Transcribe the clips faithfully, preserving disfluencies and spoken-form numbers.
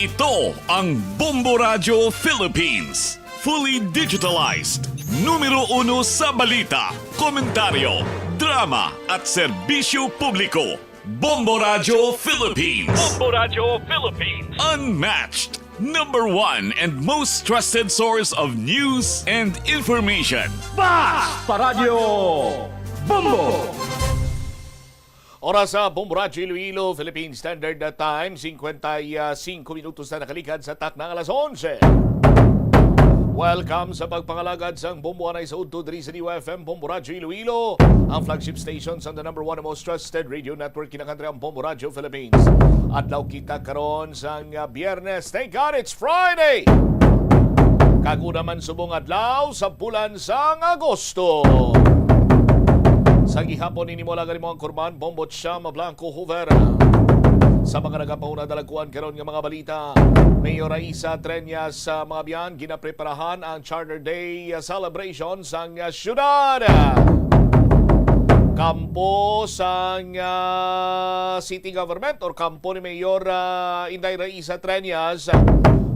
Ito ang Bombo Radyo Philippines. Fully digitalized. Numero uno sa balita, komentaryo, drama, at serbisyo publiko. Bombo Radyo Philippines. Bombo Radyo Philippines. Unmatched. Number one and most trusted source of news and information. Basta Radyo Bombo! Oras sa Bombo Radyo Iloilo, Philippine Standard Time, singkwenta y singko minutos na nakalikad sa takna nga alas onse. Welcome sa pagpangalagad sang Bombo anay sa udto diri sa D Y F M, Bombo Radyo Iloilo, ang flagship station sang the number one and most trusted radio network kinakantri ang Bombo Radyo Philippines. Adlaw kita karon sang, ah, Biyernes. Thank God it's Friday! Kag una man subong adlaw sa bulan sang Agosto. Sa gihapon ini mo lang mo ang kurman, Bombo Cham Blanco Hoover. Sa mga nagapauna dalagkuan karon nga mga balita, Mayor Raisa Treñas, sa mga biyan, ginapreparahan ang Charter Day celebration sang syudad. Kampo sang, ah, city government or kampo ni Mayor, ah, Inday Raisa Treñas,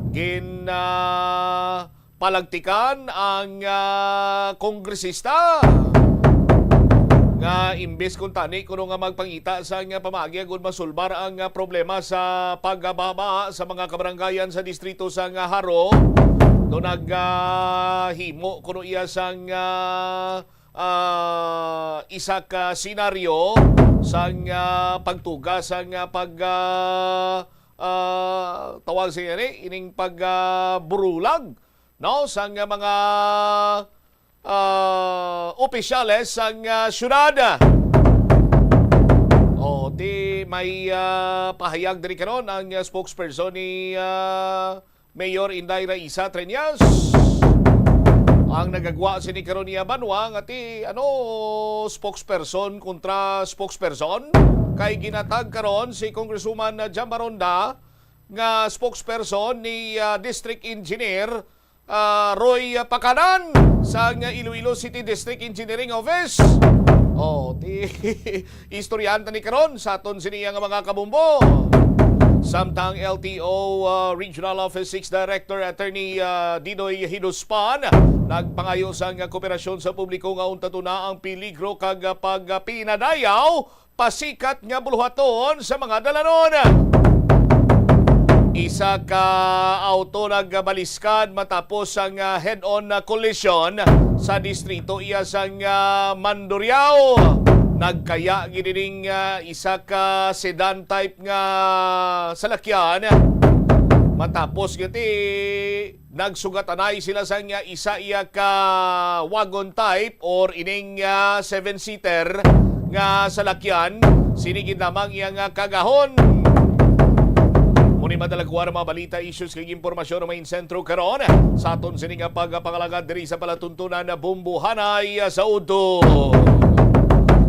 gin, ah, palagtikan ang, ah, kongresista nga imbes kuntani kuno nga magpangita sang pamaagi agud masulbar ang, ah, problema sa pagbaha sa mga kabarangayan sa distrito sang, ah, Jaro, do nag, ah, himo kuno iya sang, ah, ah, isa ka senaryo sang, ah, pagtuga sang, ah, pag, ah, ah, tawag sa ini, ining pag, ah, burulag, no, sang mga, ah, opisyales sang, ah, syudad. O, ti may, ah, pahayag diri karon ang, ah, spokesperson ni, ah, Mayor Inday Raisa Treñas. Ang nagagwa sini karon niya banwa nga ti, ano, spokesperson kontra spokesperson, kay ginatag karon si Congresswoman Jam Baronda nga spokesperson ni, ah, District Engineer, ah, Roy Pacanan sang Iloilo City District Engineering Office. Oh, ti istoryahan ta ni karon sa aton sini nga mga kabombo. Samtang L T O, ah, Regional Office six Director Attorney, ah, Didoy Hiduspan nagpangayo sang kooperasyon sa publiko nga untat na ang peligro kag, ah, pagpinadayaw pasikat nga buluhaton sa mga dalanon. Isa ka auto nagbaliskad matapos ang, ah, head-on na kollision sa distrito iya sang, ah, Mandurriao. Nagkaya gid ining, ah, isa ka sedan type nga salakyan matapos gati nagsugatanay sila sang isa iya ka wagon type or ining, ah, seven-seater nga salakyan. Sini gid lamang iya nga kagahon. Muni madalagwa ang mga balita, issues kag impormasyon nga main sentro karon sa aton sini nga pagpangalagad diri sa palatuntunan na Bumbuhanay sa Udto.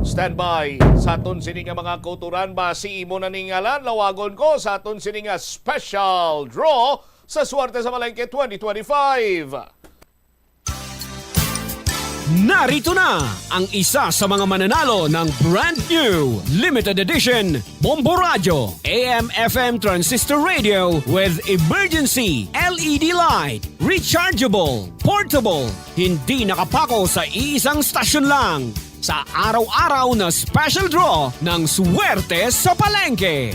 Standby sa aton sini nga mga kauturan, basi imo na ning ngalan, lawagon ko sa aton sini nga special draw sa Swerte sa Palengke twenty twenty-five. Narito na ang isa sa mga mananalo ng brand new limited edition Bombo Radyo, A M F M transistor radio with emergency L E D light, rechargeable, portable. Hindi nakapako sa iisang stasyon lang. Sa araw-araw na special draw ng Swerte sa Palengke.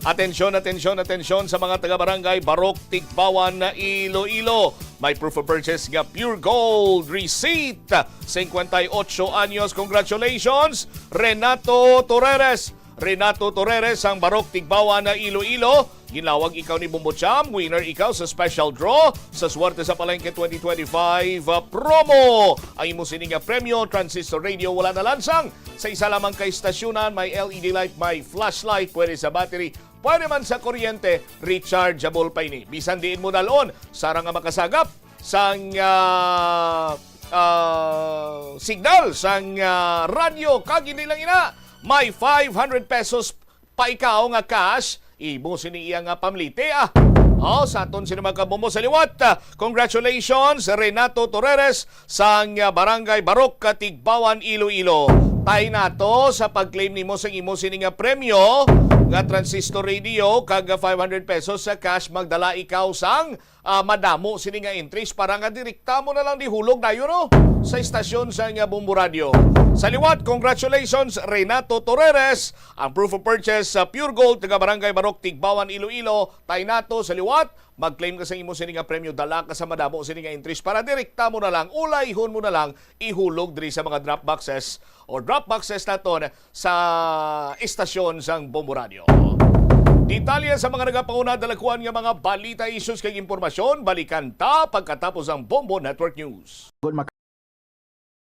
Atensyon, atensyon, atensyon sa mga taga-barangay Barok, Tigbawan, Iloilo. May proof of purchase nga pure gold receipt. Cincuenta y ocho anyos. Congratulations, Renato Torreres. Renato Torreres, ang Barok, Tigbawan, Iloilo. Ginlawag ikaw ni Bombo Cham, winner ikaw sa special draw sa Swerte sa Palengke twenty twenty-five, uh, promo. Ang imo sini nga premyo, transistor radio, wala na lansang sa isa lamang ka istasyonan, may L E D light, may flashlight, pwede sa battery, pwede man sa kuryente, rechargeable pa ini. Bisan diin mo dalon, sarang nga makasagap sang, ah, ah, signal sang, ah, radyo, kag hindi lang ina, may five hundred pesos pa ikaw nga cash, imo sini iya nga pamliti, ah. Oh, sa aton sini mga kabombo sa liwat, ah, congratulations, Renato Torreres, sang, ah, Barangay Barok, Tigbawan, Iloilo. Taay nato sa pag-claim nimo sang imo sini nga premyo nga transistor radio kag five hundred pesos sa cash. Magdala ikaw sang, ah, madamo sini nga entries para nga direkta mo na lang ihulog dayon, no, sa istasyon sang Bombo Radio. Sa liwat, congratulations, Renato Torreres, ang proof of purchase sa Pure Gold, taga Barangay Barok, Tigbawan, Iloilo. Taay nato sa liwat, mag-claim ka sa imo sini nga premyo, dala ka sa madamo sini nga entries para direkta mo na lang, ulayhon mo na lang ihulog diri sa mga drop boxes o drop boxes naton sa istasyon sang Bombo Radio. Detalye sa mga nagapauna, dalagkuan nga mga balita, issues kag impormasyon, balikan ta pagkatapos ang Bombo Network News. Kon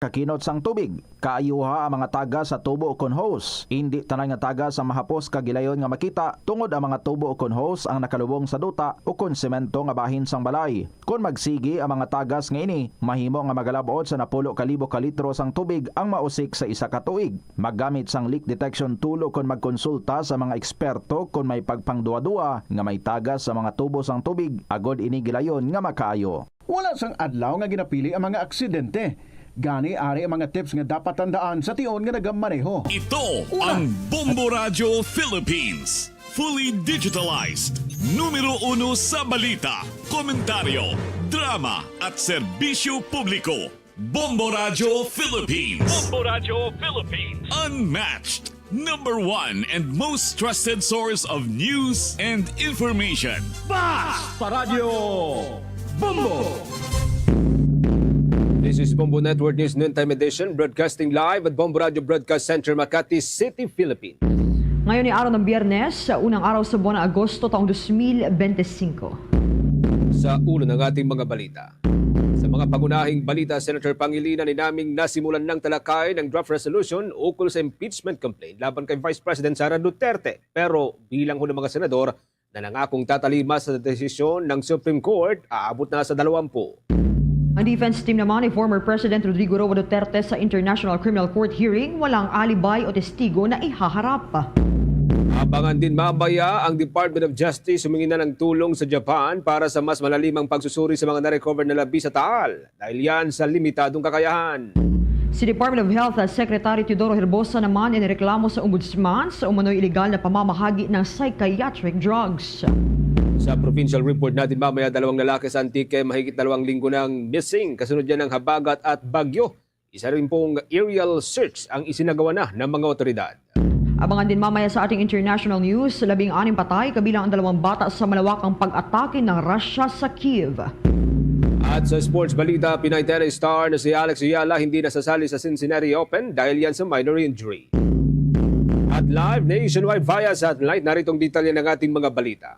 makakinot sang tubig, kaayuha ang mga tagas sa tubo ukon hose. Indi tanan nga tagas ang mahapos kag gilayon nga makita, tungod ang mga tubo ukon hose ang nakalubong sa duta ukon semento nga bahin sang balay. Kon magsigi ang mga tagas nga ini, mahimo nga magalab-ot sa napulo ka libo ka litro sang tubig ang mausik sa isa ka tuig. Maggamit sang leak detection tool ukon magkonsulta sa mga eksperto kon may pagpangduwa-duwa nga may tagas sa mga tubo sang tubig, agod ini gilayon nga makaayo. Wala sang adlaw nga ginapili ang mga aksidente. Gani, ari ang mga tips nga dapat tandaan sa tion nga nagamaneho. Ito Una. Ang Bombo Radyo Philippines. Fully digitalized. Numero uno sa balita, komentaryo, drama, at serbisyo publiko. Bombo Radyo Philippines. Bombo Radyo Philippines. Unmatched. Number one and most trusted source of news and information. Bas pa Radyo Bombo. This is Bombo Network News Noontime Edition, broadcasting live at Bombo Radio Broadcast Center, Makati City, Philippines. Ngayon ni araw ng Biyernes, unang araw sa buwan ng Agosto, taong dos mil bente singko. Sa ulo ng ating mga balita. Sa mga pangunahing balita, Senator Pangilinan, inaming nasimulan ng talakay ng draft resolution ukol sa impeachment complaint laban kay Vice President Sara Duterte. Pero bilang ho ng mga senador na nangakong tatalima sa desisyon ng Supreme Court, aabot na sa dalawampu. Ang defense team naman ni former President Rodrigo Roa Duterte sa International Criminal Court hearing, walang alibay o testigo na ihaharap. Abangan din mamaya ang Department of Justice humingi na ng tulong sa Japan para sa mas malalimang pagsusuri sa mga na-recover na labi sa Taal dahil yan sa limitadong kakayahan. Si Department of Health Secretary Teodoro Herbosa naman inireklamo sa Ombudsman sa umano'y iligal na pamamahagi ng psychiatric drugs. Sa provincial report natin mamaya, dalawang lalaki sa Antique mahigit dalawang linggo nang missing kasunod yan ng habagat at bagyo. Isa rin pong aerial search ang isinagawa na ng mga otoridad. Abangan din mamaya sa ating international news, labing anim patay kabilang ang dalawang bata sa malawakang pag-atake ng Russia sa Kyiv. At sa sports balita, Pinay tennis star na si Alex Eala hindi nasasali sa Cincinnati Open dahil yan sa minor injury. At live nationwide via satellite, naritong detalye ng ating mga balita.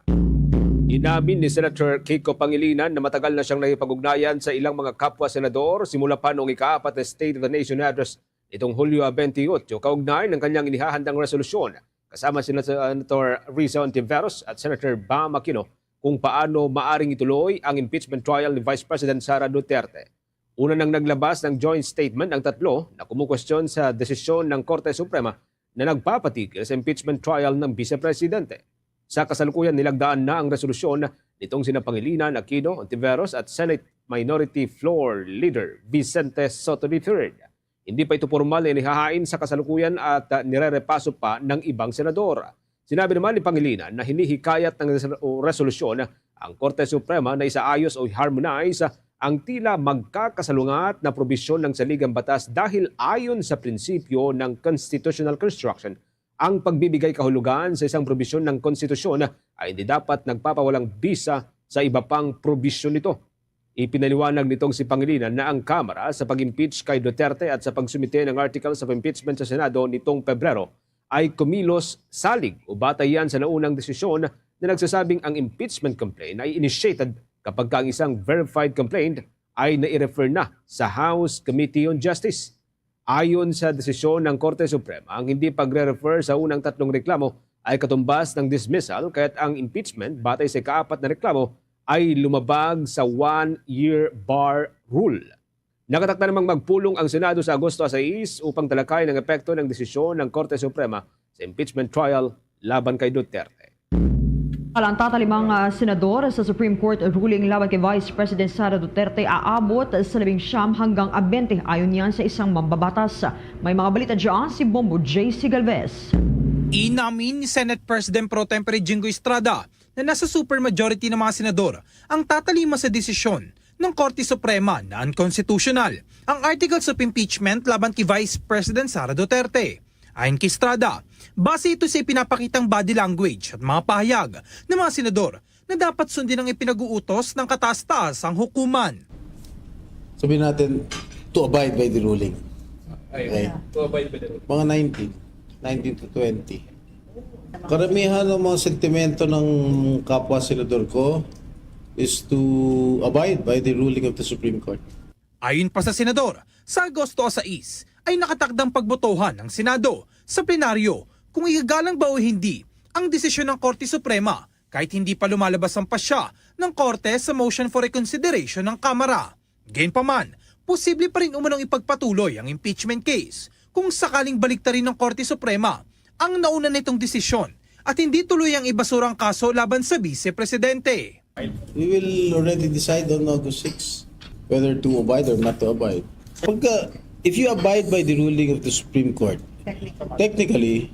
Inamin ni Senator Kiko Pangilinan na matagal na siyang nakipag-ugnayan sa ilang mga kapwa senador simula pa noong ikaapat na State of the Nation Address nitong Hulyo twenty-eight, kaugnay ng kanyang inihahandang resolusyon kasama sina Senator Risa Ontiveros at Senator Bam Aquino kung paano maaring ituloy ang impeachment trial ni Vice President Sara Duterte. Una nang naglabas ng joint statement ang tatlo na kumukwestiyon sa desisyon ng Korte Suprema na nagpapatigil sa impeachment trial ng Vice Presidente. Sa kasalukuyan, nilagdaan na ang resolusyon nitong sina Pangilinan, Aquino, Ontiveros at Senate Minority Floor Leader Vicente Sotto the third. Hindi pa ito pormal na inihahain sa kasalukuyan at, ah, nirerepaso pa ng ibang senador. Sinabi naman ni Pangilinan na hinihikayat ng res-, o resolusyon ang Korte Suprema na isaayos o i-harmonize ang tila magkakasalungat na probisyon ng saligang batas dahil ayon sa prinsipyo ng constitutional construction, ang pagbibigay kahulugan sa isang probisyon ng konstitusyon ay hindi dapat nagpapawalang bisa sa iba pang probisyon nito. Ipinaliwanag nitong si Pangilinan na ang Kamara sa pag-impeach kay Duterte at sa pagsumite ng articles of impeachment sa Senado nitong Pebrero ay kumilos salig o batay yan sa naunang desisyon na nagsasabing ang impeachment complaint ay initiated kapag ka ang isang verified complaint ay nai-refer na sa House Committee on Justice. Ayon sa desisyon ng Korte Suprema, ang hindi pagre-refer sa unang tatlong reklamo ay katumbas ng dismissal, kaya't ang impeachment batay sa ikaapat na reklamo ay lumabag sa one-year bar rule. Nakatakda namang magpulong ang Senado sa Agosto sais upang talakayin ang epekto ng desisyon ng Korte Suprema sa impeachment trial laban kay Duterte. Ang tatalimang, ah, senador sa Supreme Court ruling laban kay Vice President Sara Duterte aabot sa labing siyam hanggang abente, ayon niyan sa isang mambabatas. May mga balita dyan si Bombo J C Galvez. Inamin ni Senate President Pro Tempore Jinggoy Estrada na nasa supermajority ng mga senador ang tatalima sa desisyon ng Korte Suprema na unconstitutional ang articles of impeachment laban kay Vice President Sara Duterte. Ayon kay Estrada, base ito sa ipinapakitang body language at mga pahayag ng mga senador na dapat sundin ang ipinag-uutos ng kataas-taasang hukuman. Sabihin natin, to abide by the ruling. Ay, Okay. to abide by the rules. Mga nineteen, nineteen to twenty. Karamihan ng mga sentimento ng kapwa senador ko is to abide by the ruling of the Supreme Court. Ayon pa sa senador, sa Agosto sais ay nakatakdang pagbotohan ng Senado sa plenaryo kung igagalang ba o hindi ang desisyon ng Korte Suprema kahit hindi pa lumalabas ang pasya ng Korte sa motion for reconsideration ng Kamara. Gayunpaman, posible pa rin umanong ipagpatuloy ang impeachment case kung sakaling baliktarin ng Korte Suprema ang nauna nitong desisyon at hindi tuloy ang ibasura ang kaso laban sa Bise Presidente. We will already decide on August six whether to abide or not to abide. Pagka, if you abide by the ruling of the Supreme Court, technically,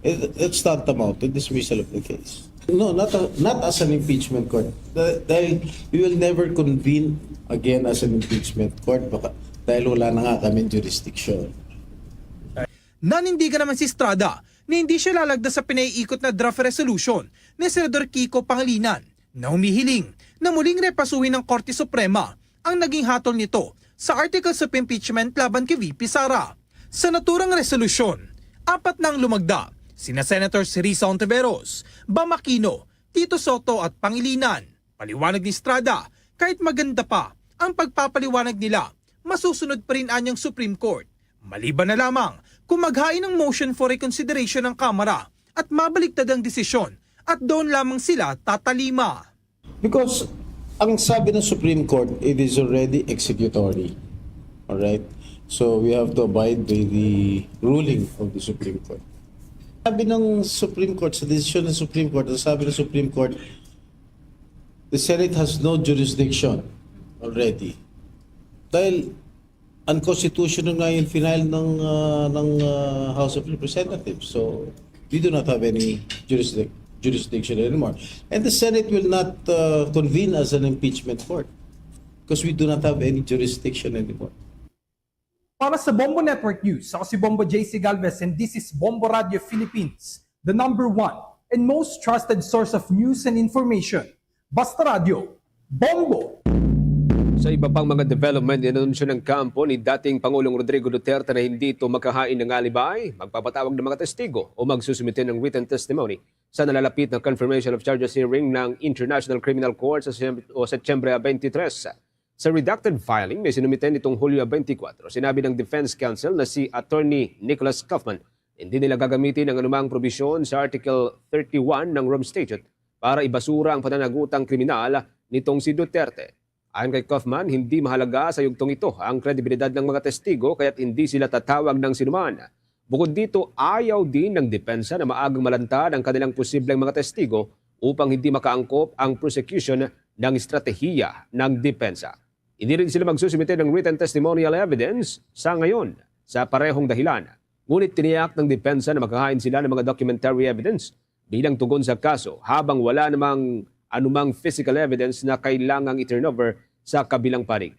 it, it's tantamount to dismissal of the case. No, not a, not as an impeachment court. Da- Dahil we will never convene again as an impeachment court baka, dahil wala na nga kami jurisdiction. Nanindigan naman si Estrada na hindi siya lalagda sa pinaiikot na draft resolution ni Senador Kiko Pangilinan na humihiling na muling repasuhin ng Korte Suprema ang naging hatol nito sa articles of impeachment laban kay V P Sara. Sa naturang resolusyon, apat na ang lumagda, sina Senators Risa Hontiveros, Bam Aquino, Tito Soto at Pangilinan. Paliwanag ni Estrada, kahit maganda pa ang pagpapaliwanag nila, masusunod pa rin anyang Supreme Court. Maliban na lamang kung maghain ng motion for reconsideration ang Kamara at mabaliktad ang desisyon at doon lamang sila tatalima. Because ang sabi ng Supreme Court, it is already executory. All right? So we have to abide by the ruling of the Supreme Court. Sabi ng Supreme Court, sa desisyon ng Supreme Court, ang sabi ng Supreme Court, the Senate has no jurisdiction already. Dahil unconstitutional nga yung final ng, ah, ng ah, House of Representatives. So, we do not have any jurisdic- jurisdiction anymore. And the Senate will not ah, convene as an impeachment court because we do not have any jurisdiction anymore. Para sa Bombo Network News, ako si Bombo J C Galvez and this is Bombo Radio Philippines, the number one and most trusted source of news and information. Basta Radio, Bombo! Sa iba pang mga development, inanunsyo ng kampo ni dating Pangulong Rodrigo Duterte na hindi ito makahain ng alibay, magpapatawag ng mga testigo o magsusumite ng written testimony sa nalalapit na confirmation of charges hearing ng International Criminal Court sa Sem- o Setyembre twenty-three. Sa redacted filing na isinumite nitong Hulyo twenty-four, sinabi ng defense counsel na si Attorney Nicholas Kaufman, hindi nila gagamitin ang anumang probisyon sa Article thirty-one ng Rome Statute para ibasura ang pananagutang kriminal nitong si Duterte. Ayon kay Kaufman, hindi mahalaga sa yugtong ito ang kredibilidad ng mga testigo kaya't hindi sila tatawag ng sinuman. Bukod dito, ayaw din ng depensa na maagang malantad ang kanilang posibleng mga testigo upang hindi makaangkop ang prosecution ng estratehiya ng depensa. Hindi rin sila magsusumite ng written testimonial evidence sa ngayon sa parehong dahilan. Ngunit tiniyak ng depensa na makahain sila ng mga documentary evidence bilang tugon sa kaso habang wala namang anumang physical evidence na kailangang i-turnover sa kabilang panig.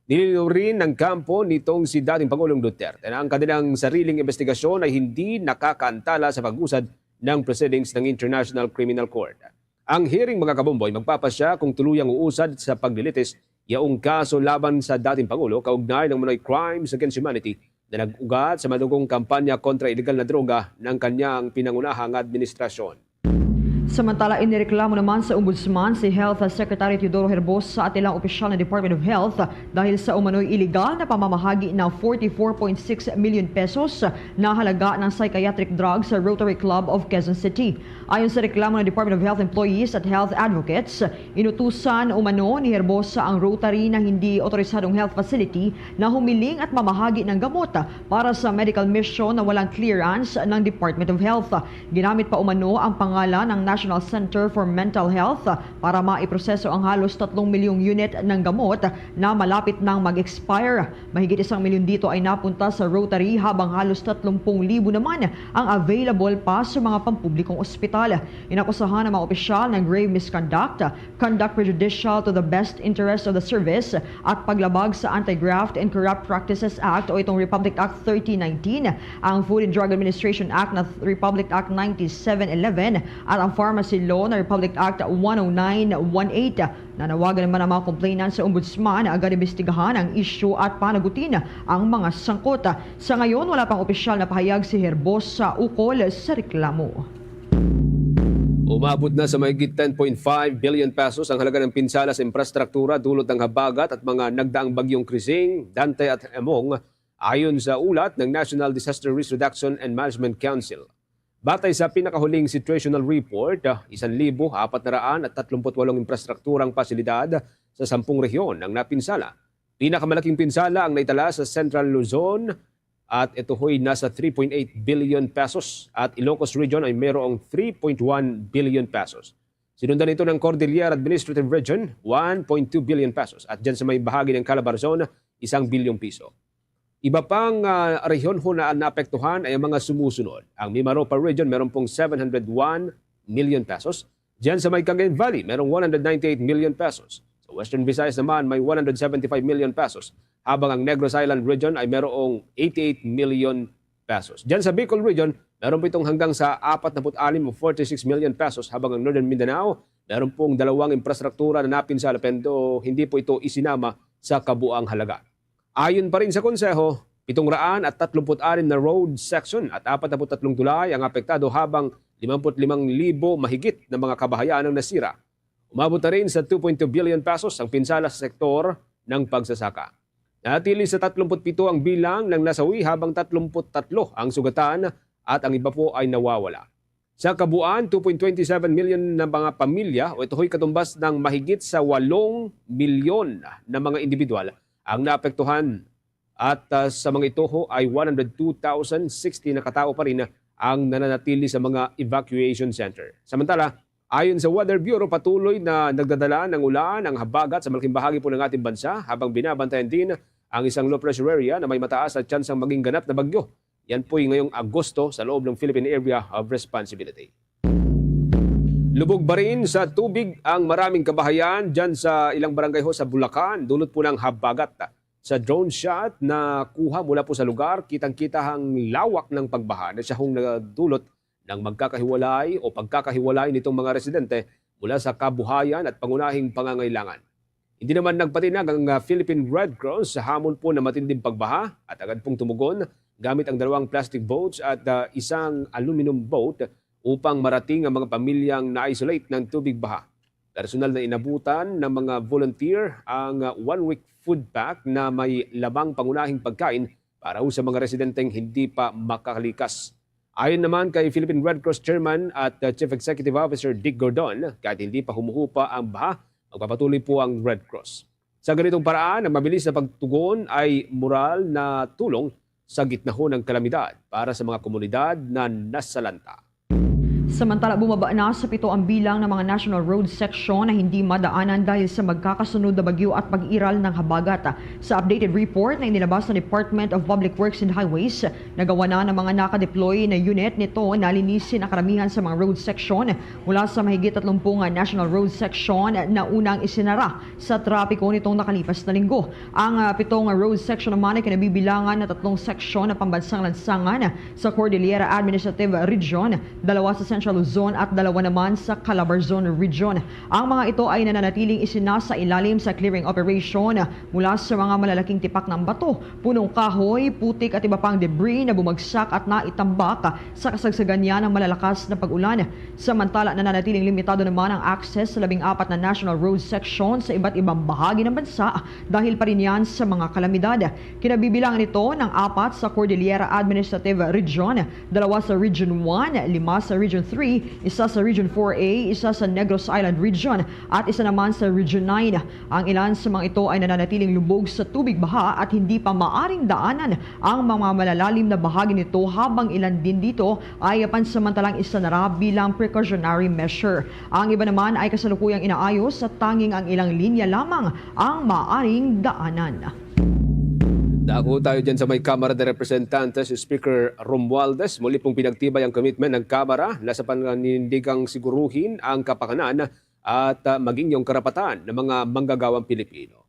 Nilinaw rin ng kampo nitong si dating Pangulong Duterte na ang kanilang sariling investigasyon ay hindi nakakaantala sa pag-usad ng proceedings ng International Criminal Court. Ang hearing, mga kabomboy, magpapasya kung tuluyang uusad sa paglilitis yaong kaso laban sa dating Pangulo kaugnay ng manoy crimes against humanity na nag-ugat sa madugong kampanya kontra iligal na droga ng kanyang pinangunahang administrasyon. Samantala, inireklamo naman sa Ombudsman si Health Secretary Teodoro Herbosa at ilang opisyal ng Department of Health dahil sa umano'y iligal na pamamahagi ng forty-four point six million pesos na halaga ng psychiatric drugs sa Rotary Club of Quezon City. Ayon sa reklamo ng Department of Health employees at health advocates, inutusan umano ni Herbosa ang Rotary na hindi otorisadong health facility na humiling at mamahagi ng gamot para sa medical mission na walang clearance ng Department of Health. Ginamit pa umano ang pangalan ng National National Center for Mental Health para maiproseso ang halos tatlong milyong unit ng gamot na malapit nang mag-expire. Mahigit isang milyon dito ay napunta sa Rotary, habang halos tatlong libo naman ang available pa sa mga pampublikong ospital. Inakusahan ang mga opisyal ng grave misconduct, conduct prejudicial to the best interest of the service, at paglabag sa Anti-Graft and Corrupt Practices Act o itong Republic Act thirteen nineteen, ang Food and Drug Administration Act na Republic Act ninety-seven eleven, at ang Pharmacy Law na Republic Act one oh nine one eight. Nanawagan naman ang mga complainant sa Ombudsman na agad imbestigahan ang isyu at panagutin ang mga sangkot. Sa ngayon, wala pang opisyal na pahayag si Herbosa ukol sa reklamo. Umabot na sa mahigit ten point five billion pesos ang halaga ng pinsala sa infrastruktura dulot ng habagat at mga nagdaang bagyong Krising, Dante at Emong, ayon sa ulat ng National Disaster Risk Reduction and Management Council. Batay sa pinakahuling situational report, isan libo apat na raan at tatlumpu't walong infrastrukturang pasilidad sa sampung rehiyon ang napinsala. Pinakamalaking pinsala ang naitala sa Central Luzon at ito'y nasa three point eight billion pesos, at Ilocos Region ay mayroong three point one billion pesos. Sinundan ito ng Cordillera Administrative Region, one point two billion pesos, at dyan sa may bahagi ng Calabarzon, isang bilyong piso. Iba pang ah, rehiyon ho na naapektuhan ay ang mga sumusunod. Ang Mimaropa Region meron pong seven hundred one million pesos. Diyan sa may Cagayan Valley, merong one hundred ninety-eight million pesos. Sa Western Visayas naman, may one hundred seventy-five million pesos, habang ang Negros Island Region ay merong eighty-eight million pesos. Diyan sa Bicol Region, meron po itong hanggang sa apat na put alim o forty-six million pesos, habang ang Northern Mindanao, meron pong dalawang infrastruktura na napinsala, pero hindi po ito isinama sa kabuang halaga. Ayon pa rin sa Konseho, pitung raan at tatlumpu't anim na road section at apat na put tatlong tulay ang apektado, habang limampu't limang libo mahigit na mga kabahayan ang nasira. Umabot na rin sa two point two billion pesos ang pinsala sa sektor ng pagsasaka. Natili sa tatlumpu't pito ang bilang ng nasawi, habang tatlumpu't tatlo ang sugatan at ang iba po ay nawawala. Sa kabuuan, two point twenty seven million na mga pamilya, o ito'y katumbas ng mahigit sa walong milyon na mga individual ang naapektuhan, at ah, sa mga ito ho ay one hundred two thousand sixty na katao pa rin ang nananatili sa mga evacuation center. Samantala, ayon sa Weather Bureau, patuloy na nagdadala ng ulan ang habagat sa malaking bahagi po ng ating bansa, habang binabantayan din ang isang low pressure area na may mataas na tsansang maging ganap na bagyo. Yan po'y ngayong Agosto sa loob ng Philippine Area of Responsibility. Lubog pa rin sa tubig ang maraming kabahayan dyan sa ilang barangay ho sa Bulacan, dulot po ng habagat. Sa drone shot na kuha mula po sa lugar, kitang-kita ang lawak ng pagbaha na siya hong nadulot ng magkakahiwalay o pagkakahiwalay nitong mga residente mula sa kabuhayan at pangunahing pangangailangan. Hindi naman nagpatinag ang ah, Philippine Red Cross sa hamon po na matinding pagbaha, at agad pong tumugon gamit ang dalawang plastic boats at ah, isang aluminum boat upang marating ang mga pamilyang na-isolate ng tubig baha. Personal na inabutan ng mga volunteer ang ah, one-week food pack na may labang pangunahing pagkain para ho sa mga residenteng hindi pa makalikas. Ayon naman kay Philippine Red Cross Chairman at uh, Chief Executive Officer Dick Gordon, kahit hindi pa humuhupa ang baha, magpapatuloy po ang Red Cross. Sa ganitong paraan, ang mabilis na pagtugon ay moral na tulong sa gitna ho ng kalamidad para sa mga komunidad na nasalanta. Samantala, bumaba na sa pito ang bilang ng mga National Road Section na hindi madaanan dahil sa magkakasunod na bagyo at pag-iral ng habagat. Sa updated report na inilabas ng Department of Public Works and Highways, nagawa na ng mga nakadeploy na unit nito na linisin ang karamihan sa mga road section mula sa mahigit tatlumpu nga National Road Section na unang isinara sa trapiko nitong nakalipas na linggo. Ang ah, pitong road section naman ay kinabibilangan ng tatlong seksyon ng pambansang lansangan sa Cordillera Administrative Region, dalawa sa Central Luzon at dalawa naman sa Calabarzon Region. Ang mga ito ay nananatiling isinasailalim sa clearing operation mula sa mga malalaking tipak ng bato, punong kahoy, putik at iba pang debris na bumagsak at naitambak sa kasagsagan niya ng malalakas na pag-ulan. Samantala, nananatiling limitado naman ang access sa labing apat na National Road Section sa iba't ibang bahagi ng bansa dahil pa rin yan sa mga kalamidad. Kinabibilangan ito ng apat sa Cordillera Administrative Region, dalawa sa Region one, lima sa Region three, isa sa Region four A, isa sa Negros Island Region, at isa naman sa Region nine. Ang ilan sa mga ito ay nananatiling lubog sa tubig baha at hindi pa maaring daanan ang mga malalalim na bahagi nito, habang ilan din dito ay pansamantalang isinara bilang precautionary measure. Ang iba naman ay kasalukuyang inaayos at tanging ang ilang linya lamang ang maaring daanan. Dako tayo dyan sa may Kamara de Representantes, Speaker Romualdez. Muli pong pinagtibay ang commitment ng Kamara na sa pananindigang siguruhin ang kapakanan at ah, maging yung karapatan ng mga manggagawang Pilipino.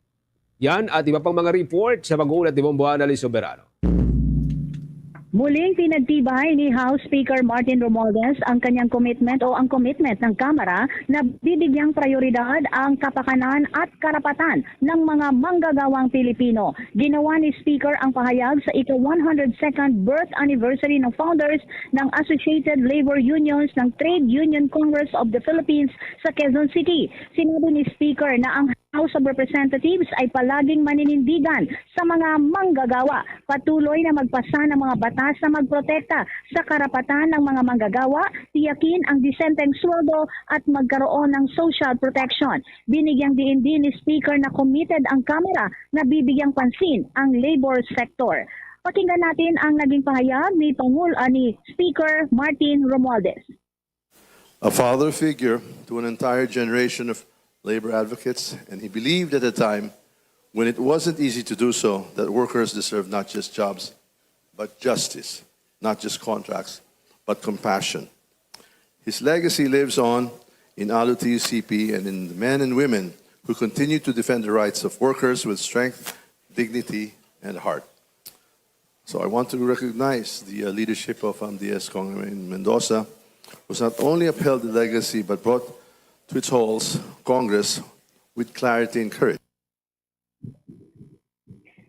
Yan at iba pang mga report sa pag-uulat ni Bombo Annalyn Soberano. Muling pinagtibay ni House Speaker Martin Romualdez ang kanyang commitment o ang commitment ng Kamara na bibigyang prioridad ang kapakanan at karapatan ng mga manggagawang Pilipino. Ginawa ni Speaker ang pahayag sa ika one hundred second birth anniversary ng founders ng Associated Labor Unions ng Trade Union Congress of the Philippines sa Quezon City. Sinabi ni Speaker na ang House of Representatives ay palaging maninindigan sa mga manggagawa. Patuloy na magpasa ng mga batas na magprotekta sa karapatan ng mga manggagawa, tiyakin ang disenteng sweldo at magkaroon ng social protection. Binigyang diin din ni Speaker na committed ang Kamara na bibigyang pansin ang labor sector. Pakinggan natin ang naging pahayag ni Pangul-, ah, ni Speaker Martin Romualdez. A father figure to an entire generation of labor advocates, and he believed at a time when it wasn't easy to do so that workers deserve not just jobs, but justice, not just contracts, but compassion. His legacy lives on in ALU-TUCP and in the men and women who continue to defend the rights of workers with strength, dignity, and heart. So I want to recognize the uh, leadership of MDS Congressman Mendoza, who's not only upheld the legacy but brought to its halls Congress with clarity and courage.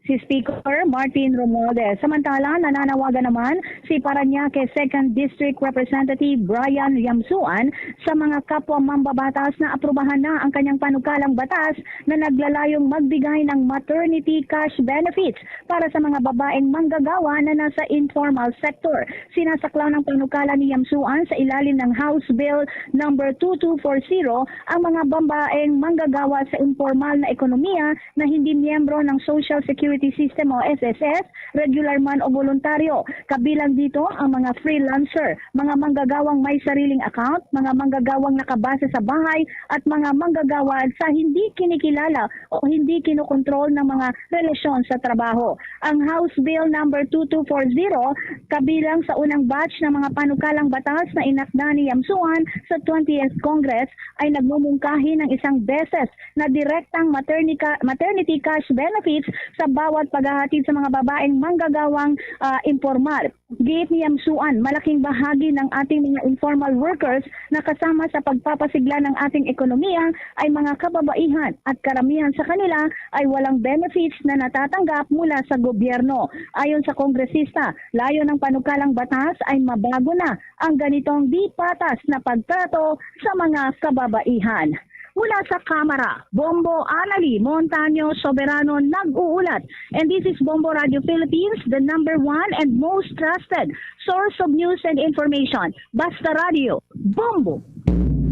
Si Speaker Martin Romualdez. Samantala, nananawagan naman si Parañaque Second District Representative Brian Yamsuan sa mga kapwa mambabatas na aprubahan na ang kanyang panukalang batas na naglalayong magbigay ng maternity cash benefits para sa mga babaeng manggagawa na nasa informal sector. Sinasaklaw ng panukala ni Yamsuan sa ilalim ng House Bill number two two four zero ang mga babaeng manggagawa sa informal na ekonomiya na hindi miyembro ng Social Security System o S S S, regular man o voluntaryo. Kabilang dito ang mga freelancer, mga manggagawang may sariling account, mga manggagawang nakabase sa bahay, at mga manggagawa sa hindi kinikilala o hindi kinokontrol ng mga relasyon sa trabaho. Ang House Bill number two two four zero, kabilang sa unang batch ng mga panukalang batas na inakda ni Yamsuan sa twentieth Congress, ay nagmumungkahi ng isang beses na direktang maternica-, maternity cash benefits sa bawat paghahatid sa mga babaeng manggagawang ah, impormal. Giit ni Yamsuan, malaking bahagi ng ating mga informal workers na kasama sa pagpapasigla ng ating ekonomiya ay mga kababaihan at karamihan sa kanila ay walang benefits na natatanggap mula sa gobyerno. Ayon sa kongresista, layo ng panukalang batas ay mabago na ang ganitong di patas na pagtrato sa mga kababaihan. Mula sa Kamara, Bombo Anali Montaño Soberano nag-uulat. And this is Bombo Radio Philippines, the number one and most trusted source of news and information. Basta Radio, Bombo!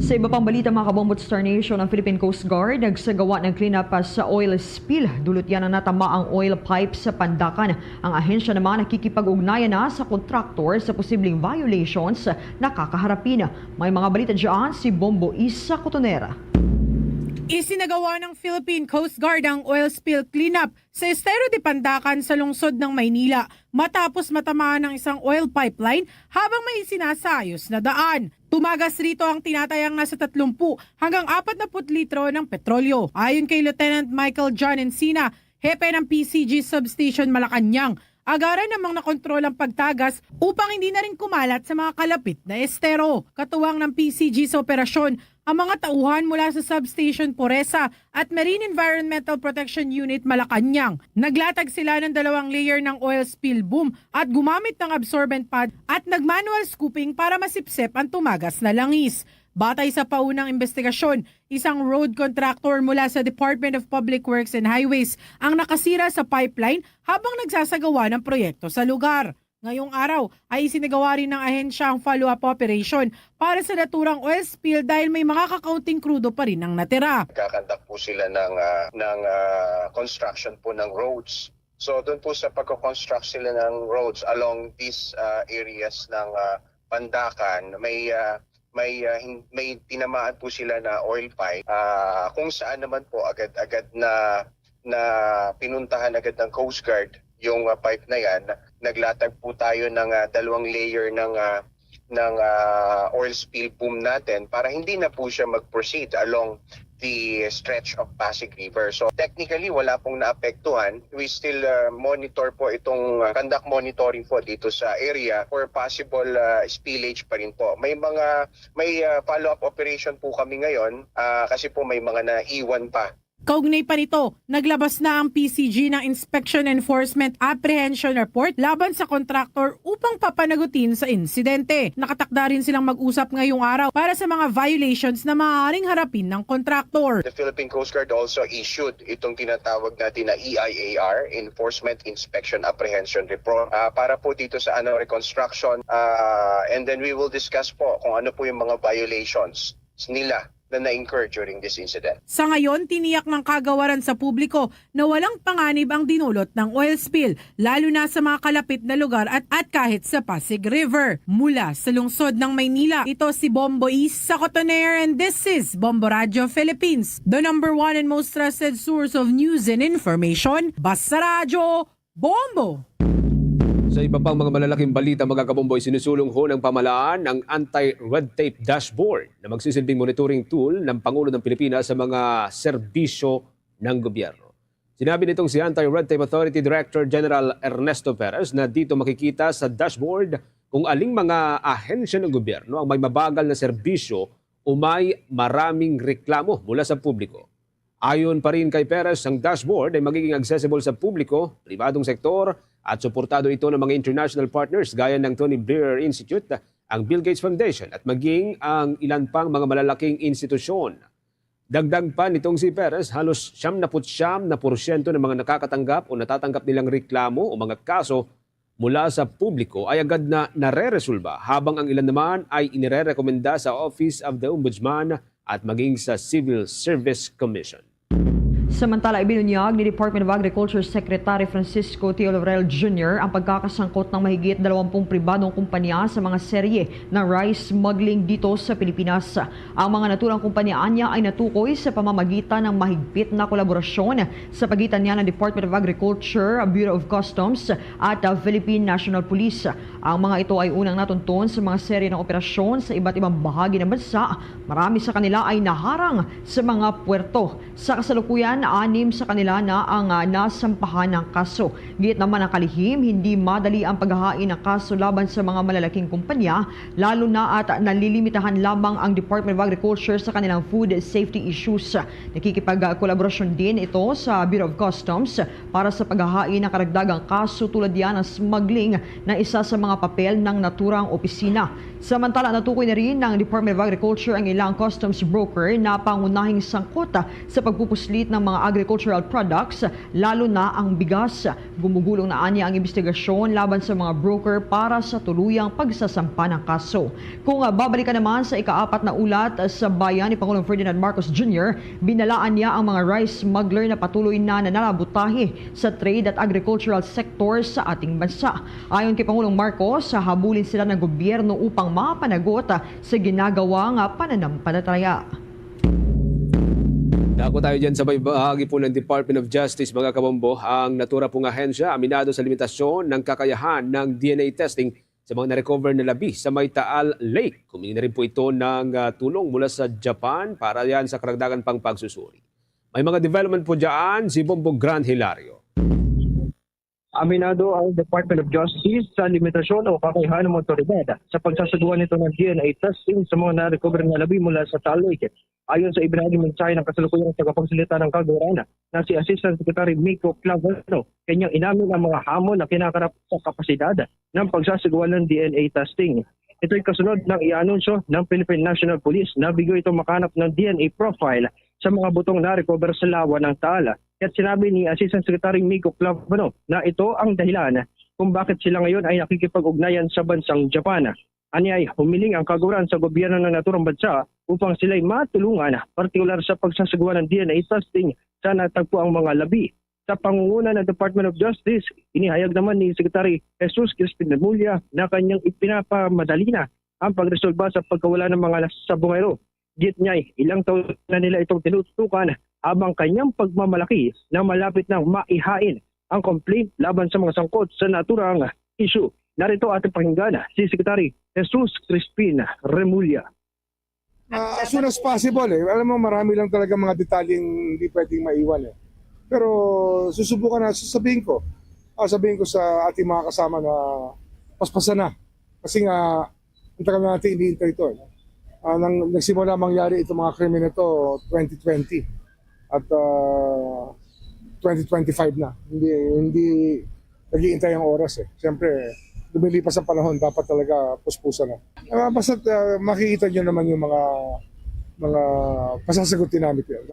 Sa iba pang balita, mga kabombo at Star Nation, ang Philippine Coast Guard nagsagawa ng cleanup sa oil spill. Dulot yan ang natama ang oil pipe sa Pandacan. Ang ahensya naman nakikipag-ugnayan na sa kontraktor sa posibleng violations na kakaharapin. May mga balita dyan si Bombo Isa Cotonera. Isinagawa ng Philippine Coast Guard ang oil spill cleanup sa Estero de Pandacan sa lungsod ng Maynila matapos matamaan ng isang oil pipeline habang may isinasayos na daan. Tumagas rito ang tinatayang nasa tatlumpu hanggang apat na put litro ng petrolyo. Ayon kay Lieutenant Michael John Encina, hepe ng P C G Substation Malacañang, agaran namang nakontrol ang pagtagas upang hindi na rin kumalat sa mga kalapit na estero. Katuwang ng P C G sa operasyon ang mga tauhan mula sa Substation Poresa at Marine Environmental Protection Unit Malacañang. Naglatag sila ng dalawang layer ng oil spill boom at gumamit ng absorbent pad at nag-manual scooping para masipsip ang tumagas na langis. Batay sa paunang investigasyon, isang road contractor mula sa Department of Public Works and Highways ang nakasira sa pipeline habang nagsasagawa ng proyekto sa lugar. Ngayong araw ay isinagawa rin ng ahensya ang follow-up operation para sa naturang oil spill dahil may mga kakaunting krudo pa rin ang natira. Nagkakandak po sila ng, ah, ng, ah, construction po ng roads. So, doon po sa pagko-construct sila ng roads along these, ah, areas ng, ah, Pandacan, may, ah, may, ah, hin- may tinamaan po sila na oil pipe, ah, kung saan naman po agad-agad na na pinuntahan agad ng Coast Guard yung, ah, pipe na yan. Naglatag po tayo ng, ah, dalawang layer ng, ah, ng, ah, oil spill boom natin para hindi na po siya mag-proceed along the stretch of Pasig River. So, technically, wala pong naapektuhan. We still, ah, monitor po itong, ah, conduct monitoring po dito sa area for possible, ah, spillage pa rin po. May mga, may, ah, follow-up operation po kami ngayon, ah, kasi po may mga naiwan pa. Kaugnay pa nito, naglabas na ang P C G ng Inspection Enforcement Apprehension Report laban sa kontraktor upang papanagutin sa insidente. Nakatakda rin silang mag-usap ngayong araw para sa mga violations na maaaring harapin ng kontraktor. The Philippine Coast Guard also issued itong tinatawag natin na E I A R, Enforcement Inspection Apprehension Report, ah, para po dito sa ano, reconstruction. Ah, and then we will discuss po kung ano po yung mga violations nila na na-incur during this incident. Sa ngayon, tiniyak ng kagawaran sa publiko na walang panganib ang dinulot ng oil spill, lalo na sa mga kalapit na lugar at, at kahit sa Pasig River. Mula sa lungsod ng Maynila, ito si Bombo Is sa Cotoner, and this is Bombo Radyo Philippines, the number one and most trusted source of news and information. Basta Radyo, Bombo! Sa iba pang mga malalaking balita, mga kabomboy, sinusulong ho ng pamahalaan ang anti-red tape dashboard na magsisilbing monitoring tool ng Pangulo ng Pilipinas sa mga serbisyo ng gobyerno. Sinabi nitong si Anti-Red Tape Authority Director General Ernesto Perez na dito makikita sa dashboard kung aling mga ahensya ng gobyerno ang may mabagal na serbisyo o may maraming reklamo mula sa publiko. Ayon pa rin kay Perez, ang dashboard ay magiging accessible sa publiko, pribadong sektor, at suportado ito ng mga international partners gaya ng Tony Blair Institute, ang Bill Gates Foundation, at maging ang ilan pang mga malalaking institusyon. Dagdag pa nitong si Perez, halos siyam na put siyam na porsyento ng mga nakakatanggap o natatanggap nilang reklamo o mga kaso mula sa publiko ay agad na nareresolba, habang ang ilan naman ay inirerekomenda sa Office of the Ombudsman at maging sa Civil Service Commission. Samantala, ibinunyag ni Department of Agriculture Secretary Francisco T. Laurel Junior ang pagkakasangkot ng mahigit dalawampung pribadong kumpanya sa mga serye ng rice smuggling dito sa Pilipinas. Ang mga naturang kumpanya anya ay natukoy sa pamamagitan ng mahigpit na kolaborasyon sa pagitan niya ng Department of Agriculture, Bureau of Customs at, uh, Philippine National Police. Ang mga ito ay unang natunton sa mga serye ng operasyon sa iba't ibang bahagi ng bansa. Marami sa kanila ay naharang sa mga puerto. Sa kasalukuyan, anim sa kanila na ang, ah, nasampahan ng kaso. Giit naman ang kalihim, hindi madali ang paghahain ng kaso laban sa mga malalaking kumpanya, lalo na at nalilimitahan lamang ang Department of Agriculture sa kanilang food safety issues. Nakikipagkolaborasyon din ito sa Bureau of Customs para sa paghahain ng karagdagang kaso tulad yan ng smuggling na isa sa mga papel ng naturang opisina. Samantala, natukoy na rin ng Department of Agriculture ang ilang customs broker na pangunahing sangkot sa pagpupuslit ng mga agricultural products, lalo na ang bigas. Gumugulong na anya ang imbestigasyon laban sa mga broker para sa tuluyang pagsasampa ng kaso. Kung, ah, babalikan naman sa ikaapat na ulat sa bayan ni Pangulong Ferdinand Marcos Junior, binalaan niya ang mga rice smuggler na patuloy na nananabutahe sa trade at agricultural sector sa ating bansa. Ayon kay Pangulong Marcos, habulin sila ng gobyerno upang mapanagot sa ginagawa nga pananampalataya. Dako tayo dyan sa may bahagi po ng Department of Justice, mga kabombo. Ang natura pong ahensya aminado sa limitasyon ng kakayahan ng D N A testing sa mga na-recover na labi sa may Taal Lake. Humingi na rin po ito ng, ah, tulong mula sa Japan para yan sa karagdagan pang pagsusuri. May mga development po dyan si Bombo Gran Hilario. Aminado ang Department of Justice sa limitasyon o kakayahan ng mga otoridad sa pagsasagawa nito ng D N A testing sa mga na-recover na labi mula sa Taal Lake. Ayon sa ibinahagi mensahe ng kasalukuyang tagapagsalita ng kagawaran na si Assistant Secretary Miko Clavano, kanyang inamin ang mga hamon na kinakarap sa kapasidad ng pagsasagawa ng D N A testing. Ito'y kasunod ng ianunsyo ng Philippine National Police na bigo ito makahanap ng D N A profile sa mga butong na-recover sa lawa ng Taal. Kaya't sinabi ni Assistant Secretary Miko Clavano na ito ang dahilan kung bakit sila ngayon ay nakikipag-ugnayan sa bansang Japan. Aniay, humiling ang kagawaran sa gobyerno ng naturang bansa upang sila'y matulungan, partikular sa pagsasagawa ng D N A testing sa natagpo ang mga labi. Sa pangunguna ng Department of Justice, inihayag naman ni Secretary Jesus Crispin Remulla na kanyang ipinapamadali na ang pagresolba sa pagkawala ng mga sabungero. Git niya, ilang taon na nila itong tinututukan, habang kanyang pagmamalaki na malapit nang maihain ang complaint laban sa mga sangkot sa naturang issue. Narito ating pakinggan si Secretary Jesus Crispin Remulla. Ah, as soon as possible eh. Alam mo, marami lang talaga mga detalyeng hindi pwedeng maiwan eh. Pero susubukan na, sasabihin ko. Ah, sabihin ko sa ating mga kasama na paspasan na. Kasi nga, ang tagal na natin iniintay ito eh. Ah, nang, nagsimula mangyari itong mga krimen na ito, twenty twenty. At ah, twenty twenty-five na. Hindi, hindi naghihintay ang oras eh. Siyempre, lumilipas ang panahon, dapat talaga puspusan na. Ah, basta ah, makikita nyo naman yung mga mga pasasagutin namin yan.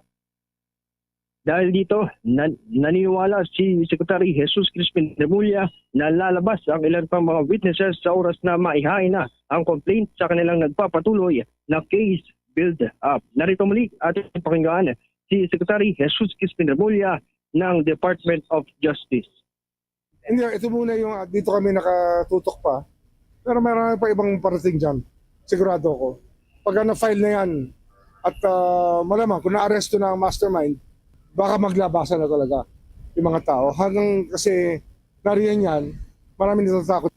Dahil dito, nan- naniniwala si Secretary Jesus Crispin Remulla na lalabas ang ilan pang mga witnesses sa oras na maihain na ang complaint sa kanilang nagpapatuloy na case build-up. Narito muli ating pakinggan si Secretary Jesus Crispin Remulla ng Department of Justice. Hindi, ito muna yung ah, dito kami nakatutok pa. Pero marami pa ibang parating dyan. Sigurado ako. Pagka na-file na yan, at ah, malamang kung naaresto na ang mastermind, baka maglabasan na talaga yung mga tao. Hanggang kasi nariyan yan, marami natatakot.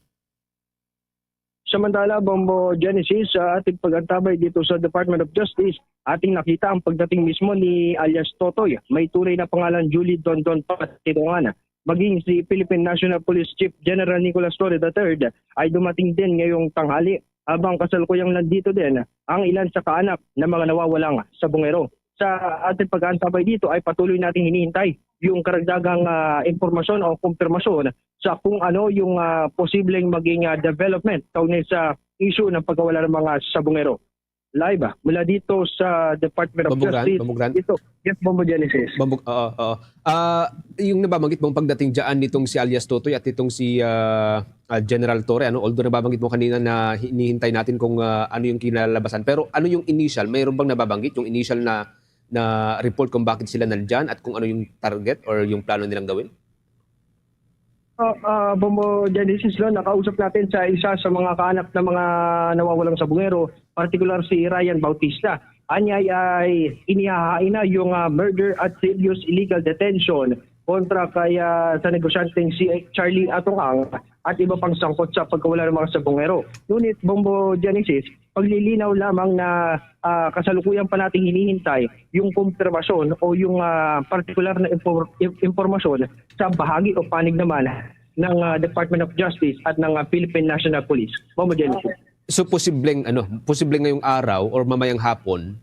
Samantala, Bombo Genesis, sa ating pag-antabay dito sa Department of Justice, ating nakita ang pagdating mismo ni alias Totoy. May tunay na pangalan, Julie Dondon Patitongan. Maging si Philippine National Police Chief General Nicolas Torre the third ay dumating din ngayong tanghali, habang kasalukuyang nandito din ang ilan sa kaanak ng mga nawawalang sabungero. Sa ating pag-aantabay dito ay patuloy nating hinihintay yung karagdagang ah, impormasyon o kumpirmasyon sa kung ano yung ah, posibleng maging ah, development kaugnay sa issue ng pagkawala ng mga sabungero. Live ah, mula dito sa Department of Bombo Grant, Justice. Bombo Grant. Dito, yes, Bombo Genesis. Bambog, oo, oo. Ah, yung nababanggit mong pagdating dyan nitong si alias Totoy at itong si ah, ah, General Torre, ano, although nababanggit mo kanina na hinihintay natin kung ah, ano yung kinalabasan. Pero ano yung initial? Mayroon bang nababanggit yung initial na na report kung bakit sila nandyan at kung ano yung target or yung plano nilang gawin? Uh, uh, Bombo Genesis, no, nakausap natin sa isa sa mga kaanak ng mga nawawalang sabungero, partikular si Ryan Bautista. Anyay ay inihahain na yung ah, murder at serious illegal detention kontra kay ah, sa negosyanteng si Charlie Atongang at iba pang sangkot sa pagkawala ng mga sabungero. Ngunit, Bombo Genesis, paglilinaw lamang na ah, kasalukuyan pa nating hinihintay yung kumpirmasyon o yung ah, partikular na impor- im- impormasyon sa bahagi o panig naman ng ah, Department of Justice at ng ah, Philippine National Police. Bombo Genesis. So posibleng ano, posibleng ngayong araw or mamayang hapon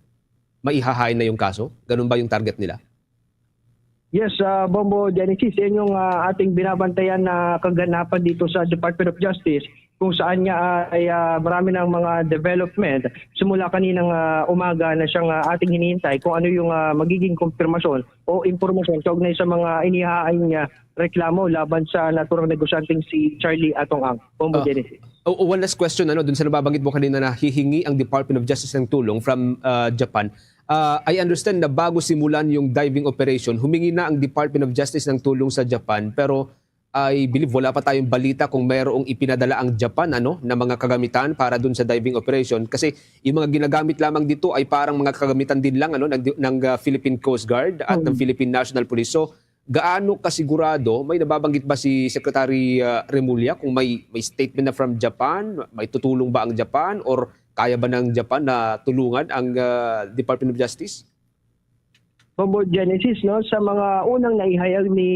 maihahain na yung kaso? Ganun ba yung target nila? Yes, ah, Bombo Genesis, yan yung ah, ating binabantayan na kaganapan dito sa Department of Justice, kung saan nga ay ah, marami ng mga development. Simula kaninang ah, umaga na siyang ah, ating hinihintay kung ano yung ah, magiging kumpirmasyon o impormasyon kaugnay sa mga inihahain niya reklamo laban sa naturang negosyanteng si Charlie Atongang. Bombo Ah. Genesis. O, o, one last question, ano, dun sa nababanggit mo kanina na hihingi ang Department of Justice ng tulong from uh, Japan. Uh, I understand na bago simulan yung diving operation, humingi na ang Department of Justice ng tulong sa Japan, pero I believe wala pa tayong balita kung mayroong ipinadala ang Japan, ano, na mga kagamitan para dun sa diving operation, kasi yung mga ginagamit lamang dito ay parang mga kagamitan din lang, ano, ng, ng uh, Philippine Coast Guard at ng Philippine National Police. So gaano kasigurado, may nababanggit ba si Secretary uh, Remulla kung may may statement na from Japan, may tutulong ba ang Japan or kaya ba ng Japan na tulungan ang uh, Department of Justice? Bombo Genesis, no, sa mga unang naihayag ni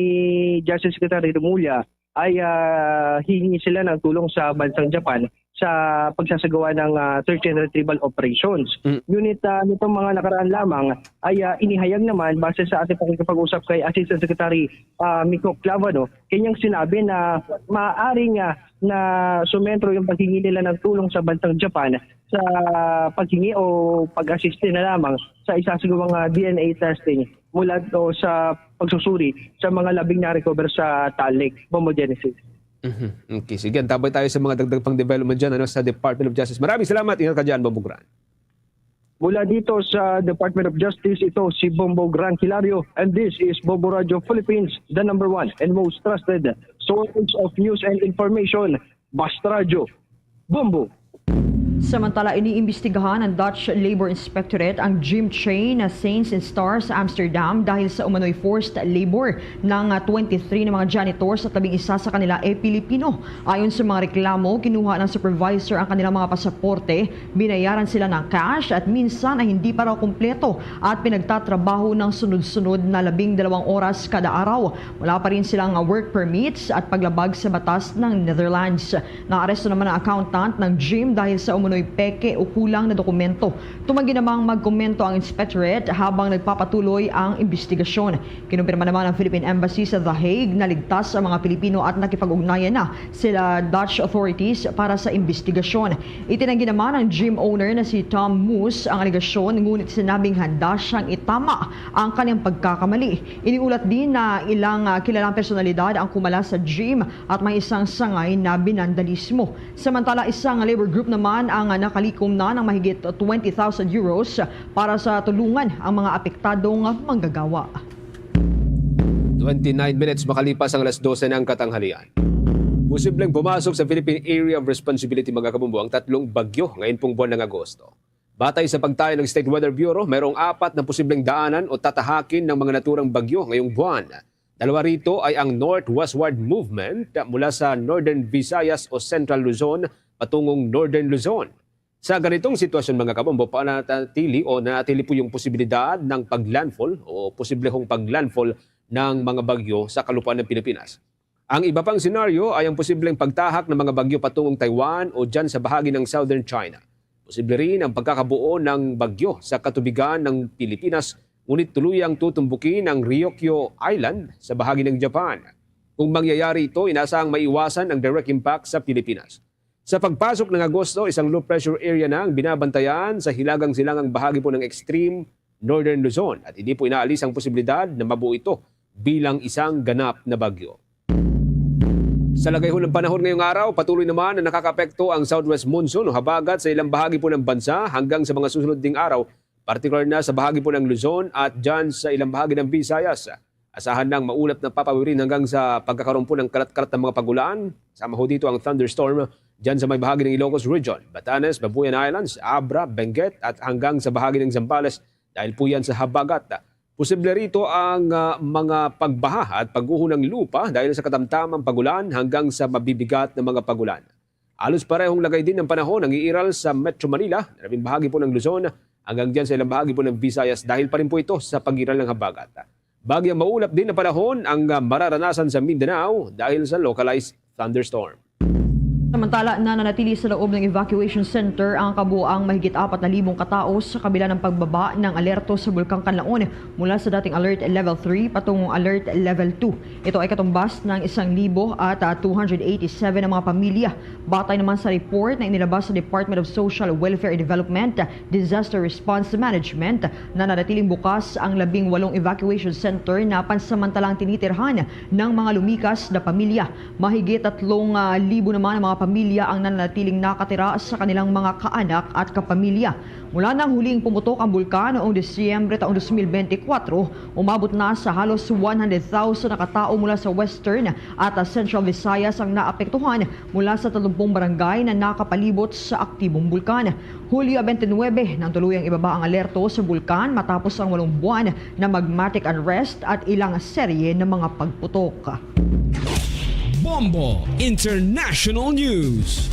Justice Secretary Remulla ay ah, hihingi sila ng tulong sa bansang Japan sa pagsasagawa ng ah, search and retrieval operations. Mm. Ngunit ah, nitong mga nakaraan lamang ay ah, inihayag naman base sa ating pakikipag-usap kay Assistant Secretary ah, Miko Clavano, kanyang sinabi na maaaring ah, na sumentro yung paghingi nila ng tulong sa bansang Japan sa paghingi o pag-assist na lamang sa isasagawang ah, D N A testing mula o sa pagsusuri sa mga labing na-recover sa Talek, Bombo Genesis. Mhm. Okay, sige. Antabay tayo sa mga dagdag pang development dyan, ano, sa Department of Justice. Maraming salamat. Ingat ka dyan, Bombo Gran. Mula dito sa Department of Justice, ito si Bombo Gran Hilario, and this is Bombo Radio Philippines, the number one and most trusted source of news and information. Basta Radio. Bombo. Samantala, iniimbestigahan ng Dutch Labor Inspectorate ang gym chain na Saints and Stars sa Amsterdam dahil sa umano'y forced labor ng ah, twenty-three na mga janitors at labing isa sa kanila ay Pilipino. Ayon sa mga reklamo, kinuha ng supervisor ang kanilang mga pasaporte, binayaran sila ng cash at minsan ay hindi pa raw kumpleto at pinagtatrabaho ng sunod-sunod na labing dalawang oras kada araw. Wala pa rin silang work permits at paglabag sa batas ng Netherlands. Naaresto naman ang accountant ng gym dahil sa umano'y peke o kulang na dokumento. Tumanggi namang magkomento ang inspectorate habang nagpapatuloy ang imbestigasyon. Kinumpirma naman ng Philippine Embassy sa The Hague na ligtas ang mga Pilipino at nakipag-ugnayan na sila Dutch authorities para sa imbestigasyon. Itinanggi naman ng gym owner na si Tom Moose ang alegasyon, ngunit sinabing handa siyang itama ang kanyang pagkakamali. Iniulat din na ilang ah, kilalang personalidad ang kumala sa gym at may isang sangay na binandalismo. Samantala, isang labor group naman ang ah, nakalikom na ng mahigit twenty thousand euros para sa tulungan ang mga apektadong manggagawa. Twenty-nine minutes makalipas ang alas dose ng katanghalian. Posibleng pumasok sa Philippine Area of Responsibility, mga kabombo, ang tatlong bagyo ngayon pong buwan ng Agosto. Batay sa pagtayo ng State Weather Bureau, mayroong apat na posibleng daanan o tatahakin ng mga naturang bagyo ngayong buwan. Dalawa rito ay ang northwestward movement mula sa Northern Visayas o Central Luzon patungong Northern Luzon. Sa ganitong sitwasyon, mga kabombo, panatili o nanatili po yung posibilidad ng paglandfall o posiblehong paglandfall ng mga bagyo sa kalupaan ng Pilipinas. Ang iba pang senaryo ay ang posibleng pagtahak ng mga bagyo patungong Taiwan o dyan sa bahagi ng Southern China. Posible rin ang pagkakabuo ng bagyo sa katubigan ng Pilipinas, ngunit tuluyang tutumbukin ang Ryukyu Island sa bahagi ng Japan. Kung mangyayari ito, inasahang maiwasan ang direct impact sa Pilipinas. Sa pagpasok ng Agosto, isang low pressure area na ang binabantayan sa hilagang silangang bahagi po ng extreme Northern Luzon at hindi po inaalis ang posibilidad na mabuo ito bilang isang ganap na bagyo. Sa lagay ho ng panahon ngayong araw, patuloy naman na nakakapekto ang southwest monsoon o habagat sa ilang bahagi po ng bansa hanggang sa mga susunod ding araw, partikular na sa bahagi po ng Luzon at dyan sa ilang bahagi ng Visayas. Asahan ng maulap na papawirin hanggang sa pagkakaroon po ng kalat-kalat ng mga pagulan, sama ho dito ang thunderstorm dyan sa may bahagi ng Ilocos Region, Batanes, Babuyan Islands, Abra, Benguet at hanggang sa bahagi ng Zambales dahil po yan sa habagat. Posible rito ang ah, mga pagbaha at pagguho ng lupa dahil sa katamtamang pagulan hanggang sa mabibigat na mga pagulan. Halos parehong lagay din ng panahon ang iiral sa Metro Manila, labing bahagi po ng Luzon, hanggang dyan sa ilang bahagi po ng Visayas dahil pa rin po ito sa pag-iral ng habagat. Bagyang maulap din na panahon ang ah, mararanasan sa Mindanao dahil sa localized thunderstorm. Samantala, nananatili sa loob ng evacuation center ang kabuoang mahigit apat na libong katao sa kabila ng pagbaba ng alerto sa Bulkang Kanlaon mula sa dating Alert Level three patungong Alert Level two. Ito ay katumbas ng isang libo at ah, two hundred eighty-seven na mga pamilya. Batay naman sa report na inilabas sa Department of Social Welfare and Development, Disaster Response Management, nananatiling bukas ang labing walong evacuation center na pansamantalang tinitirhan ng mga lumikas na pamilya. Mahigit tatlong ah, libo naman ang mga pamilya ang nananatiling nakatira sa kanilang mga kaanak at kapamilya. Mula nang huling pumutok ang bulkan noong Disyembre taong dos mil bente kwatro, umabot na sa halos one hundred thousand na katao mula sa Western at ah, Central Visayas ang naapektuhan mula sa tatlumpung barangay na nakapalibot sa aktibong bulkan. Hulyo bente nuwebe nang tuluyang ibaba ang alerto sa bulkan matapos ang walong buwan na magmatic unrest at ilang serye ng mga pagputok. Bombo International News.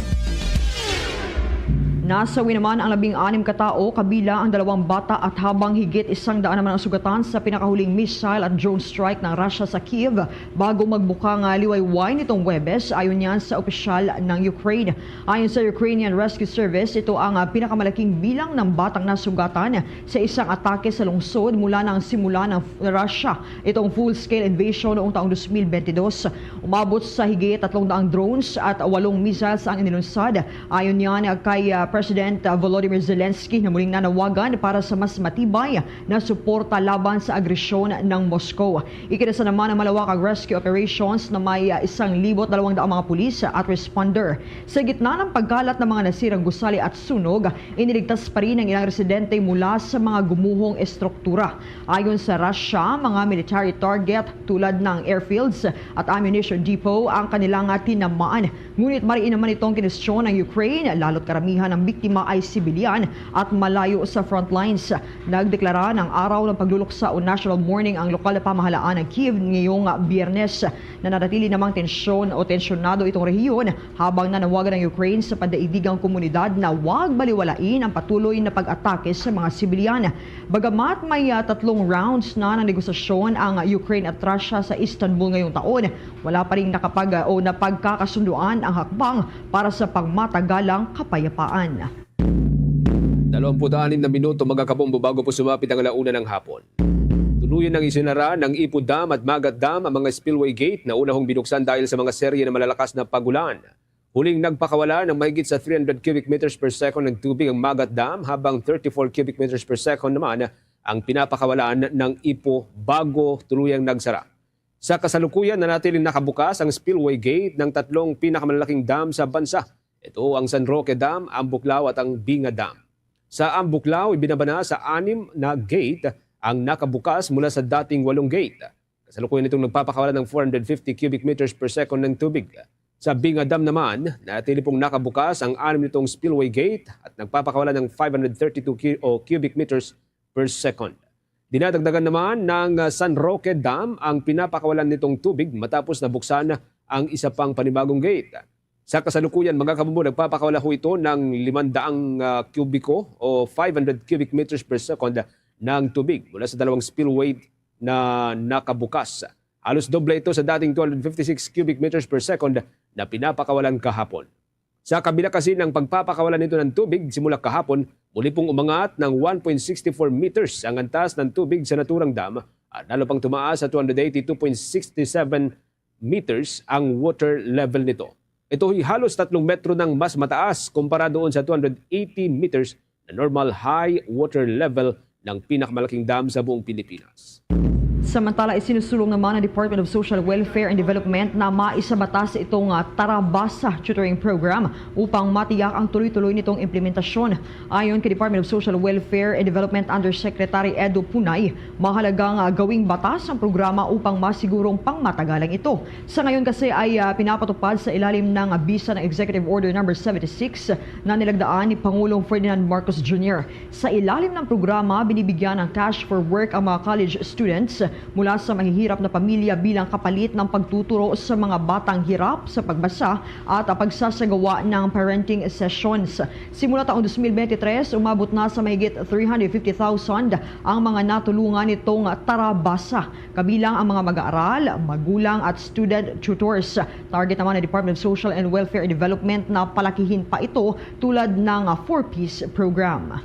Nasawi naman ang labing anim ka tawo, kabilang ang dalawang bata, at habang higit isang daan naman ang sugatan sa pinakahuling missile at drone strike ng Russia sa Kyiv bago magbuka nga liwayway nitong Huwebes, ayon yan sa opisyal ng Ukraine. Ayon sa Ukrainian Rescue Service, ito ang ah, pinakamalaking bilang ng batang nasugatan sa isang atake sa lungsod mula nang simula ng Russia itong full-scale invasion noong taong dos mil bente dos. Umabot sa higit tatlong daang drones at walong missiles ang inilunsad. Ayon niyan kay ah, President, uh, Volodymyr Zelensky na muling nanawagan para sa mas matibay na suporta laban sa agresyon ng Moscow. Ikinasa naman ang malawakang rescue operations na may, uh, isang libo dalawang daang mga pulis at responder. Sa gitna ng pagkalat ng mga nasirang gusali at sunog, iniligtas pa rin ang ilang residente mula sa mga gumuhong estruktura. Ayon sa Russia, mga military target tulad ng airfields at ammunition depot ang kanilang tinamaan. Ngunit mariin naman itong kinestyon ang Ukraine, lalo't karamihan ng biktima ay sibilyan at malayo sa frontlines. Nagdeklara ng araw ng pagluluksa o national mourning ang lokal na pamahalaan ng Kyiv ngayong Biyernes. Nananatili namang tensyon o tensyonado itong rehiyon, habang nanawagan ang Ukraine sa pandaigdigang komunidad na huwag baliwalain ang patuloy na pag-atake sa mga sibilyan. Bagamat may, ah, tatlong rounds na ng negosasyon ang Ukraine at Russia sa Istanbul ngayong taon, wala pa rin nakapag-, o napagkakasunduan ang hakbang para sa pangmatagalang kapayapaan. Dalawampu't anim na minuto, mga kabombo, bago po sumapit ang ala-una ng hapon. Tuluyan ng isinara ng Ipo Dam at Magat Dam ang mga spillway gate na unahong binuksan dahil sa mga serye ng malalakas na pagulan. Huling nagpakawala ng mahigit sa three hundred cubic meters per second ng tubig ang Magat Dam, habang thirty-four cubic meters per second naman ang pinapakawalan ng Ipo bago tuluyang nagsara. Sa kasalukuyan, nanatiling nakabukas ang spillway gate ng tatlong pinakamalalaking dam sa bansa. Ito ang San Roque Dam, Ambuclao at ang Binga Dam. Sa Ambuclao, ibinaba na sa anim na gate ang nakabukas mula sa dating walong gate. Kasalukuyan itong nagpapakawala ng four hundred fifty cubic meters per second ng tubig. Sa Binga Dam naman, nanatili pong nakabukas ang anim nitong spillway gate at nagpapakawala ng five hundred thirty-two cu-, o cubic meters per second. Dinadagdagan naman ng, ah, San Roque Dam ang pinapakawalan nitong tubig matapos nabuksan ang isa pang panibagong gate. Sa kasalukuyan, mga kabombo, nagpapakawala ho ito ng limang daang, ah, kubiko o five hundred cubic meters per second ng tubig mula sa dalawang spillway na nakabukas. Halos doble ito sa dating two hundred fifty-six cubic meters per second na pinapakawalan kahapon. Sa kabila kasi ng pagpapakawalan nito ng tubig simula kahapon, muli pong umangat ng one point six four meters ang antas ng tubig sa naturang dam at lalo pang tumaas sa two hundred eighty-two point six seven meters ang water level nito. Ito ay halos tatlong metro nang mas mataas kumpara doon sa two hundred eighty meters na normal high water level ng pinakamalaking dam sa buong Pilipinas. Samantala, isinusulong naman ng Department of Social Welfare and Development na maisabatas itong, ah, Tarabasa Tutoring Program upang matiyak ang tuloy-tuloy nitong implementasyon. Ayon kay Department of Social Welfare and Development Undersecretary Edo Punay, mahalagang, ah, gawing batas ang programa upang masigurong pangmatagalan ito. Sa ngayon kasi ay, ah, pinapatupad sa ilalim ng, ah, bisa ng Executive Order Number seventy-six na nilagdaan ni Pangulong Ferdinand Marcos Junior. Sa ilalim ng programa, binibigyan ng Cash for Work ang mga college students mula sa mahihirap na pamilya bilang kapalit ng pagtuturo sa mga batang hirap sa pagbasa at, ah, pagsasagawa ng parenting sessions. Simula taong twenty twenty-three, umabot na sa mahigit three hundred fifty thousand ang mga natulungan nitong Tarabasa, kabilang ang mga mag-aaral, magulang at student tutors. Target naman ng Department of Social and Welfare Development na palakihin pa ito tulad ng, ah, four Ps program.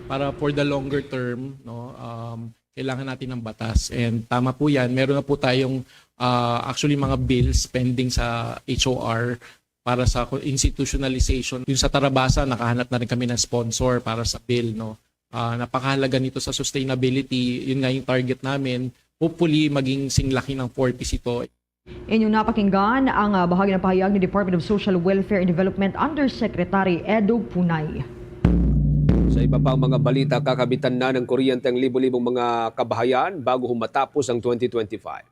Para for the longer term, no, um, kailangan natin ng batas. And tama po yan, meron na po tayong, ah, actually, mga bills pending sa H O R para sa institutionalization. Yung sa Tarabasa, nakahanap na rin kami ng sponsor para sa bill, no. Ah, napakahalaga nito sa sustainability. Yun nga yung target namin. Hopefully, maging singlaki ng four Ps ito. Inyong napakinggan ang, ah, bahagi ng pahayag ni Department of Social Welfare and Development Undersecretary Edo Punay. Sa iba pang mga balita, kakabitan na ng kuryente ang libo-libong mga kabahayan bago humatapos ang twenty twenty-five.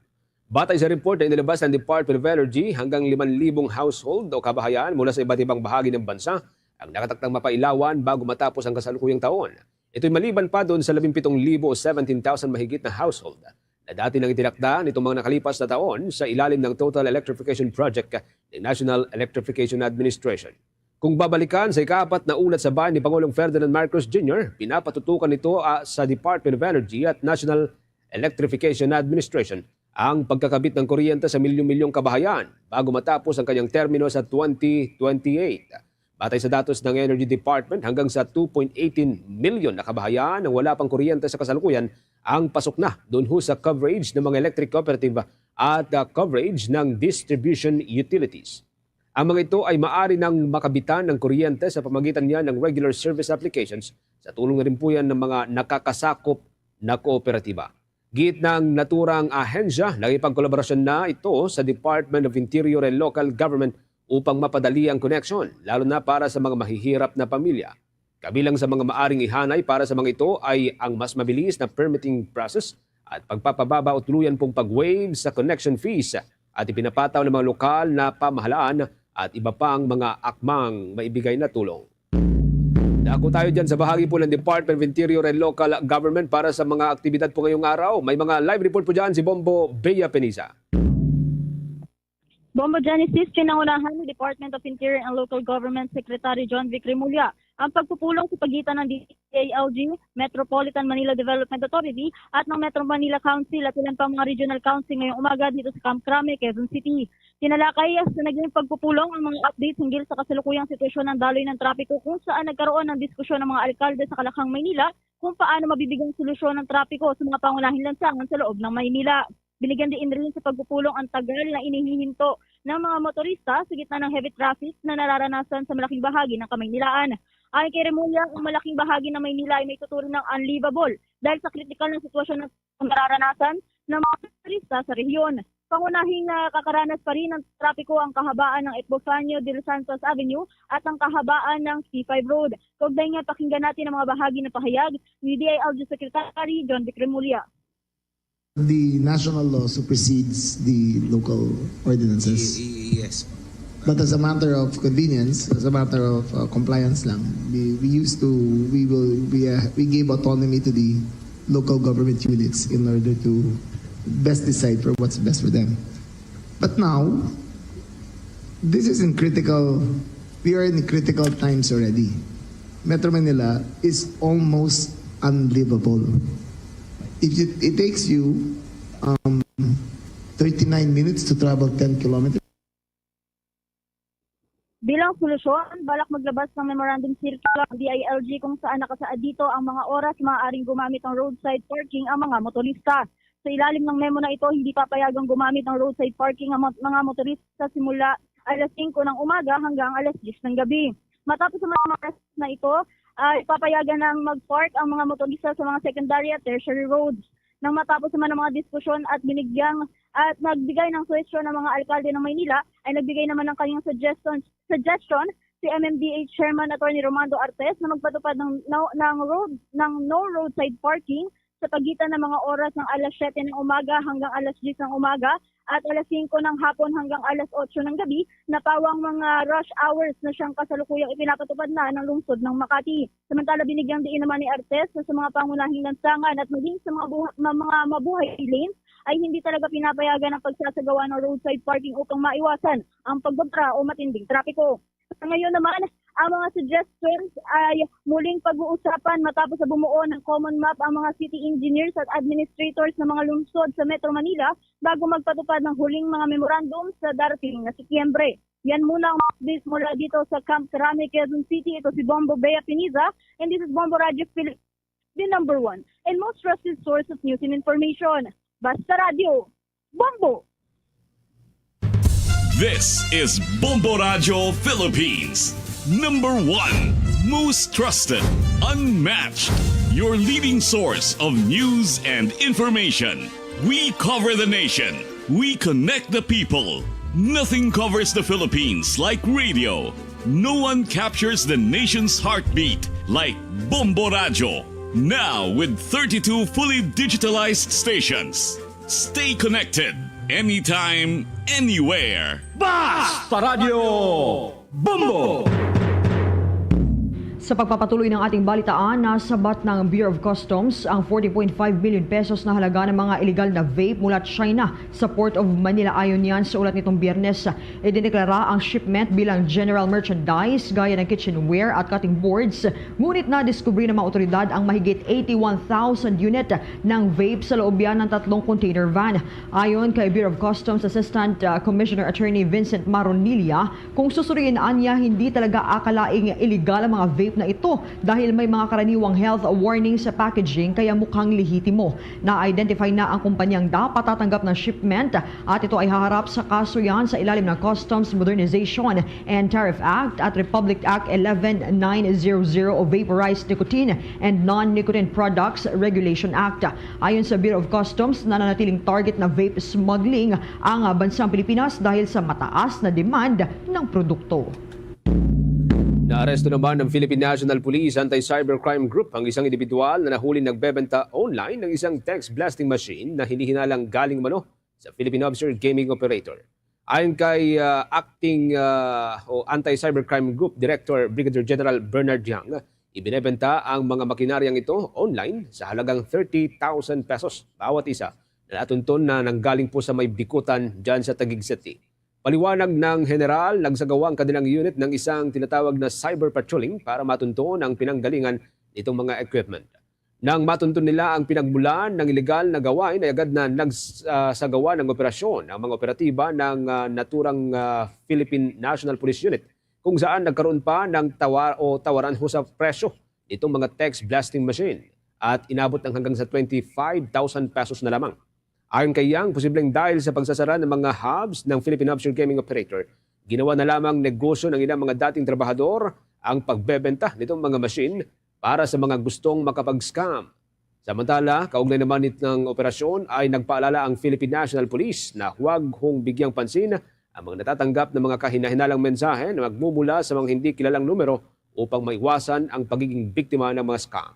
Batay sa report na inilabas ng Department of Energy, hanggang limang libong household o kabahayan mula sa iba't ibang bahagi ng bansa ang nakatakdang mapailawan bago matapos ang kasalukuyang taon. Ito'y maliban pa doon sa labing pitong libo o seventeen thousand mahigit na household na dati nang itinakda nitong mga nakalipas na taon sa ilalim ng Total Electrification Project ng National Electrification Administration. Kung babalikan, sa ikaapat na ulat sa bayan ni Pangulong Ferdinand Marcos Junior, pinapatutukan nito, ah, sa Department of Energy at National Electrification Administration ang pagkakabit ng kuryente sa milyon-milyong kabahayan bago matapos ang kanyang termino sa twenty twenty-eight. Batay sa datos ng Energy Department, hanggang sa two point eighteen milyon na kabahayan ang wala pang kuryente sa kasalukuyan ang pasok na doon ho sa coverage ng mga electric cooperative at, ah, coverage ng distribution utilities. Ang mga ito ay maari nang makabitan ng kuryente sa pamagitan niya ng regular service applications sa tulong na rin po yan ng mga nakakasakop na kooperatiba. Giit ng naturang ahensya, nakipagkolaborasyon na ito sa Department of Interior and Local Government upang mapadali ang connection, lalo na para sa mga mahihirap na pamilya. Kabilang sa mga maaring ihanay para sa mga ito ay ang mas mabilis na permitting process at pagpapababa o tuluyan pong pag-waive sa connection fees at ipinapataw ng mga lokal na pamahalaan at iba pang mga akmang maibigay na tulong. Dako tayo dyan sa bahagi po ng Department of Interior and Local Government para sa mga aktibidad po ngayong araw. May mga live report po dyan si Bombo Bea Peniza. Bombo Genesis, pinangunahan ni Department of Interior and Local Government Secretary John Vic Remulla ang pagpupulong sa pagitan ng D I L G, Metropolitan Manila Development Authority at ng Metro Manila Council at ilan pang mga regional council ngayong umaga dito sa Camp Crame, Quezon City. Tinalakay sa naging pagpupulong ang mga updates hinggil sa kasalukuyang sitwasyon ng daloy ng trapiko kung saan nagkaroon ng diskusyon ng mga alkalde sa Kalakhang, Maynila kung paano mabibigyang solusyon ang trapiko sa mga pangunahing lansangan sa loob ng Maynila. Binigyan diin rin sa pagpupulong ang tagal na inihihinto ng mga motorista sa gitna ng heavy traffic na nararanasan sa malaking bahagi ng Kamaynilaan. Ayon kay Remulla, ang malaking bahagi ng Maynila ay may tuturing ng unlivable dahil sa kritikal na sitwasyon na nararanasan ng mga motorista sa rehiyon. Pangunahing nakakaranas pa rin ng trapiko ang kahabaan ng Epifanio de los Santos Avenue at ang kahabaan ng C five Road. Kaugnay niya, pakinggan natin ang mga bahagi ng pahayag ni D I L G Secretary John Vic Remulla. The national law supersedes the local ordinances. Y- y- Yes. But as a matter of convenience, as a matter of uh, compliance lang, we, we used to, we will, we, uh, we gave autonomy to the local government units in order to best decipher what's best for them. But now, this is in critical, we are in critical times already. Metro Manila is almost unlivable. If it, it takes you um, thirty-nine minutes to travel ten kilometers. Bilang solusyon, balak maglabas ng memorandum circular ang D I L G kung saan nakasaad dito ang mga oras maaaring gumamit ng roadside parking ang mga motorista. Sa ilalim ng memo na ito, hindi papayagang gumamit ng roadside parking ang mga motorista simula alas singko ng umaga hanggang alas diyes ng gabi. Matapos ang mga oras na ito, ay papayagan ng mag-park ang mga motorista sa mga secondary at tertiary roads. Nang matapos naman ang mga diskusyon at binigyang at nagbigay ng suhestyon ang mga alkalde ng Maynila, ay nagbigay naman ng kanyang suggestion, suggestion si M M D A Chairman Attorney Romando Artes na magpatupad ng, ng, ng road ng no roadside parking sa pagitan ng mga oras ng alas siyete ng umaga hanggang alas diyes ng umaga at alas singko ng hapon hanggang alas otso ng gabi na pawang mga rush hours na siyang kasalukuyang ipinapatupad na ng lungsod ng Makati. Samantala, binigyang diin naman ni Artes na sa mga pangunahing lansangan at maging sa mga, buha- ma- mga mabuhay lane ay hindi talaga pinapayagan ang pagsasagawa ng roadside parking upang maiwasan ang pagbabara o matinding trapiko. Sa ngayon naman, ang mga suggestions ay muling pag-uusapan matapos na bumuo ng common map ang mga city engineers at administrators ng mga lungsod sa Metro Manila bago magpatupad ng huling mga memorandum sa darating na Setyembre. Yan muna ang update mula dito sa Camp Crame, Quezon City. Ito si Bombo Bea Piniza and this is Bombo Radio Philippines, the number one and most trusted source of news and information. Basta Radio, Bombo! This is Bombo Radio Philippines, number one, most trusted, unmatched, your leading source of news and information. We cover the nation. We connect the people. Nothing covers the Philippines like radio. No one captures the nation's heartbeat like Bombo Radio. Now with thirty-two fully digitalized stations. Stay connected anytime, anywhere. Basta Radio Bombo! Sa pagpapatuloy ng ating balitaan, nasabat ng Bureau of Customs ang forty point five million pesos na halaga ng mga iligal na vape mula China sa Port of Manila. Ayon niyan sa ulat nitong Biyernes, idineklara ang shipment bilang general merchandise gaya ng kitchenware at cutting boards. Ngunit nadiskubre ng mga otoridad ang mahigit eighty-one thousand unit ng vape sa loob yan ng tatlong container van. Ayon kay Bureau of Customs Assistant uh, Commissioner Attorney Vincent Maronilla, kung susuriin anya, hindi talaga akalaing iligal ang mga vape na ito dahil may mga karaniwang health warning sa packaging kaya mukhang lehitimo. Na-identify na ang kumpanyang dapat tatanggap ng shipment at ito ay haharap sa kaso yan sa ilalim ng Customs Modernization and Tariff Act at Republic Act eleven nine zero zero o Vaporized Nicotine and Non-Nicotine Products Regulation Act. Ayon sa Bureau of Customs, nananatiling target na vape smuggling ang bansang Pilipinas dahil sa mataas na demand ng produkto. Naaresto naman ng Philippine National Police Anti-Cybercrime Group ang isang individual na nahuling nagbebenta online ng isang text blasting machine na hinihinalang galing umano sa Philippine Obscure Gaming Operator. Ayon kay ah, Acting ah, o Anti-Cybercrime Group Director Brigadier General Bernard Yang, ibinebenta ang mga makinaryang ito online sa halagang thirty thousand pesos bawat isa na natunton na nanggaling po sa may Bikutan dyan sa Taguig City. Paliwanag ng General, nagsagawa ang kanilang unit ng isang tinatawag na cyber patrolling para matunton ang pinanggalingan nitong mga equipment. Nang matunton nila ang pinagmulan ng iligal na gawain, ay agad na nagsagawa ng operasyon ang mga operatiba ng ah, naturang ah, Philippine National Police Unit, kung saan nagkaroon pa ng tawar o tawaran ho sa presyo nitong mga text blasting machine at inabot ng hanggang sa twenty-five thousand pesos na lamang. Ayon kay Yang, posibleng dahil sa pagsasara ng mga hubs ng Philippine Offshore Gaming Operator, ginawa na lamang negosyo ng ilang mga dating trabahador ang pagbebenta nitong mga machine para sa mga gustong makapag-scam. Samantala, kaugnay naman nitong operasyon ay nagpaalala ang Philippine National Police na huwag hong bigyang pansin ang mga natatanggap ng mga kahinahinalang mensahe na magmumula sa mga hindi kilalang numero upang maiwasan ang pagiging biktima ng mga scam.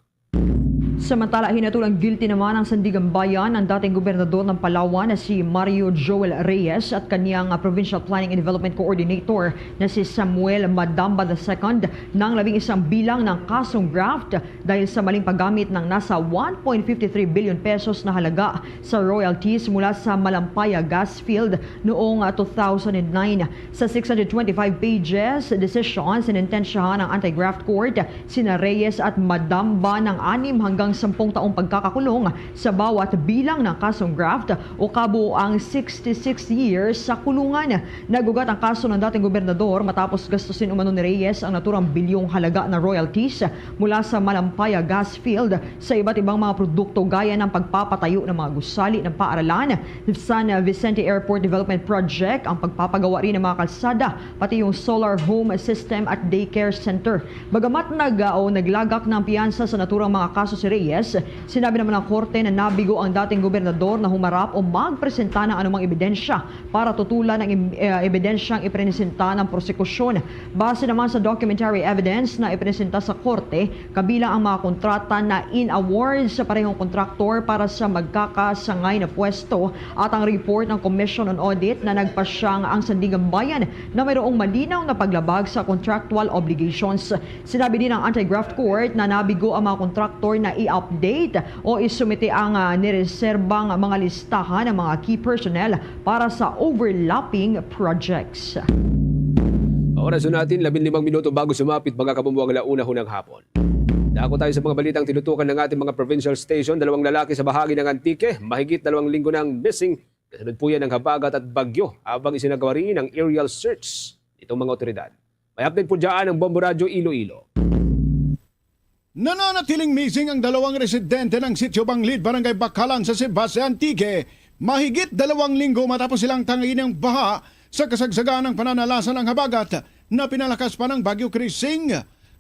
Samantala, hinatulang guilty naman ang Sandiganbayan ang dating gobernador ng Palawan na si Mario Joel Reyes at kanyang ah, Provincial Planning and Development Coordinator na si Samuel Madamba the second ng labing isang bilang ng kasong graft dahil sa maling paggamit ng nasa one point fifty three billion pesos na halaga sa royalties mula sa Malampaya gas field noong ah, two thousand nine. Sa six hundred twenty-five pages decision, sinentensyahan ng Anti-Graft Court sina Reyes at Madamba ng anim hanggang sampung taong pagkakakulong sa bawat bilang ng kasong graft o kabuoang sixty-six years sa kulungan. Nagugat ang kaso ng dating gobernador matapos gastusin umano ni Reyes ang naturang bilyong halaga na royalties mula sa Malampaya gas field sa iba't ibang mga produkto gaya ng pagpapatayo ng mga gusali ng paaralan, San Vicente Airport Development Project, ang pagpapagawa rin ng mga kalsada, pati yung solar home system at daycare center. Bagamat nag, o naglagak ng piyansa sa naturang mga kaso si Reyes, sinabi naman ng korte na nabigo ang dating gobernador na humarap o magpresenta ng anumang ebidensya para tutulan ang im- eh, ebidensyang ipresinta ng prosekusyon. Base naman sa documentary evidence na ipresinta sa korte, kabilang ang mga kontrata na in awards sa parehong kontraktor para sa magkakasangay na pwesto at ang report ng Commission on Audit na nagpasyang ang Sandiganbayan na mayroong malinaw na paglabag sa contractual obligations. Sinabi din ng Anti-Graft Court na nabigo ang mga kontraktor na i-update o isumite ang ah, nireserbang mga listahan ng mga key personnel para sa overlapping projects. Oras na natin, labing limang minuto bago sumapit, mga kabumbuang, alauna ho ng hapon. Dako tayo sa mga balitang tinutukan ng ating mga provincial station. Dalawang lalaki sa bahagi ng Antique, mahigit dalawang linggo nang missing. Kasunod po yan ng habagat at bagyo, habang isinagawa rin ang aerial search nitong mga otoridad. May update po dyan ang Bombo Radyo Iloilo. Nananatiling missing ang dalawang residente ng Sitio Banglid, Barangay Bakalan sa Sibase, Antique, mahigit dalawang linggo matapos silang tangayin ng baha sa kasagsagan ng pananalasa ng habagat na pinalakas pa ng Bagyo Krising.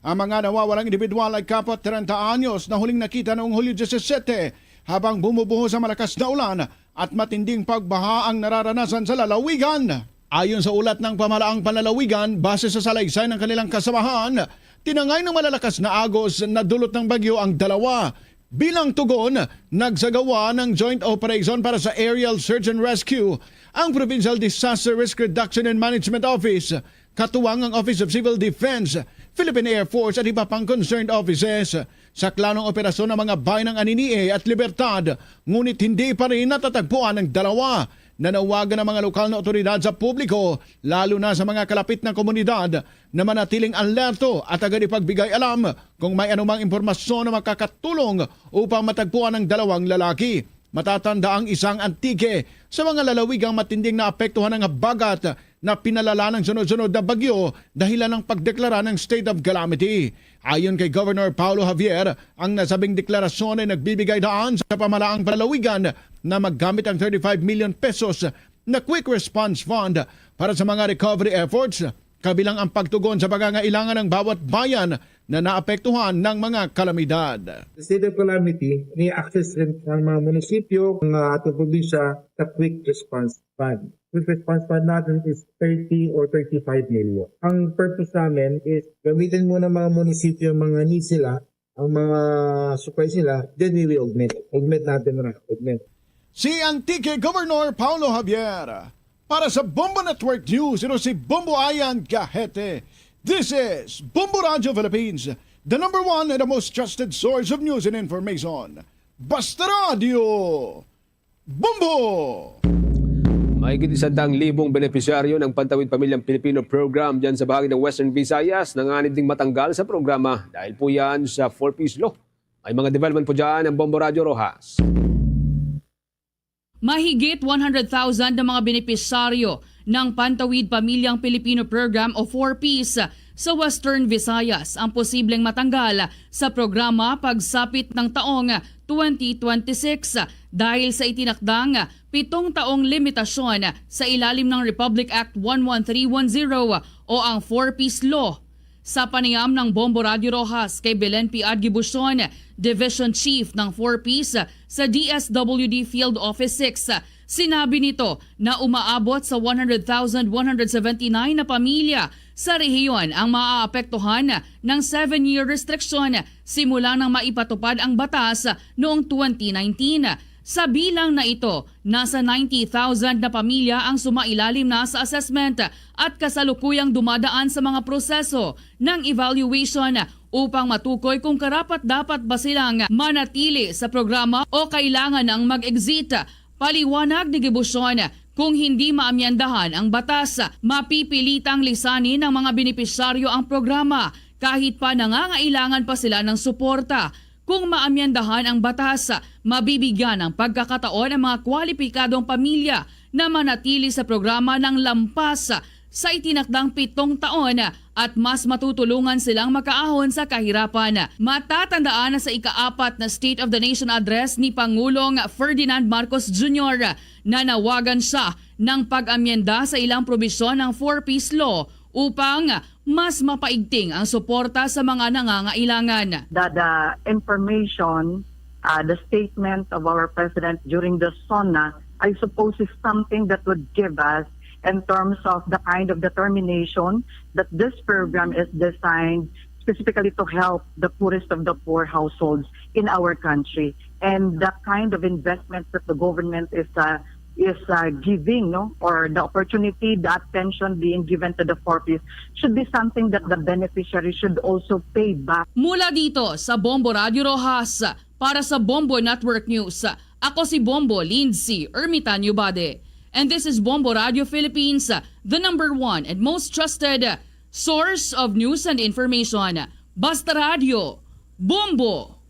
Ang mga nawawalang individual ay kapwa treinta anyos na huling nakita noong Hulyo disisiete habang bumubuhos ang malakas na ulan at matinding pagbaha ang nararanasan sa lalawigan. Ayon sa ulat ng pamahalaang panlalawigan, base sa salaysay ng kanilang kasamahan, tinangay ng malalakas na agos na dulot ng bagyo ang dalawa. Bilang tugon, nagsagawa ng joint operation para sa aerial search and rescue ang Provincial Disaster Risk Reduction and Management Office, katuwang ang Office of Civil Defense, Philippine Air Force at iba pang concerned offices. Saklanong operasyon ang mga bayan ng Anini-y at Libertad, ngunit hindi pa rin natatagpuan ang dalawa. Nanawagan ang mga lokal na otoridad sa publiko, lalo na sa mga kalapit na komunidad, na manatiling alerto at agad ipagbigay alam kung may anumang impormasyon na makakatulong upang matagpuan ang dalawang lalaki. Matatanda ang isang Antique sa mga lalawigang matinding naapektuhan ng habagat na pinalala ng sunod-sunod na bagyo dahilan ng pagdeklara ng state of calamity. Ayon kay Governor Paulo Javier, ang nasabing deklarasyon ay nagbibigay daan sa pamahalaang palalawigan na maggamit ang thirty-five million pesos na Quick Response Fund para sa mga recovery efforts, kabilang ang pagtugon sa pangangailangan ng bawat bayan na naapektuhan ng mga kalamidad. Sa state of calamity, may access rin ang mga munisipyo, ang, ah, ating probinsya sa Quick Response Fund. Quick Response Fund natin is thirty or thirty-five million. Ang purpose namin is gamitin muna ng mga munisipyo ang mga needs nila, ang mga supplies nila, then we will augment. Augment natin na, augment. Si Antique Governor Paulo Javier. Para sa Bombo Network News, ito si Bombo Ayan Gahete. This is Bombo Radio Philippines, the number one and the most trusted source of news and information. Basta Radio, Bombo! Mahigit isang daang libong benepisyaryo ng Pantawid Pamilyang Pilipino Program dyan sa bahagi ng Western Visayas nanganib ding matanggal sa programa dahil po yan sa four Ps Law. May mga development po dyan ang Bombo Radyo Rojas. Mahigit one hundred thousand na mga benepisyaryo ng Pantawid Pamilyang Pilipino Program o four Ps sa Western Visayas ang posibleng matanggal sa programa pagsapit ng taong twenty twenty-six dahil sa itinakdang pitong taong limitasyon sa ilalim ng Republic Act one one three one zero o ang four Ps Law. Sa panayam ng Bombo Radyo Rojas kay Belen P. Adgibucion, Division Chief ng four Ps sa D S W D Field Office six, sinabi nito na umaabot sa one hundred thousand one hundred seventy-nine na pamilya sa rehiyon ang maaapektuhan ng seven-year restriction simula nang maipatupad ang batas noong twenty nineteen. Sa bilang na ito, nasa ninety thousand na pamilya ang sumailalim na sa assessment at kasalukuyang dumadaan sa mga proseso ng evaluation upang matukoy kung karapat-dapat ba silang manatili sa programa o kailangan nang mag-exit. Paliwanag ni Gibucion, kung hindi maamyendahan ang batas, mapipilitang lisanin ng mga benepisyaryo ang programa kahit pa nangangailangan pa sila ng suporta. Kung maamyendahan ang batas, mabibigyan ng pagkakataon ang mga kwalipikadong pamilya na manatili sa programa ng lampas sa itinakdang pitong taon at mas matutulungan silang makaahon sa kahirapan. Matatandaan na sa ikaapat na State of the Nation Address ni Pangulong Ferdinand Marcos Junior, nanawagan siya ng pag-amyenda sa ilang probisyon ng four Ps Law upang mas mapaigting ang suporta sa mga nangangailangan. The, the information, uh, the statement of our president during the SONA, I suppose, is something that would give us in terms of the kind of determination that this program is designed specifically to help the poorest of the poor households in our country. And the kind of investment that the government is, uh, is, uh, giving, no, or the opportunity, the attention being given to the four Ps should be something that the beneficiary should also pay back. Mula dito sa Bombo Radyo Rojas, para sa Bombo Network News, ako si Bombo Lindsay Ermitanio Bade. And this is Bombo Radyo Philippines, the number one and most trusted source of news and information. Basta Radyo, Bombo!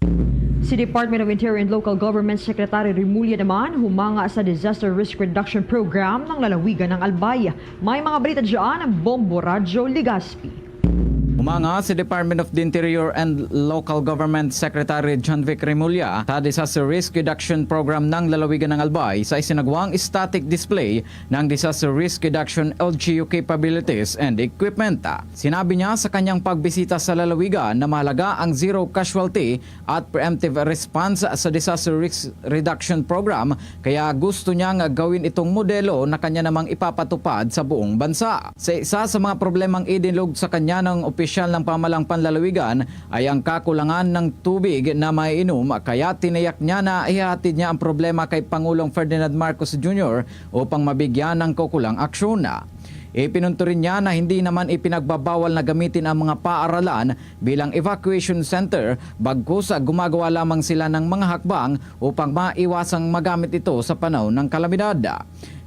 Si Department of Interior and Local Government Secretary Remulla naman humanga sa Disaster Risk Reduction Program ng lalawigan ng Albay. May mga balita dyan ang Bombo Radyo Legazpi. Humanga si Department of the Interior and Local Government Secretary John Vic Remulla sa Disaster Risk Reduction Program ng lalawigan ng Albay sa isinagwang static display ng Disaster Risk Reduction L G U capabilities and equipment. Sinabi niya sa kanyang pagbisita sa lalawigan na mahalaga ang zero casualty at preemptive response sa Disaster Risk Reduction Program, kaya gusto niya nga gawin itong modelo na kanya namang ipapatupad sa buong bansa. Sa isa sa mga problemang idinulog sa kanya ng opisyal ng pamahalang panlalawigan ay ang kakulangan ng tubig na maiinom, kaya tinayak niya na ihahatid niya ang problema kay Pangulong Ferdinand Marcos Junior upang mabigyan ng kaukulang aksyon. Ipinunto rin niya na hindi naman ipinagbabawal na gamitin ang mga paaralan bilang evacuation center, bagkus gumagawa lamang sila ng mga hakbang upang maiwasang magamit ito sa panahon ng kalamidad.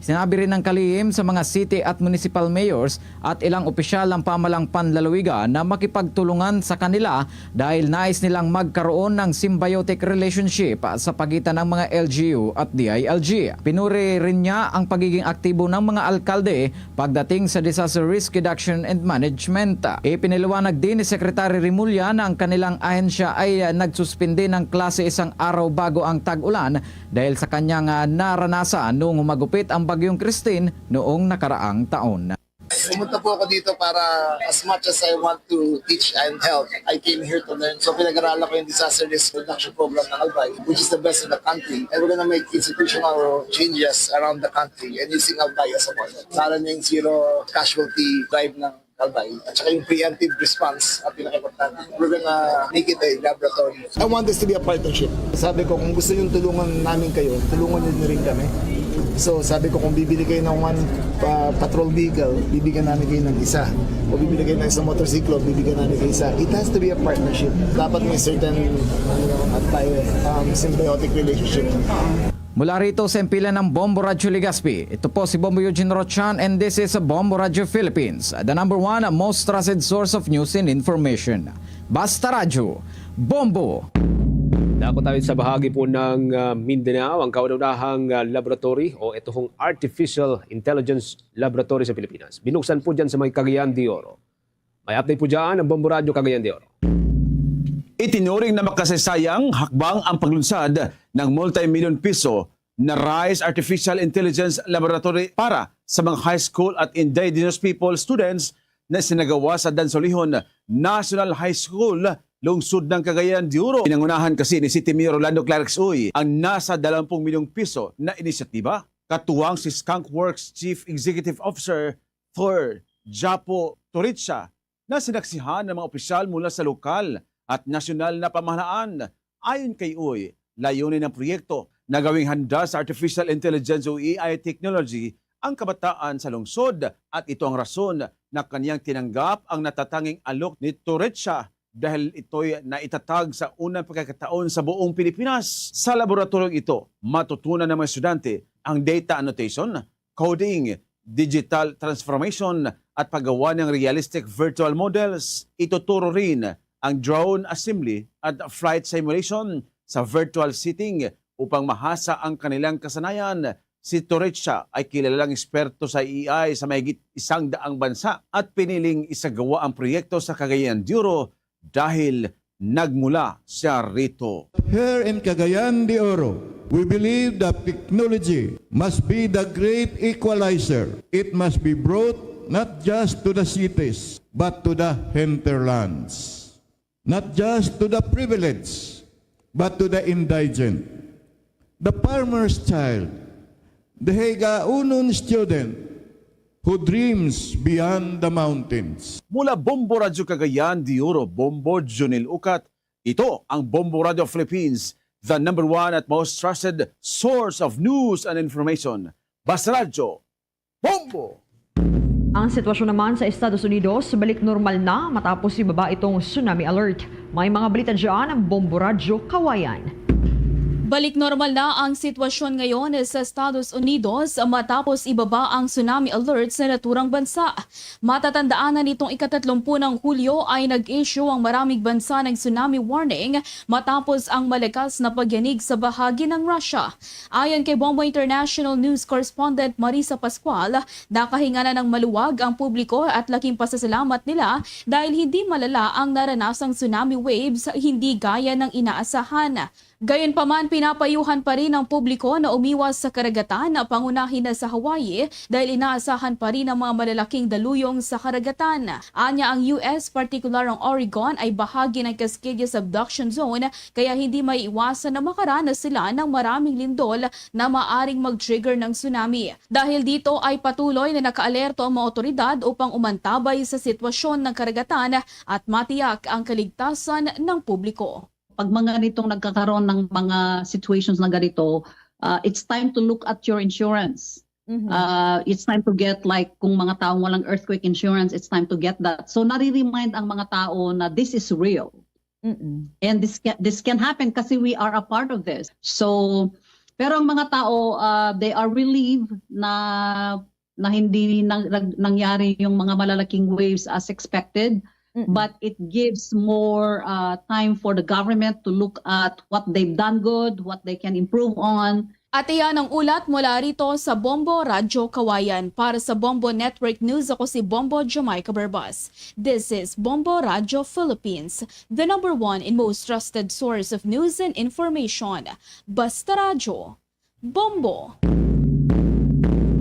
Sinabi rin ng kalihim sa mga city at municipal mayors at ilang opisyal ang pamalang panlalawigan na makipagtulungan sa kanila dahil nais nilang magkaroon ng symbiotic relationship sa pagitan ng mga L G U at D I L G. Pinuri rin niya ang pagiging aktibo ng mga alkalde pagdating sa disaster risk reduction and management. Ipinaliwanag din ni Secretary Remulla na ang kanilang ahensya ay nagsuspindi ng klase isang araw bago ang tag-ulan dahil sa kanyang, ah, naranasan noong humagupit ang Bagyong Christine noong nakaraang taon. Pumunta po ako dito para, as much as I want to teach and help, I came here to learn. So pinag-aralan ko yung disaster risk reduction program ng Albay, which is the best in the country. And we're gonna make institutional changes around the country and using Albay as a model. Lalo na yung zero casualty drive ng Albay at saka yung preemptive response ang pinaka-importante. We're gonna make it a laboratory. I want this to be a partnership. Sabi ko, kung gusto nyo tulungan namin kayo, tulungan nyo na rin kami. So sabi ko, kung bibili kayo ng one, uh, patrol vehicle, bibigyan namin kayo ng isa. Kung bibili kayo ng isang motorsiklo, bibigyan namin kayo isa. It has to be a partnership. Dapat may certain, ano, at tayo, um, symbiotic relationship. Mula rito sa himpilan ng Bombo Radyo Legazpi, ito po si Bombo Eugene Rochan and this is Bombo Radyo Philippines, the number one most trusted source of news and information. Basta Radyo, Bombo! Dako tayo sa bahagi po ng ah, Mindanao, ang kauna-unahang ah, laboratory o ito hong Artificial Intelligence Laboratory sa Pilipinas. Binuksan po dyan sa may Cagayan de Oro. May update po dyan ang Bombo Radyo Cagayan de Oro. Itinuring na makasaysayang hakbang ang paglunsad ng multi-million piso na RISE Artificial Intelligence Laboratory para sa mga high school at indigenous people students na sinagawa sa Dansolihon National High School, lungsod ng Cagayan de Oro. Pinangunahan kasi ni City Mayor Rolando Clarix Uy ang nasa dalawang milyong piso na inisyatiba. Katuwang si Skunk Works Chief Executive Officer Thor Japo Toricha na sinaksihan ng mga opisyal mula sa lokal at nasyonal na pamahalaan. Ayon kay Uy, layunin ng proyekto na gawing handa sa artificial intelligence o A I technology ang kabataan sa lungsod at ito ang rason na kaniyang tinanggap ang natatanging alok ni Toricha dahil ito'y naitatag sa unang pagkakataon sa buong Pilipinas. Sa laboratoryong ito, matutunan ng mga estudyante ang data annotation, coding, digital transformation at paggawa ng realistic virtual models. Ituturo rin ang drone assembly at flight simulation sa virtual setting upang mahasa ang kanilang kasanayan. Si Toricha ay kilalang eksperto sa A I sa mahigit isang daang bansa at piniling isagawa ang proyekto sa Cagayan de Oro dahil nagmula siya rito. Here in Cagayan de Oro, we believe that technology must be the great equalizer. It must be brought not just to the cities, but to the hinterlands. Not just to the privileged, but to the indigent, the farmer's child, the higaunon student who dreams beyond the mountains. Mula Bombo Radyo Cagayan de Oro, Bombo Junil Ukat, ito ang Bombo Radyo Philippines, the number one at most trusted source of news and information. Basta Radyo, Bombo! Ang sitwasyon naman sa Estados Unidos, balik normal na matapos ibaba itong tsunami alert. May mga balita dyan ang Bombo Radyo Kawayan. Balik normal na ang sitwasyon ngayon sa Estados Unidos matapos ibaba ang tsunami alert sa naturang bansa. Matatandaan na nitong ikatatlumpung Hulyo ay nag-issue ang maraming bansa ng tsunami warning matapos ang malakas na pagyanig sa bahagi ng Russia. Ayon kay Bombo International News Correspondent Marisa Pascual, nakahinga na ng maluwag ang publiko at laking pasasalamat nila dahil hindi malala ang naranasang tsunami waves, hindi gaya ng inaasahan. Gayunpaman, pinapayuhan pa rin ang publiko na umiwas sa karagatan, pangunahin na sa Hawaii, dahil inaasahan pa rin ang mga malalaking daluyong sa karagatan. Anya, ang U S, partikular ang Oregon, ay bahagi ng Cascadia Subduction Zone, kaya hindi maiiwasan na makaranas sila ng maraming lindol na maaring mag-trigger ng tsunami. Dahil dito ay patuloy na nakaalerto ang mga otoridad upang umantabay sa sitwasyon ng karagatan at matiyak ang kaligtasan ng publiko. Pag mga ganitong nagkakaroon ng mga situations na ganito, uh, it's time to look at your insurance. Mhm. Uh, it's time to get, like, kung mga taong walang earthquake insurance, it's time to get that. So nare-remind ang mga tao na this is real. Mm-mm. And this can, this can happen kasi we are a part of this. So Pero ang mga tao, ah, they are relieved na na hindi nang- nag- nangyari yung mga malalaking waves as expected, Mm-mm. but it gives more uh, time for the government to look at what they've done good, what they can improve on. At iyan ang ulat mula rito sa Bombo Radyo Kawayan. Para sa Bombo Network News, ako si Bombo Jamaica Barbas. This is Bombo Radyo Philippines, the number one and most trusted source of news and information. Basta Radyo, Bombo!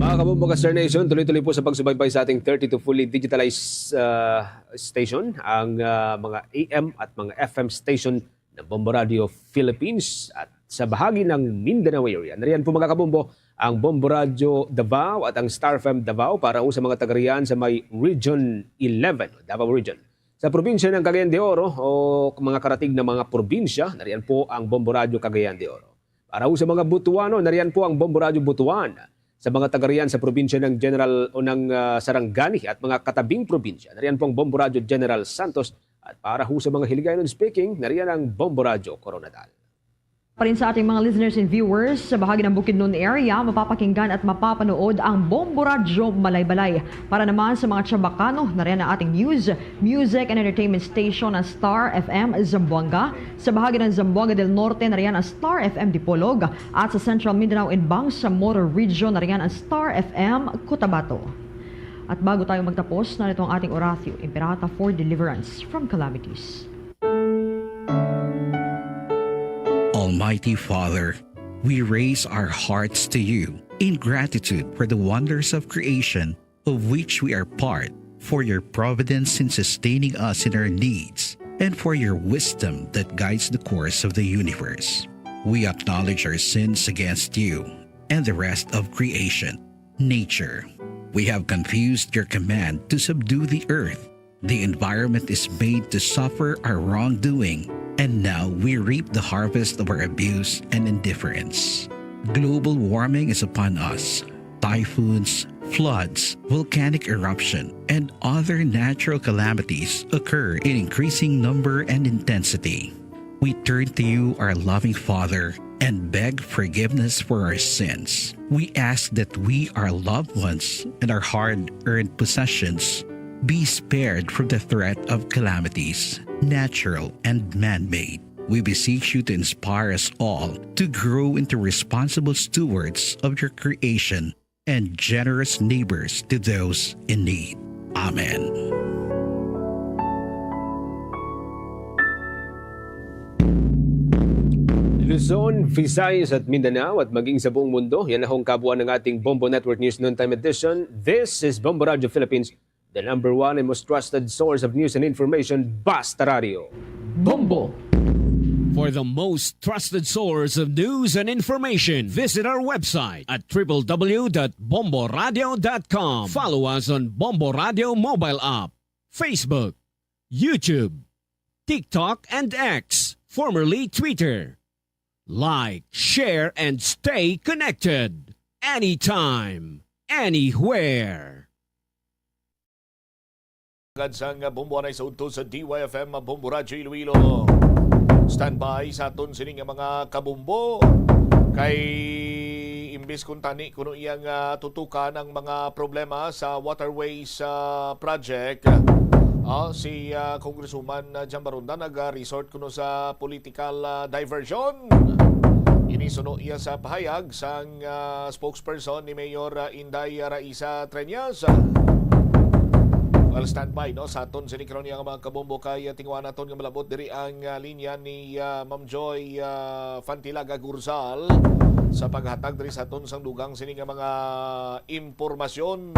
Mga kabombo ka Star Nation, tuloy-tuloy po sa pagsubaybay sa ating thirty-two fully digitalized uh, station, ang uh, mga A M at mga F M station ng Bombo Radio Philippines at sa bahagi ng Mindanao area. Nariyan po, mga kabombo, ang Bombo Radio Davao at ang Star F M Davao para ho sa mga taga-riyan sa may Region eleven, Davao Region. Sa probinsya ng Cagayan de Oro o mga karatig na mga probinsya, nariyan po ang Bombo Radio Cagayan de Oro. Para ho sa mga Butuano, nariyan po ang Bombo Radio Butuan. Sa mga taga-riyan sa probinsya ng General o ng ah, Sarangani at mga katabing probinsya, nariyan po ang Bombo Radio General Santos. At para ho sa mga Hiligaynon speaking, nariyan ang Bombo Radio Coronadal. Pa rin sa ating mga listeners and viewers, sa bahagi ng Bukidnon area, mapapakinggan at mapapanood ang Bombo Radyo Malaybalay. Para naman sa mga Chabacano, nariyan ang ating news, music and entertainment station ang Star F M Zamboanga. Sa bahagi ng Zamboanga del Norte, nariyan ang Star F M Dipolog. At sa Central Mindanao and Bangsamoro Region, nariyan ang Star F M Cotabato. At bago tayo magtapos, narito ang ating Oratio Imperata for deliverance from calamities. Almighty Father, we raise our hearts to you in gratitude for the wonders of creation of which we are part, for your providence in sustaining us in our needs, and for your wisdom that guides the course of the universe. We acknowledge our sins against you and the rest of creation, nature. We have confused your command to subdue the earth. The environment is made to suffer our wrongdoing, and now we reap the harvest of our abuse and indifference. Global warming is upon us. Typhoons, floods, volcanic eruption, and other natural calamities occur in increasing number and intensity. We turn to you, our loving Father, and beg forgiveness for our sins. We ask that we, our loved ones, and our hard earned possessions be spared from the threat of calamities, natural and man made. We beseech you to inspire us all to grow into responsible stewards of your creation and generous neighbors to those in need. Amen. Luzon, Visayas at Mindanao at maging sa buong mundo, yan ang kabuuan ng ating Bombo Network News Noontime Edition. This is Bombo Radio Philippines, the number one and most trusted source of news and information, Basta Radio. Bombo. For the most trusted source of news and information, visit our website at triple w dot bomboradio dot com. Follow us on Bombo Radio mobile app, Facebook, YouTube, TikTok, and X, formerly Twitter. Like, share, and stay connected. Anytime, anywhere. Agad sang Bombo anay sa udto sa D Y F M Bombo Radyo Iloilo. Standby sa aton sini nga mga kabombo. Kay imbis kung tani kuno iya nga tutukan ang mga problema sa waterways ah, project, ah, si ah, Congresswoman ah, Jan Baronda nag-resort kuno sa political ah, diversion. Ini suno iya sa pahayag sang ah, spokesperson ni Mayor ah, Inday Raisa Treñas. Well, standby no sa aton sini karon nga mga kabombo kay ah, tinguha naton nga malabot diri ang ah, linya ni ah, Ma'am Joy ah, Fantilaga Gurzal sa paghatag diri sa aton sang dugang sini nga mga impormasyon.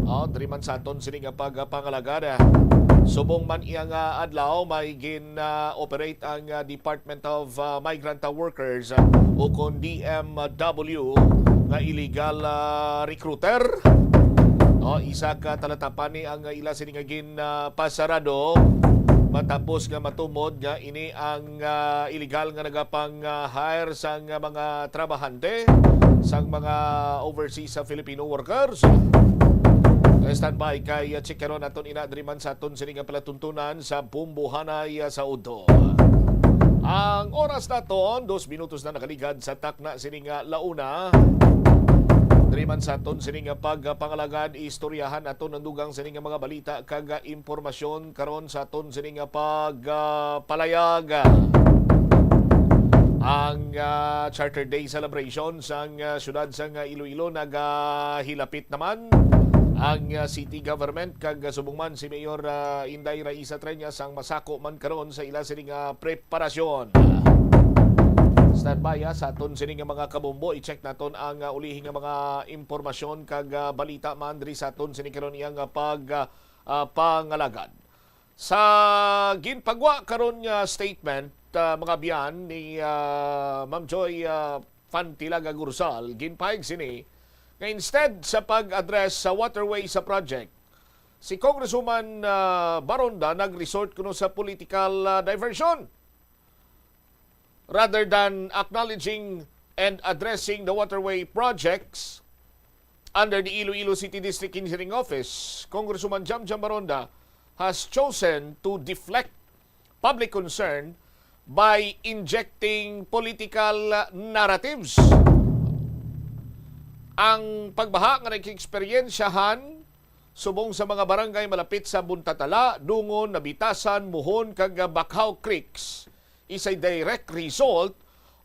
Oh, diri man sa aton sini nga pagpangalagad. Subong man iya nga adlaw may gin-operate ang ah, Department of ah, Migrant Workers ah, ukon D M W nga illegal ah, recruiter. Oh, isa ka talatapan ni ang ila sini nga gin ah, pasarado matapos nga matumod nga ini ang ah, illegal nga nagapang ah, hire sang ah, mga trabahante sang mga overseas sa Filipino workers. Standby kay ah, checkeron naton ina diri man sa aton sini nga palatuntunan sa Bumbuhanay ah, sa Udto. Ang oras Sa aton, dos minutos na nakaligad sa takna sini nga la una. Diri man sa aton sini nga pagpangalagad, istoryahan aton ang dugang sini nga mga balita kag, ah, impormasyon karon sa aton sini nga pagpalayag. Ang, ah, Charter Day celebration sang, ah, siyudad sang, ah, Iloilo nagahilapit naman. Ang, ah, city government kag, ah, subong man si Mayor, ah, Inday Raisa Treñas ang masako man karon sa ila sini nga preparasyon. Standby, ah, sa aton sini nga mga kabombo, i-check naton ang, ah, ulihi nga mga impormasyon kag, ah, balita man diri sa aton sini karon iyang, ah, pag, ah, ah, pangalagad. Sa ginpagwa karon nga statement, ah, mga biyan ni, ah, Ma'am Joy, ah, Fantilaga Gursal, ginpahayag sini nga instead sa pag-address sa waterway sa project, si Congresswoman, ah, Baronda nag-resort kuno sa political, ah, diversion. Rather than acknowledging and addressing the waterway projects under the Iloilo City District Engineering Office, Congresswoman Jam Jam Baronda has chosen to deflect public concern by injecting political narratives. Ang pagbaha nga nagkiksperyensyahan subong sa mga barangay malapit sa Buntatala, Dungon, Nabitasan, Muhon, kag Bakhaw Creeks is a direct result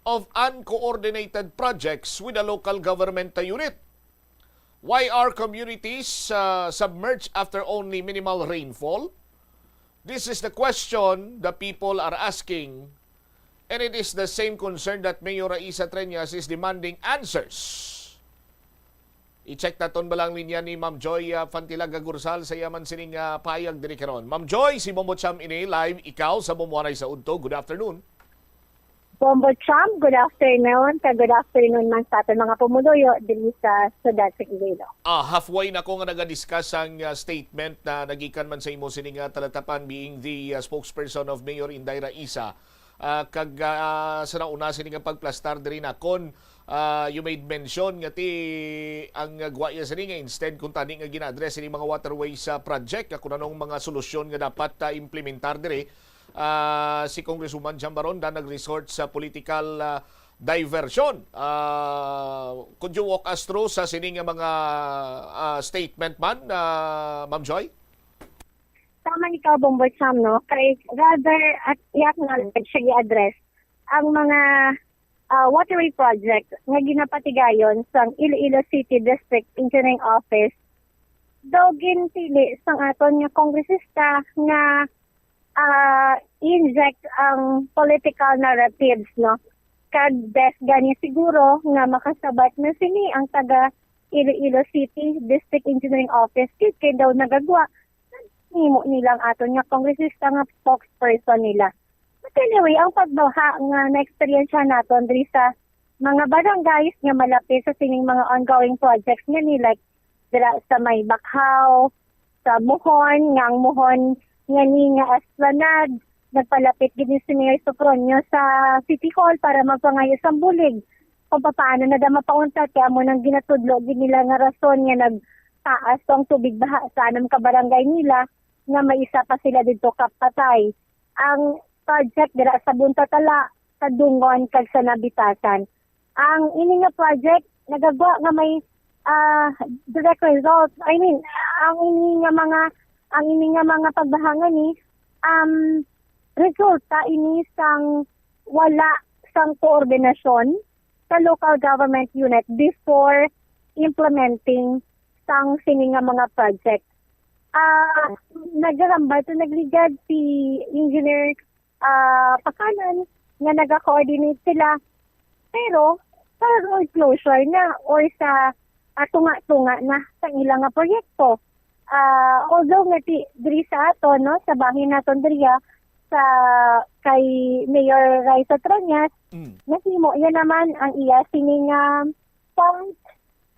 of uncoordinated projects with a local government unit. Why are communities, uh, submerged after only minimal rainfall? This is the question the people are asking, and it is the same concern that Mayor Raisa Treñas is demanding answers. I-check naton bala ang linya ni Ma'am Joy, ah, Fantilaga Gursal sa iya man sining, ah, pahayag diri karon. Ma'am Joy, si Bombo Cham ini, live ikaw sa Bombo Anay sa Udto. Good afternoon. Bombo Cham, good afternoon. Kag good afternoon man sa aton mga pumuluyo diri sa siyudad sa Iloilo. Ah, halfway na ko nga naga-discuss ang, ah, statement na nagikan man sa imo sining, ah, talatapan, being the, ah, spokesperson of Mayor Inday Raisa. Ah, kag, ah, sa nauna sini nga pagplastar diri nakon, ah, you made mention nga ti ang gwa iya sini nga instead kung tani nga gina-address sini mga waterways sa project, nga kung anong mga solusyon nga dapat, ah, implementar diri, ah, si Congresswoman Jam Baronda nag-resort sa political, ah, diversion. Ah, could you walk us through sa sini nga mga, ah, statement man, ah, Ma'am Joy? Tama ni ka, Bombo Cham, no? Kay rather at i-acknowledge siya i-address ang mga, ah, waterway project nga ginapatigayon sang Iloilo City District Engineering Office, daw ginpili sang aton nga kongresista nga, ah, inject ang political narratives, no? Kag best gani siguro nga makasabat na sini ang taga Iloilo City District Engineering Office, kay, kay daw nagagwa nimo nilang aton nga kongresista nga spokesperson nila. But anyway, ang pagbaha nga na-experience naton diri sa mga barangays nga malapit sa sining mga ongoing projects nga ni, like, dira sa may Bakhaw, sa Muhon, nga ang Muhon nga ni nga Esplanade, nagpalapit gid ni si Mayor Sopronio sa City Hall para magpangayo sang bulig kung papaano na daw mapauntat, kay amo nang ginatudlo gid nila nga rason nga nagtaas ang tubig baha sa anam ka barangay nila, nga may isa pa sila didto kapatay. Ang project dira sa Buntatala, sa Dungon, kag sa Nabitasan. Ang ini nga project nagagwa nga may, ah, direct result. I mean, ang ini nga mga, ang ini nga mga pagbaha nga ni, um, resulta ini sang wala sang koordinasyon sa local government unit before implementing sang sini nga mga project. Ah, nagahambal to, nagligad si Engineer, ah, Pakanan nga naga-coordinate sila. Pero sa road closure na or sa, ah, tunga-tunga na sa ilang nga proyekto. Ah, although nga ti, diri sa aton, no, sa bahin naton diriya sa kay Mayor Raisa Treñas, Mm. nahimo yan naman ang iya sini nga point.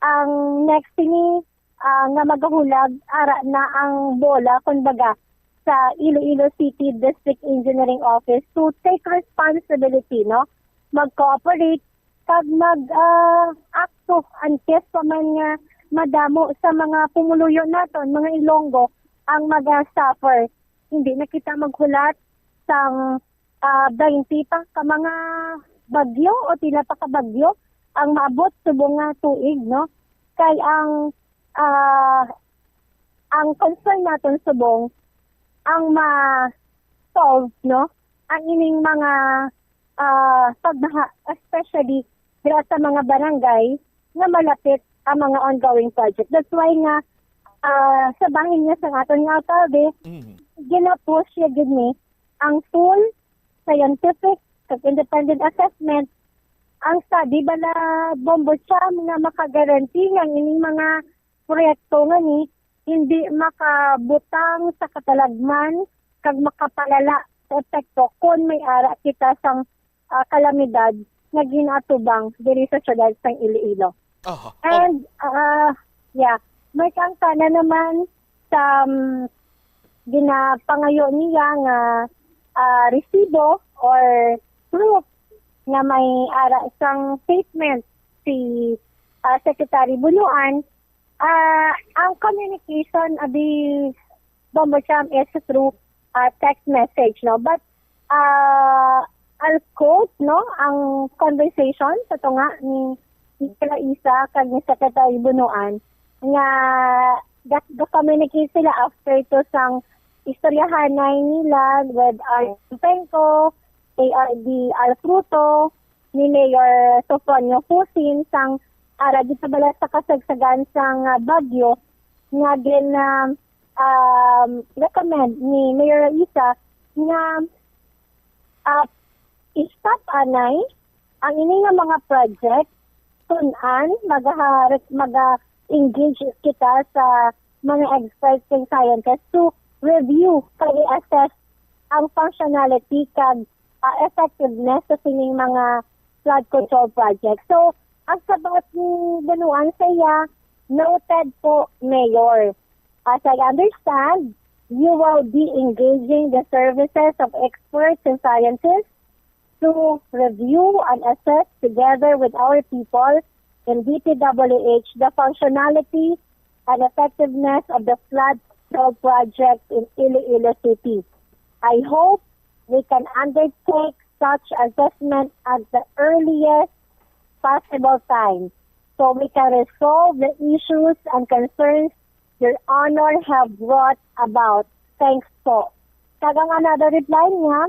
Ang next sini, ah, nga magahulag, ara na ang bola, kumbaga, sa Iloilo City District Engineering Office to take responsibility, no? Mag-cooperate kag mag, ah, akto antes pa man nga madamo sa mga pumuluyo naton, mga Ilonggo, ang maga-suffer. Hindi na kita maghulat sang ah, twenty pa ka mga bagyo o pila pa ka bagyo ang maabot subong nga tuig, no? Kay ang, ah, ang concern naton subong ang ma-solve, no? Ang ining mga, ah, pagbaha, especially dira sa mga barangay nga malapit ang mga ongoing project. That's why nga, ah, sa bahin nga sang aton nga alkalde, Mhm. gina-push ya gid ni ang tool, scientific, kag independent assessment, ang study bala, Bombo Cham, nga makagaranti nga ang ining mga proyekto nga ni hindi makabutang sa katalagman kag makapalala sa epekto kon may ara kita sang, ah, kalamidad nga ginaatubang diri sa siyudad sang Iloilo. Aha. Oh. And, ah, yeah, may kangkana naman sa, um, ginapangayo niya nga, ah, resibo or proof nga may ara sang statement si, ah, Secretary Bunuan. Ah, ang communication abi, Bombo Cham, is through, ah, text message, no? But, ah, I'll quote, no, ang conversation sa tunga ni, ni Raisa kag ni Secretary Bunuan nga ga-, ga-communicate sila after to sang istoryahanay nila with Arlene Penco, A R D Alfruto, ni Mayor Sofronio Fusin sang ara gid sa bala sa kasagsagan sang, ah, bagyo nga gin, ah, um, recommend ni Mayor Raisa nga, ah, i-stop anay ang ini nga mga project, tun-an, maga-, maga-engage kita sa mga experts and scientists to review kag i-assess ang functionality kag, ah, effectiveness sa sining mga flood control project. So, ang sabat ni Bunuan sa iya, "Noted po, Mayor. As I understand, you will be engaging the services of experts and scientists to review and assess together with our people in D P W H the functionality and effectiveness of the flood control project in Iloilo City. I hope we can undertake such assessment at the earliest possible time so we can resolve the issues and concerns your honor have brought about. Thanks po." Kag ang another reply niya,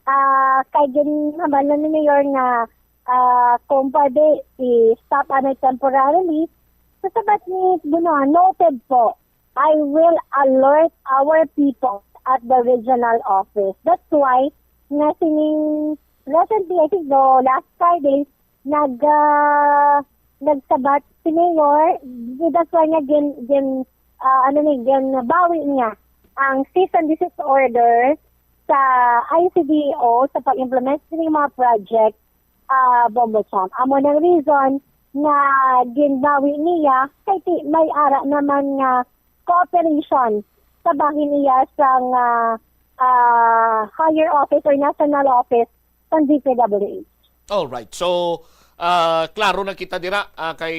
ah, kay ginhambal na ni Mayor nga, ah, kung pwede, i-stop anay temporarily. Sa sabat ni Bunuan, "Noted po. I will alert our people at the regional office." That's why nga sining recently, I think, no, last Friday, nag, ah, nagsabat si Mayor. That's why nga gin, gin, ah, ano ni, ginbawi niya ang cease and desist order sa I C D O sa pag-implement sining mga project, ah, Bombo Cham. Amo nang reason nga ginbawi niya kay ti-, may ara naman nga cooperation sa bahin niya sang, ah, ah, higher office or national office sang D P W H. All right. So, ah, klaro na kita dira, ah, kay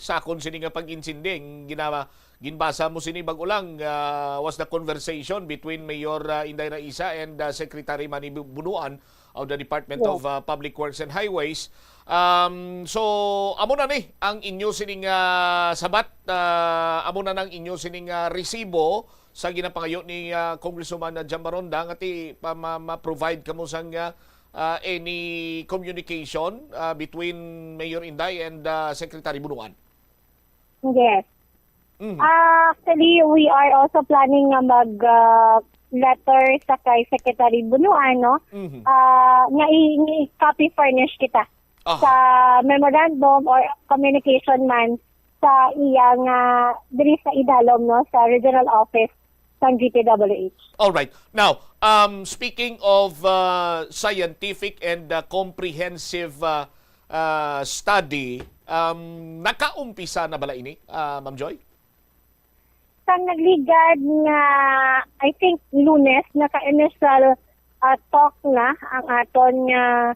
sa akon sini nga pag-intindi, ang gina-, ginbasa mo sini bag-o lang, ah, was the conversation between Mayor, ah, Inday Raisa and, ah, Secretary Manny Bu-, Bunuan of the Department Yes. of, ah, Public Works and Highways. Um, so, amo na ni ang inyo sining, ah, sabat, ah, amo na nang inyo sining, ah, resibo sa ginapangayo ni, ah, Congresswoman, ah, Jam Baronda nga ti pa ma-, ma-provide kamo sang, ah, ah, any communication, ah, between Mayor Inday and, ah, Secretary Bunuan? Yes. Mm. Ah, actually, we are also planning nga mag, ah, letter sa kay Secretary Bunuan, no? Mhm. Ah, nga i-, i-copy furnish kita Aha. sa memorandum or communication man sa iya nga diri sa idalom, no, sa regional office sang D P W H. All right. Now, um, speaking of, uh, scientific and, uh, comprehensive, uh, uh, study, um, nakaumpisa na bala ini, uh, Ma'am Joy? Sang nagligad nga, I think, Lunes, naka-initial, ah, talk na ang aton nga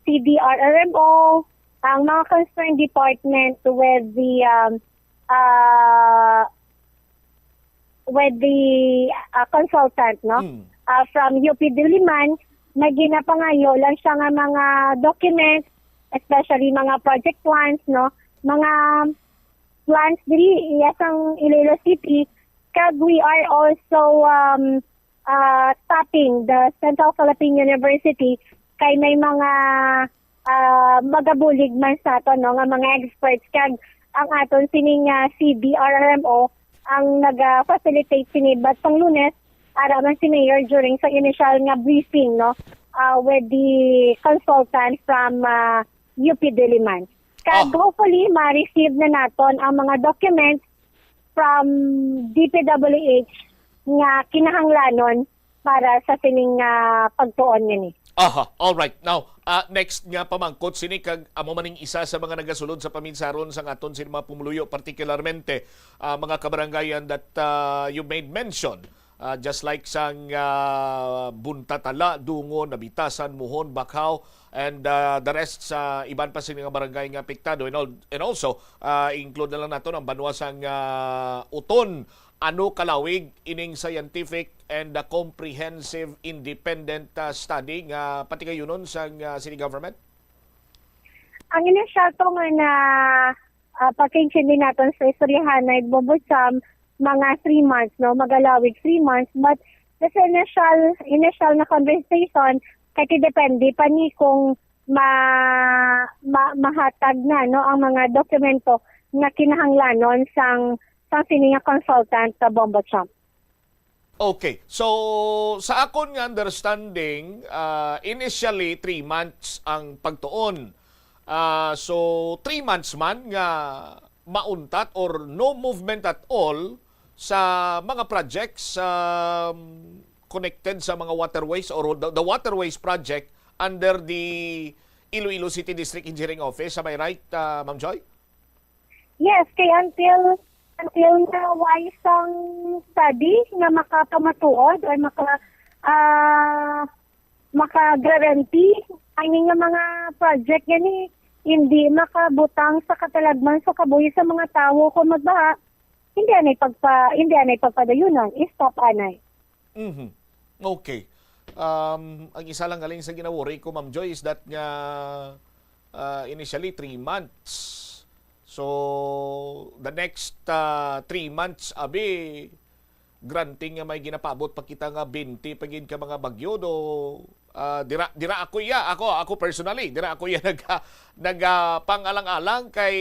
C D R R M O, ang mga concerned department with the, um, ah, with the, ah, consultant, no? Mm. Ah, from U P Diliman, may ginapangayo lang siya nga mga documents, especially mga project plans, no? Mga plans diri iya sang Iloilo City, kag we are also, um, uh, tapping the Central Philippine University kay may mga, uh, magabulig man sa aton, no, nga mga experts, kag ang aton sining, uh, C B R R M O ang naga-facilitate sini, but sang Lunes ara man si Mayor during sa initial nga briefing, no, uh, with the consultant from, uh, U P Diliman. Kag, oh, hopefully ma-receive na naton ang mga documents from D P W H nga kinahanglanon para sa sining, ah, pagtuon nini. Aha, all right. Now, ah, next nga pamangkot sini, kag amo maning isa sa mga nagasulod sa paminsaron sa aton sini mga pumuluyo, particularmente, ah, mga kabarangayan that, ah, you made mention, ah, just like sang, ah, Buntatala, Dungon, Nabitasan, Muhon, Bacau, and, ah, the rest sa iban pa sini nga barangay nga apektado. And, al- and also, ah, include na lang nato ang banwa sang, ah, Uton. Ano kalawig ining scientific and, ah, comprehensive independent, ah, study nga patigayunon sang, ah, city government? Ang initial to nga na, ah, pagkaintindi naton sa istoryahanay, Bombo Cham, mga three months, no? Magalawig three months, but sa initial, initial na conversation, kay ti depende pa ni kung ma-, ma-, mahatag na, no, ang mga dokumento nga kinahanglanon sang, sang sini nga consultant sa Bombo Cham. Okay. So, sa akon nga understanding, ah, initially, three months ang pagtuon. Ah, so, three months man nga mauntat or no movement at all sa mga projects, um, connected sa mga waterways or the, the waterways project under the Iloilo City District Engineering Office. Am I right, ah, Ma'am Joy? Yes, kay until, until na way sang study nga makapamatuod or maka-, ah, maka-guarantee, ani nga mga project gani, hindi makabutang sa katalagman sa kabuhi sa mga tawo kung magbaha, hindi anay pagpa-, hindi anay pagpadayunan, stop anay. Mhm. Okay. Um, ang isa lang galing sa ginaworry ko, Ma'am Joy, is that nga, ah, initially three months. So, the next, ah, three months, abi, granting nga may ginapaabot pa kita nga twenty pa gid ka mga bagyo, do, ah, dira, dira ako iya, ako, ako personally, dira ako iya nag-, nagapang-alang-alang kay,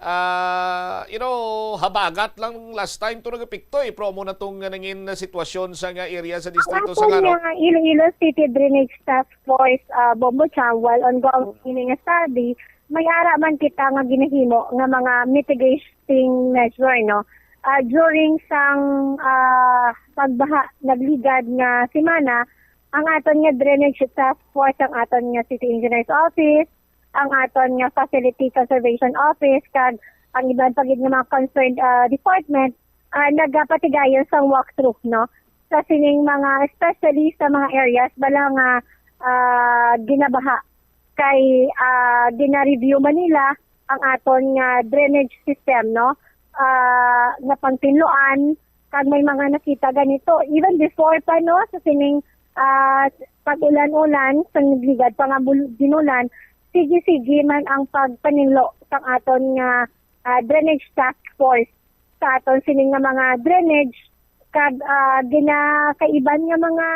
ah, you know, habagat lang last time to nagapikto, eh, pero amo na tong nangin na sitwasyon sa nga area sa distrito sa Ngaro. Ang nga Iloilo City Drainage Task Force, ah, Bombo Cham, while ongoing ini nga study, may ara man kita nga ginahimo nga mga mitigating measure, no? Ah, during sang, ah, pagbaha nagligad nga semana, ang aton nga drainage task force, ang aton nga city engineer's office, ang aton nga facility conservation office, kag ang iban pa gid nga mga concerned, ah, department, ah, nagapatigayon sang walkthrough, no? Sa sining mga, especially sa mga areas bala nga, ah, ginabaha. Kay, ah, gina-review man nila ang aton nga drainage system, no? Ah, nga pangtinluan, kag may mga nakita ganito. Even before pa, no, sa sining, ah, pag-ulan-ulan, sa nagligad pa nga bul-, ginulan, sige-sige man ang pagpaninlo sang aton nga, ah, drainage task force sa aton sining nga mga drainage, kag, ah, ginakaiban nga mga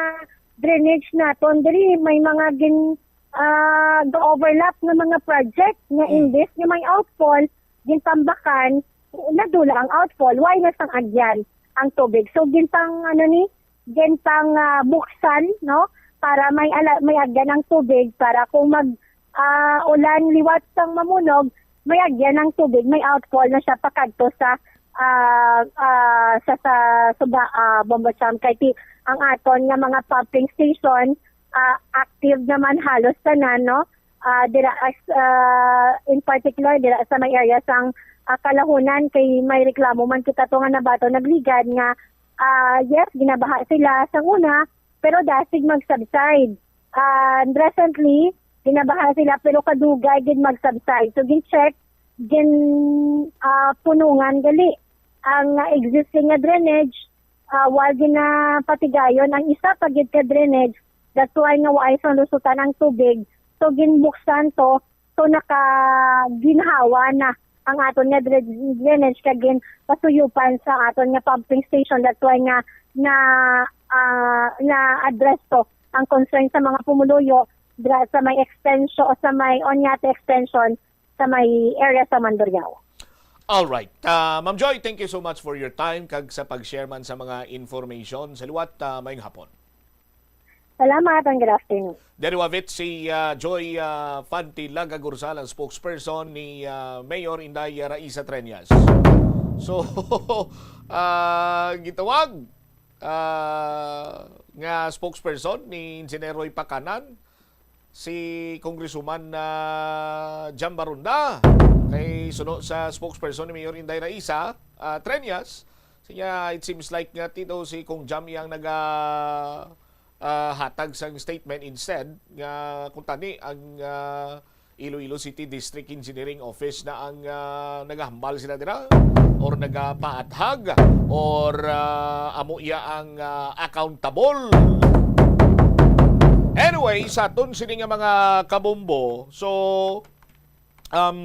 drainage naton diri, may mga gin-, ah, ga-overlap nga mga project nga Hmm. imbes nga may outfall, gintambakan, nadula ang outfall, way na sang agyan ang tubig. So, gintang, ano ni, gintang, ah, buksan, no? Para may ala-, may agyan ang tubig para kung mag, ah, ulan liwat sang Mamunog, may agyan ang tubig, may outfall na siya pakadto sa, ah, ah, sa, sa suba, ah, Bombo Cham. Kay ti-, ang aton nga mga pumping station, ah, active naman halos tanan, no? Ah, dira as, ah, in particular, dira sa may area sang, ah, Kalahunan, kay may reklamo man kita to nga nabato nagligad nga, ah, yes, ginabaha sila sa una, pero dasig mag-subside. Ah, recently, ginabaha sila, pero kadugay gid mag-subside. So, gin-check, gin, ah, punungan gali ang, ah, existing nga drainage, ah, while ginapatigayon ang isa pa gid ka drainage That's why nga waay sang lusutan ang tubig. So, ginbuksan to. So, nakaginhawa na ang aton nga dre-, drainage kag ginpasuyupan sa aton nga pumping station. That's why nga na, ah, na-address to ang concern sa mga pumuluyo dra-, sa may extension, sa may Oñate extension, sa may area sa Mandurriao. All right. Ah, Ma'am Joy, thank you so much for your time kag sa pag-share man sa mga information. Sa liwat, ah, maayong hapon. Salamat and good afternoon. Diri wavit si, ah, Joy, ah, Fantilaga Gursal, ang spokesperson ni, ah, Mayor Inday Raisa Treñas. So, ah, gitawag, ah, nga spokesperson ni Engineer Roy Pacanan, si Congresswoman, ah, Jam Baronda, kay suno sa spokesperson ni Mayor Inday Raisa, ah, Treñas, siya, it seems like nga tito si Kong Jam iyang naga, ah, hatag sang statement. Instead nga kung tani ang, ah, Iloilo City District Engineering Office na ang, ah, nagahambal sila dira or nagapaathag or, ah, amo iya ang, ah, accountable. Anyway, sa aton sini nga mga kabombo, so, um,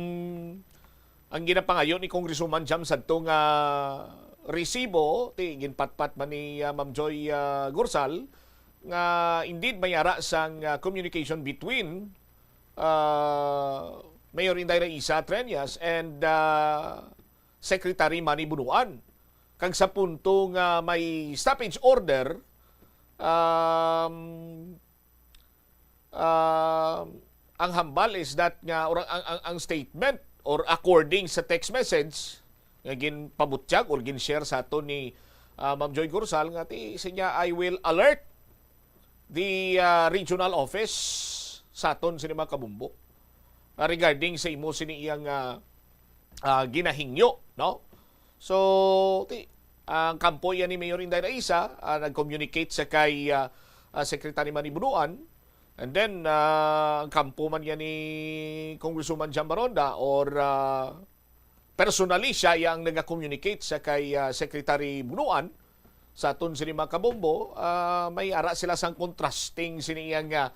ang ginapangayo ni Congresswoman Jam sadto nga resibo, ti ginpatpat man ni, ah, Ma'am Joy, ah, Gursal, nga indeed may ara sang, ah, communication between, ah, Mayor Inday Raisa Treñas and, ah, Secretary Manny Bunuan. Kag sa punto nga may stoppage order, um, um, ang hambal is that nga, or ang, ang, ang statement, or according sa text message nga ginpabutyag or gin-share sa aton ni, ah, Ma'am Joy Gursal, nga ti siya, "I will alert the, ah, regional office sa aton sini mga kabombo, ah, regarding sa imo sini iyang, ah, ah, ginahingyo," no? So, ti, ang kampo yan ni Mayor Inday Raisa, ah, nag-communicate sa kay, ah, ah, Secretary Manny Bunuan, and then, ah, ang kampo man yan ni Congresswoman Jam Baronda or, ah, personally siya yang nag-communicate sa kay, ah, Secretary Bunuan, sa aton sini mga kabombo, ah, may ara sila sang contrasting sini iyang, ah,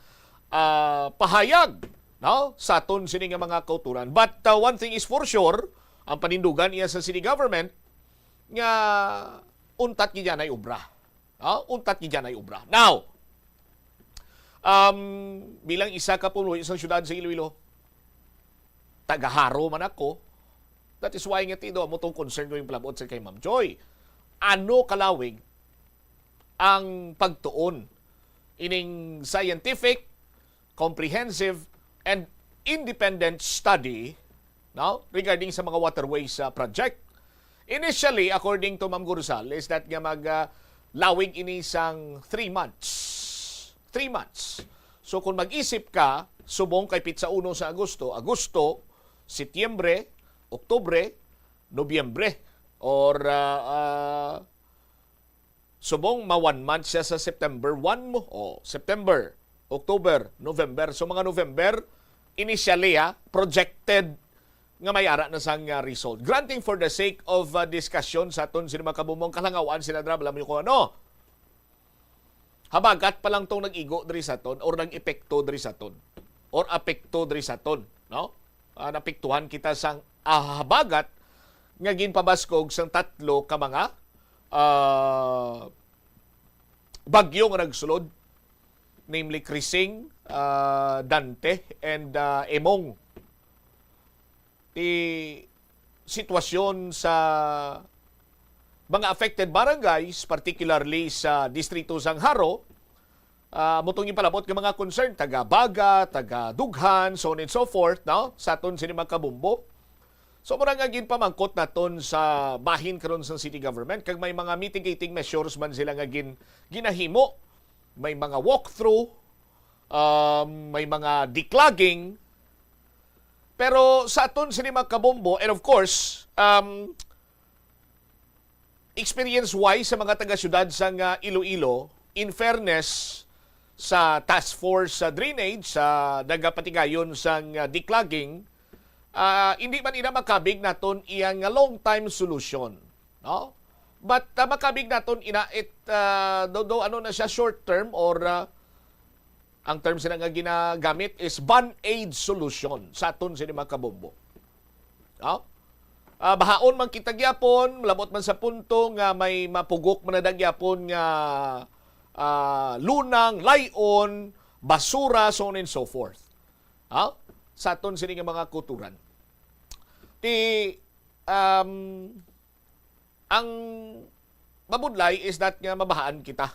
ah, pahayag, no, sa aton sini nga mga kauturan. But, ah, one thing is for sure, ang panindugan iya sa city government nga untat gid yan ay obra. No? Untat gid yan ay obra. Now, um, bilang isa ka pumuloy sa siyudad sa Iloilo, taga-Jaro man ako. That is why nga tido mo tong concern ko yung palabot sa kay Ma'am Joy. Ano kalawig ang pagtuon ining scientific, comprehensive, and independent study, no, regarding sa mga waterways, ah, project? Initially, according to Ma'am Gursal, is that nga mag, ah, lawig ini sang three months. Three months. So kung mag-isip ka, subong kay pitsa uno sa Agosto, Agosto, Setyembre, Oktubre, Nobyembre, or, ah, ah, subong ma one month siya sa September one mo. O, September, October, November. So mga November, initially, ha, projected nga may ara na sang, ah, result. Granting, for the sake of, ah, discussion sa aton sini mga kabumong, kalangawan sila dra, alam niyo kung ano. Habagat pa lang tong nag-igo diri sa aton or nag-epekto diri sa aton or apekto diri sa aton, no? Ah, napektuhan kita sang, ah, habagat nga ginpabaskog sang tatlo ka mga, ah, bagyo nga nagsulod, namely Krising, ah, Dante, and, ah, Emong. Ti sitwasyon sa mga affected barangays, particularly sa distrito sang Jaro, ah, amo tong ipalabot nga mga concern, taga Baga, taga Dughan, so on and so forth, no? Sa aton sini mga kabumbo. So, mura nga ginpamangkot naton sa bahin karon sa city government, kag may mga mitigating measures man sila nga gin-, ginahimo, may mga walkthrough, um, may mga declogging. Pero sa aton sini mga kabombo, and of course, um, experience-wise sa mga taga-syudad sang, ah, Iloilo, in fairness sa task force sa drainage, sa nagapatigayon sang, ah, declogging, ah, hindi man ina makabig naton iya nga long-time solution, no? But, ah, makabig naton ina it, ah, do, do, ano na siya, short term or, ah, Ang term sila nga ginagamit is band-aid solution sa aton sini, mga kabombo. No? Ah, bahaon man kita gyapon, labot man sa punto nga may mapugok man na gyapon nga, ah, lunang, layon, basura, so on and so forth. Ha? Sa aton sini nga mga kuturan. Ti, um, ang mabudlay is that nga mabahaan kita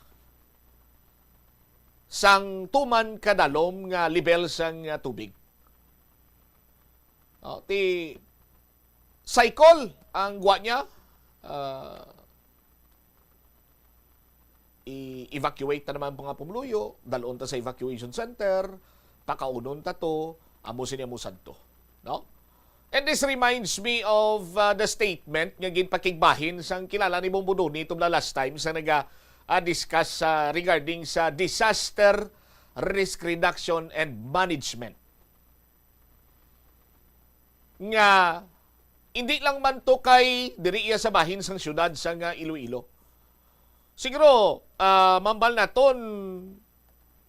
sang tuman kadalom nga level sang, ah, tubig. Oh, ti cycle ang gwa niya, ah, i-evacuate ta naman mga pumuluyo, dalon ta sa evacuation center, pakaunon ta to, amo sini, amo sadto, no? And this reminds me of, uh, the statement nga ginpakigbahin sang kilala ni Bombo Donny tubla last time sa naga, uh, discuss sa regarding sa disaster risk reduction and management, nga hindi lang man to kay diri iya sa bahin sang siyudad sang, uh, Iloilo. Siguro, ah, mambal naton,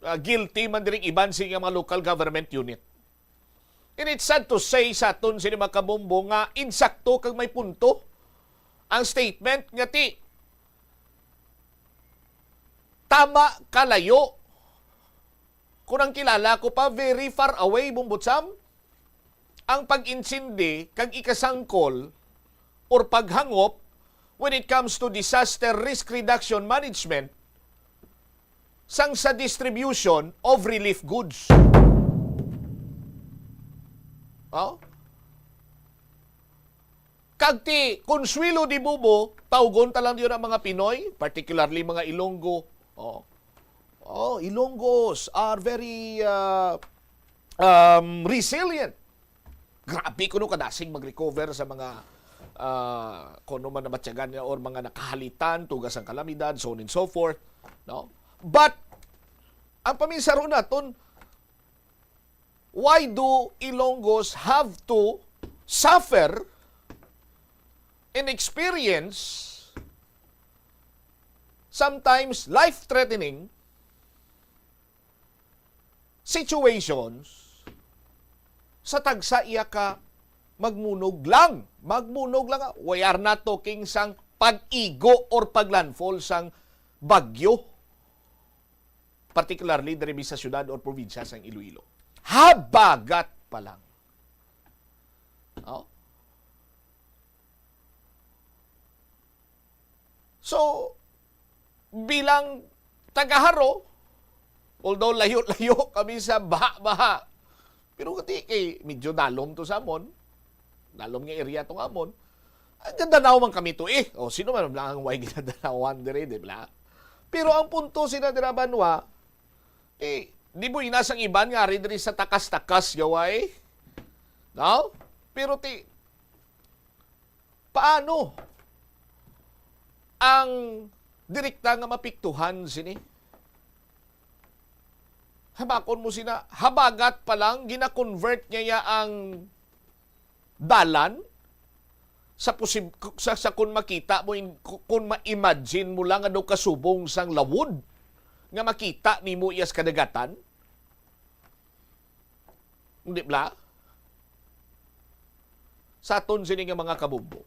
ah, guilty man diri iban sa mga local government unit. And it's sad to say sa aton sini, mga kabombo, nga insakto kag may punto ang statement nga ti tama kalayo. Kung ang kilala ko pa, very far away, Bombo Sam, ang pag-insindi kag ikasangkol or paghangop when it comes to disaster risk reduction management sang sa distribution of relief goods. Oh? Kag ti Consuelo de Bobo, tawgon ta lang yun ang mga Pinoy, particularly mga Ilonggo. Oh. Oh, Ilonggos are very, uh, um, resilient. Grabe kuno kadasig mag-recover sa mga, ah, kuno man namatyagan nila or mga nakahalitan, tugas ang kalamidad, so on and so forth, no? But, ang paminsaro naton, why do Ilonggos have to suffer and experience sometimes life-threatening situations sa tagsa iya ka magmunog lang. Magmunog lang. We are not talking sang pag-igo or pag-landfall sang bagyo, particularly diri sa siyudad or probinsya sang Iloilo. Habagat pa lang. Oh. So, bilang taga-Jaro, although layo-layo kami sa baha-baha, pero kati kay medyo dalom to sa amon, dalom nga area to nga amon, ang gandanaw man kami to eh. O, sino man lang ang way ginadanawan dire, di ba? Pero ang punto sina dira, Banwa, eh, di mo inasang iban nga ari diri sa takas-takas, gaway. No? Pero ti, paano ang direkta nga mapiktuhan sini? Hamakon mo sina, habagat pa lang, gina-convert niya ang dalan sa posib-, sa, sa kun makita mo, in-, ku-, kun ma-imagine mo lang ano kasubong sang lawod nga makita nimo iyas kadagatan. Di ba? Sa aton sini nga mga kabombo.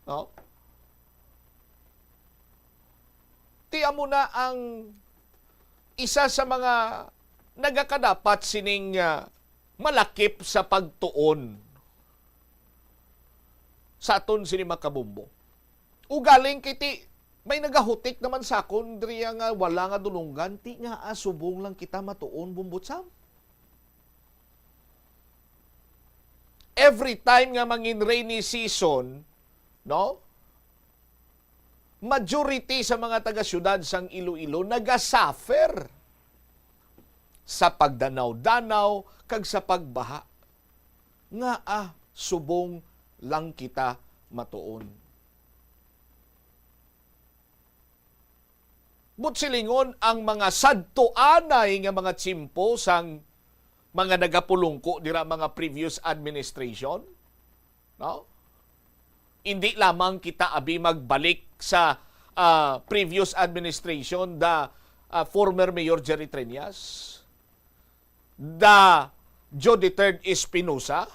No? Ti amo na ang isa sa mga nagakadapat sining, ah, malakip sa pagtuon sa aton sini mga kabombo. Ugaling kay ti may nagahutik naman sa akon diri nga wala nga dulonggan, ti nga, ah, subong lang kita matuon, Bombo Sam. Every time nga mangin rainy season, no? Majority sa mga taga-siyudad sang Iloilo nagasuffer sa pagdanaw-danaw kag sa pagbaha. Ngaa subong lang kita matuon? But silingon ang mga sadto anay nga mga tiyempo sang mga nagapulongko dira, mga previous administration, no? Hindi lamang kita abi magbalik sa, ah, previous administration, the, ah, former Mayor Jerry Treñas, the Jodie Third Espinosa,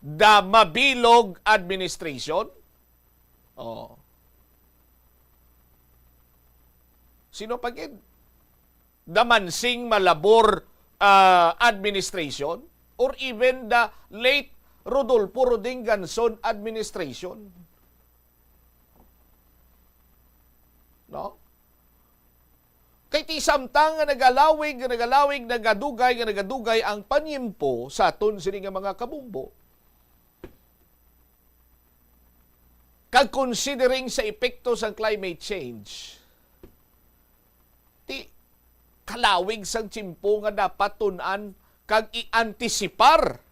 the Mabilog administration. Oh. Sino pa gid? The Mansing Malabor, ah, administration, or even the late Rodolfo Roding Ganson administration. No? Kay ti samtang nga nagalawig, nga nagalawig, nagadugay, nga nagadugay ang panyimpo sa aton sini nga mga kabumbo, kag considering sa epekto sang climate change, ti kalawig sang tiyempo nga dapat tun-an kag i-antisipar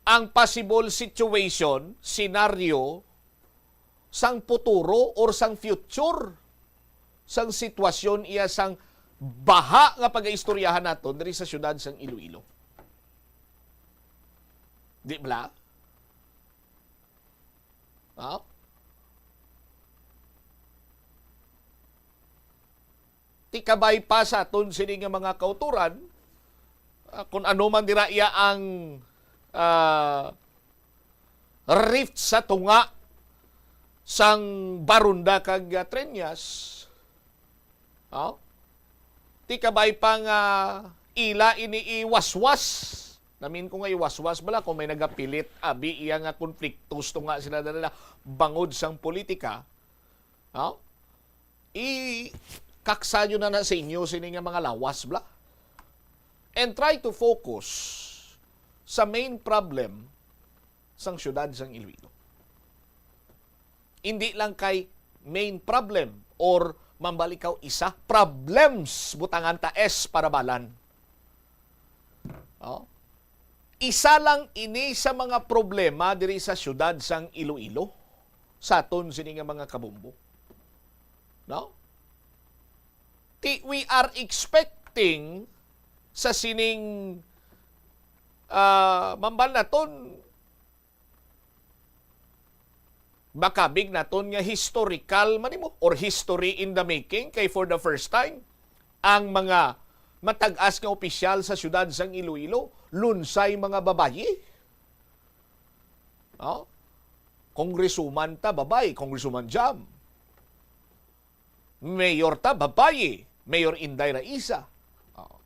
ang possible situation, senaryo, sang futuro or sang future sang sitwasyon iya sang baha nga pagaistoryahan naton diri sa siyudad sang Iloilo. Di bala? Ha? Ti kabay pa sa aton sini nga mga kautoran, ah, kun ano man dira iya ang, ah, rift sa tunga sang Baronda kag, ah, Treñas. Oh? Ti kabay pa nga ila ini iwaswas. Namin ko nga iwaswas bala kung may nagapilit, abi iya nga konflikto sa tunga sila na bangod sang politika. Oh? Ikaksayo na na sa inyo sini nga mga lawas bala. And try to focus sa main problem sang siyudad sang Iloilo. Hindi lang kay main problem or mambalikaw isa, problems, butangan ta S para balan. Oh? Isa lang ini sa mga problema diri sa siyudad sang Iloilo sa aton sini nga mga kabumbo. No? Ti, we are expecting sa sining, ah, mambal naton, makabig naton nga historical man nimo or history in the making, kay for the first time ang mga matag-as nga opisyal sa siyudad sang Iloilo lunsay mga babayi. Oh? Congresswoman ta, babayi, Congresswoman Jam. Mayor ta, babayi, Mayor Inday Raisa. Oh.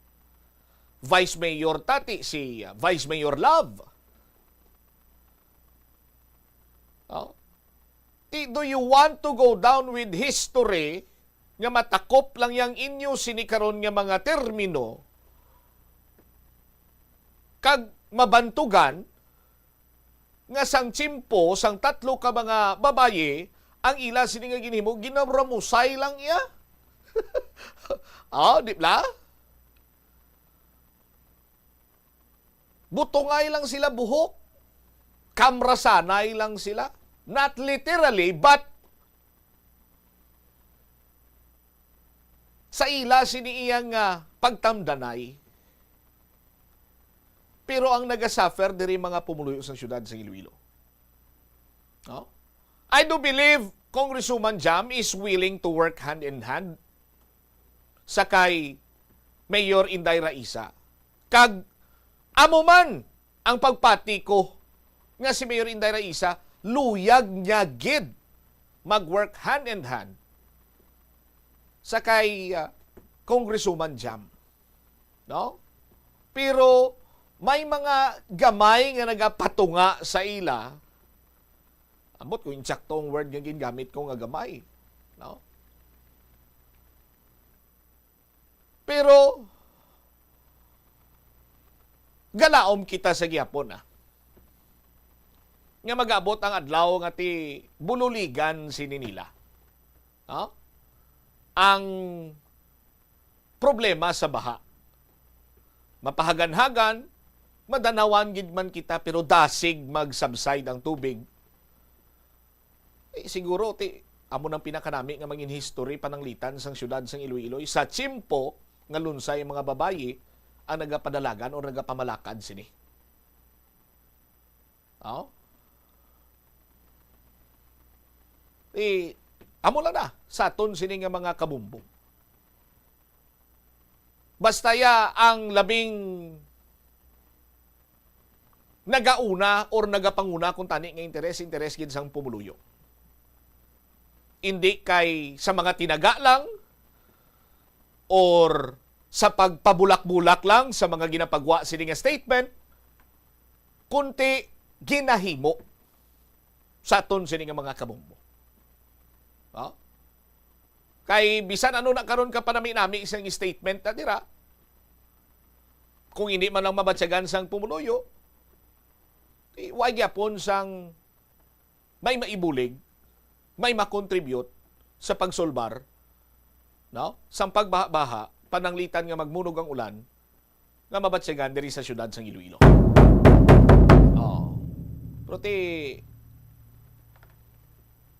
Vice Mayor ta ti si, uh, Vice Mayor Love. Oh. Ti, do you want to go down with history nga matakop lang yang inyo sini karon nga mga termino kag mabantugan nga sang tiyempo sang tatlo ka mga babayi ang ila sini nga ginhimo, ginaramusay lang iya? Oh, di bala? Butungay lang sila buhok. Kamrasanay lang sila. Not literally, but sa ila sini iyang, ah, pagtamdanay. Pero ang nagasuffer diri mga pumuluyo sa siyudad sa Iloilo. No? I do believe Congresswoman Jam is willing to work hand in hand sa kay Mayor Inday Raisa. Kag amo man ang pagpati ko nga si Mayor Inday Raisa luyag niya gid mag-work hand in hand sa kay, ah, Congresswoman Jam. No? Pero may mga gamay nga nagapatunga sa ila. Ambot kung insakto ang word nga gingamit ko nga gamay. No? Pero, galaom kita sa gihapon, ah, nga mag-abot ang adlaw nga ti bululigan sini nila. No? Ang problema sa baha. Mapahaganhagan, madanawan gid man kita, pero dasig mag-subside ang tubig. Eh, siguro, ti, amo nang pinakanami nga mangin history pananglitan sang siyudad sang Iloilo. Sa tiyempo nga lunsay ang mga babayi ang nagapadalagan o nagapamalakad sini. Oh? Eh, amo lang na sa aton sini nga mga kabumbong. Basta ya ang labing nagauna or nagapanguna kung tani nga interes, interes gid sang pumuluyo. Hindi kay sa mga tinaga lang or sa pagpabulak-bulak lang sa mga ginapagwa sini nga statement, kunti ginahimo sa aton sini nga mga kabombo. No? Kay bisan ano na karon ka panami-nami isang statement na dira, kung hindi man lang mabatyagan sang pumuluyo, i-, wa gyapon sang may maibulig, may makontribute sa pagsulbar, no? Sang pagbaha-baha, pananglitan nga magmunog ang ulan, nga mabatyagan diri sa siyudad sang Iloilo. Oh. Pero ti,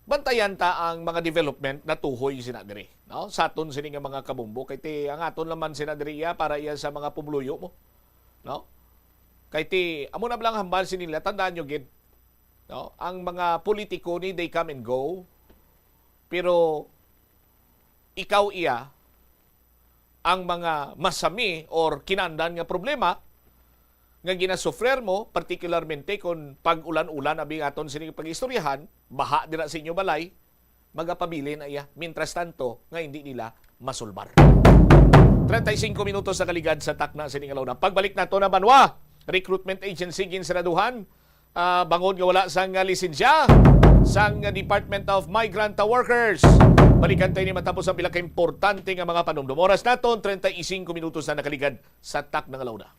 bantayan ta ang mga development na tuhoy sina diri, no? Sa aton sini nga mga kabombo, kay ti ang aton naman sina diri iya para iya sa mga pumuluyo mo, no? Kay ti, amo na lang hambal sini nila, tandaan nyo gid, no? Ang mga politiko ni, they come and go, pero ikaw iya ang mga masami or kinandan nga problema nga ginasufrer mo, particularmente kung pag-ulan-ulan abi aton sini pag-istoryahan, baha dira sa inyo balay, magapabilin na iya. Mientras tanto, nga hindi nila masulbar. Treinta y cinco minutos na kaligad sa takna sini nga launa. Pagbalik nato na banwa, recruitment agency ginsaraduhan, ah, bangod nga wala sang, ah, lisensya sang Department of Migrant Workers. Balikan tayo ni matapos ang pila ka importante nga mga panumdum. Oras naton, treinta y cinco minutos na nakaligad sa takna nga launa.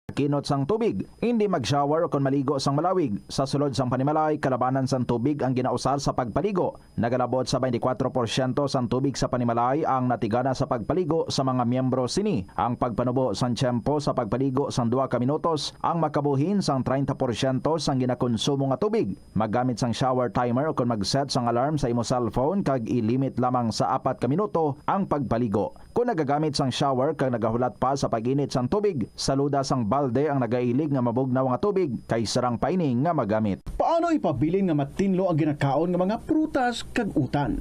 Makakinot sang tubig, hindi mag-shower kon maligo sang malawig. Sa sulod sang panimalay, kalabanan sang tubig ang ginausar sa pagpaligo. Nagalabot sa twenty-four porsyento sang tubig sa panimalay ang natigana sa pagpaligo sa mga miyembro sini. Ang pagpanubo sang tiyempo sa pagpaligo sang duha ka minutos ang makabuhin sang treinta porsyento sang ginakonsumo nga tubig. Maggamit sang shower timer ukon mag-set sang alarm sa imo cellphone kag i-limit lamang sa apat ka minuto ang pagpaligo. Kon nagagamit sang shower kag nagahulat pa sa pag-init sang tubig, saluda sang balde ang nagailig nga mabugnaw nga tubig kay sarang pa ini nga magamit. Paano ipabilin nga matinlo ang ginakaon nga mga prutas kag utan?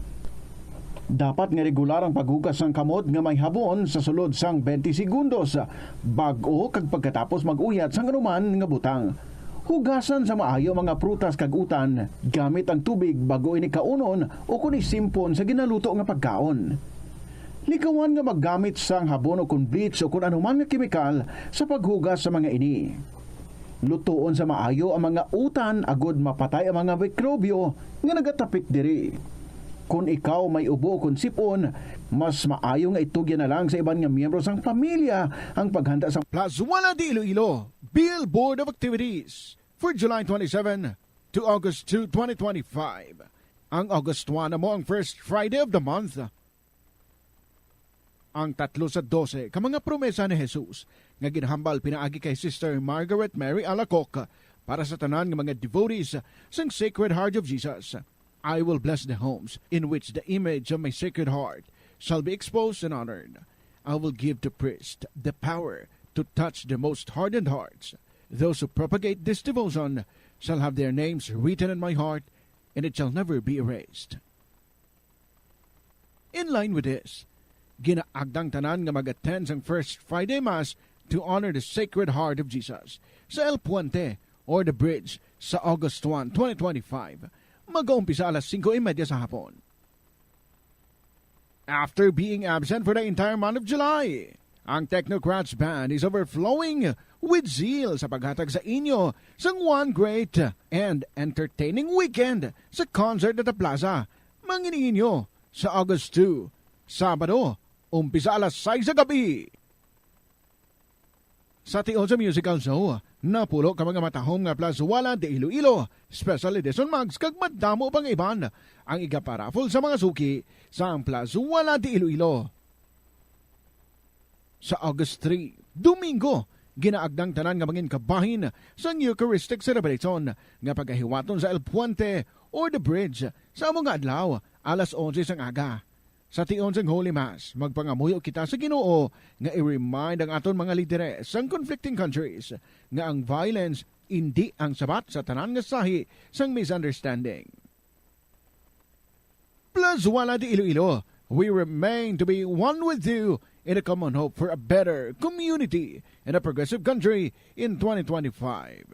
Dapat nga regular ang paghugas sang kamot nga may habon sa sulod sang twenty segundos, bag-o kag pagkatapos mag-uyat sang anuman nga butang. Hugasan sa maayo ang mga prutas kag utan gamit ang tubig bag-o ini kaunon ukon isimpon sa ginaluto nga pagkaon. Likawan nga maggamit sang habon ukon bleach ukon anuman nga kemikal sa paghugas sa mga ini. Lutoon sa maayo ang mga utan agod mapatay ang mga mikrobyo nga nagatapik diri. Kon ikaw may ubo ukon sip-on, mas maayo nga itugyan na lang sa iban nga miyembro sang pamilya ang paghanda sang Plazuela de Iloilo Billboard of Activities for July twenty-seven to August two, twenty twenty-five. Ang August one amo ang first Friday of the month. Ang tatlo sa dose ka mga promesa ni Jesus nga ginhambal pinaagi kay Sister Margaret Mary Alacoque para sa tanan nga mga devotees sang Sacred Heart of Jesus. "I will bless the homes in which the image of my Sacred Heart shall be exposed and honored. I will give to priests the power to touch the most hardened hearts. Those who propagate this devotion shall have their names written in my heart, and it shall never be erased." In line with this, ginaagdang tanan nga mag-attend sang First Friday Mass to honor the Sacred Heart of Jesus sa El Puente or the Bridge sa August one, twenty twenty-five. Mag-uumpisa alas singko y media sa hapon. After being absent for the entire month of July, ang Technocrats Band is overflowing with zeal sa paghatag sa inyo sang one great and entertaining weekend sa concert at the plaza. Mangin-i inyo sa August two, Sabado, umpisa alas sais sa gabi. Sa tion sa musical show, napulo ka mga matahom nga Plazuela de Iloilo Special Edition mugs kag madamo pang iban ang igaparaffle sa mga suki sa Plazuela de Iloilo. Sa August three, Domingo, ginaagdang tanan nga mangin kabahin sang Eucharistic Celebration nga pagahiwaton sa El Puente or the Bridge sa amo nga adlaw, alas onse sang aga. Sa tion sang Holy Mass, magpangamuyo kita sa Ginoo nga i-remind ang aton mga lideres sang conflicting countries nga ang violence indi ang sabat sa tanan nga sahi sang misunderstanding. Plazuela de Iloilo, We remain to be one with you in a common hope for a better community and a progressive country in twenty twenty-five.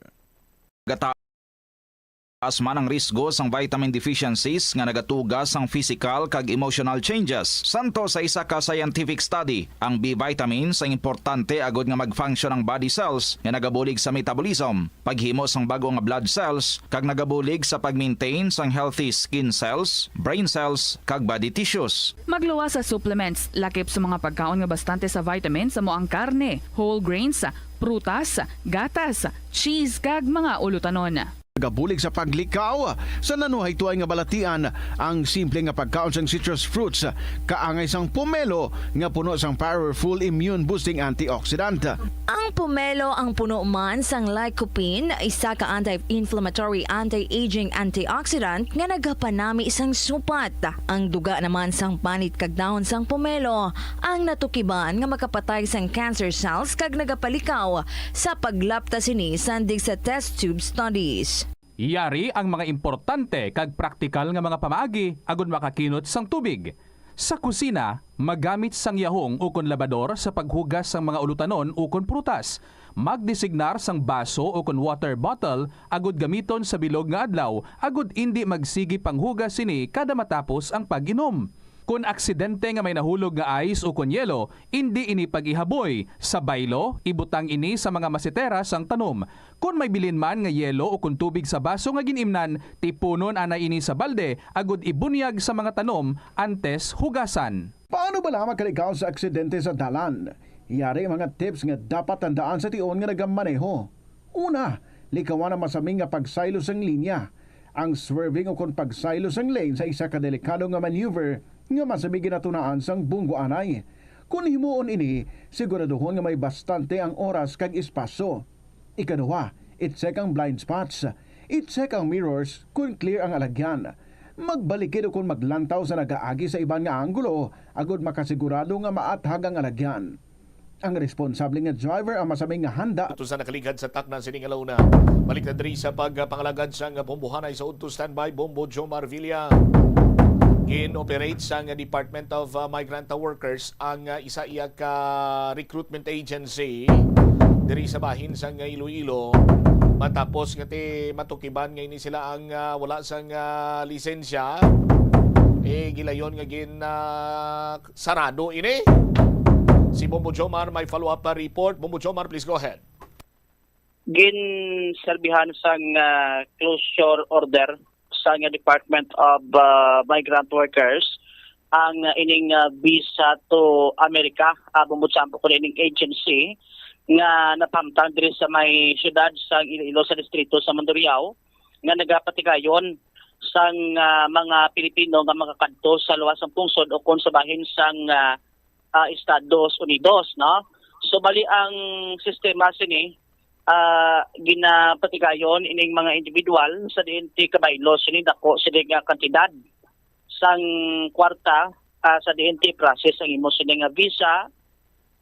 Taas man ang risgo sang vitamin deficiencies nga nagatuga sang physical kag emotional changes. Santo sa isa ka scientific study, ang B vitamins ang importante agud nga mag-function ang body cells nga nagabulig sa metabolism, paghimo sang bag-o nga blood cells, kag nagabulig sa pag-maintain sang healthy skin cells, brain cells, kag body tissues. Magluwas sa supplements, lakip sa mga pagkaon nga bastante sa vitamins amo ang karne, whole grains, prutas, gatas, cheese, kag mga ulutanon. Nagabulig sa paglikaw sa nanuhaytoay nga balatian ang simple nga pagkaon sang citrus fruits, kaangay sang pomelo nga puno sang powerful immune-boosting antioxidant. Ang pomelo ang puno man sang lycopene, isa ka anti-inflammatory, anti-aging antioxidant nga nagapanami sang supat. Ang duga naman sang panit kag dahon sang pomelo ang natukiban nga makapatay sang cancer cells kag nagapalikaw sa paglapta sini sandig sa test tube studies. Yari ang mga importante kag praktikal nga mga pamaagi agud makakinot sang tubig. Sa kusina, magamit sang yahong ukon labador sa paghugas sang mga ulutanon ukon prutas. Magdesignar sang baso ukon water bottle agud gamiton sa bilog nga adlaw agud indi magsigi panghugas sini kada matapos ang pag-inom. Kon aksidente nga may nahulog nga ice ukon yelo, indi ini pag-ihaboy. Sa baylo, ibutang ini sa mga masetera sang tanom. Kon may bilin man nga yelo ukon tubig sa baso nga gin-imnan, tipunon anay ini sa balde agud ibunyag sa mga tanom antes hugasan. Paano bala makalikaw sa aksidente sa dalan? Yari ang mga tips nga dapat tandaan sa tion nga nagamaneho. Una, likawan ang masami nga pagsaylo sang linya. Ang swerving ukon pagsaylo sang lane sa isa ka delikado nga maneuver nga masami ginatunaan sang bunggo anay. Kon himuon ini, siguraduhon nga may bastante ang oras kag espasyo. Ikaduha, i-check ang blind spots. I-check ang mirrors kon clear ang alagyan. Magbalikid ukon maglantaw sa nagaagi sa iban nga anggulo agud makasigurado nga maathag ang alagyan. Ang responsable nga driver ang masami nga handa. Ito sa nakaligad sa takna sining alauna. Balik na diri sa pagpangalagad sang bombohanay sa udto. Standby, Bombo Jomar Villa. Gin-operate sang Department of uh, Migrant Workers ang uh, isa iya ka recruitment agency diri sa bahin sang Iloilo, matapos nga ti matukiban nga ini sila ang uh, wala sang uh, lisensya, eh, gilayon nga gin uh, sarado ini. Si Bombo Jomar may follow-up uh, report. Bombo Jomar, please go ahead. Ginserbihan sang uh, closure order sang Department of uh, Migrant Workers ang uh, ining uh, Visa to America, uh, bumutsampo ko ining agency nga napahamtang diri sa may siyudad sang Iloilo sa distrito sa Mandurriao nga nagapatigayon sang uh, mga Pilipino nga makakadto sa luwas sang pungsod o kon sa bahin sang uh, uh, Estados Unidos, no? So bali ang sistema sini uh, ginapatigayon ining mga individual sa diin ti kabaylo sini dako sini nga kantidad sang kwarta uh, sa diin ti process ang imo sini nga visa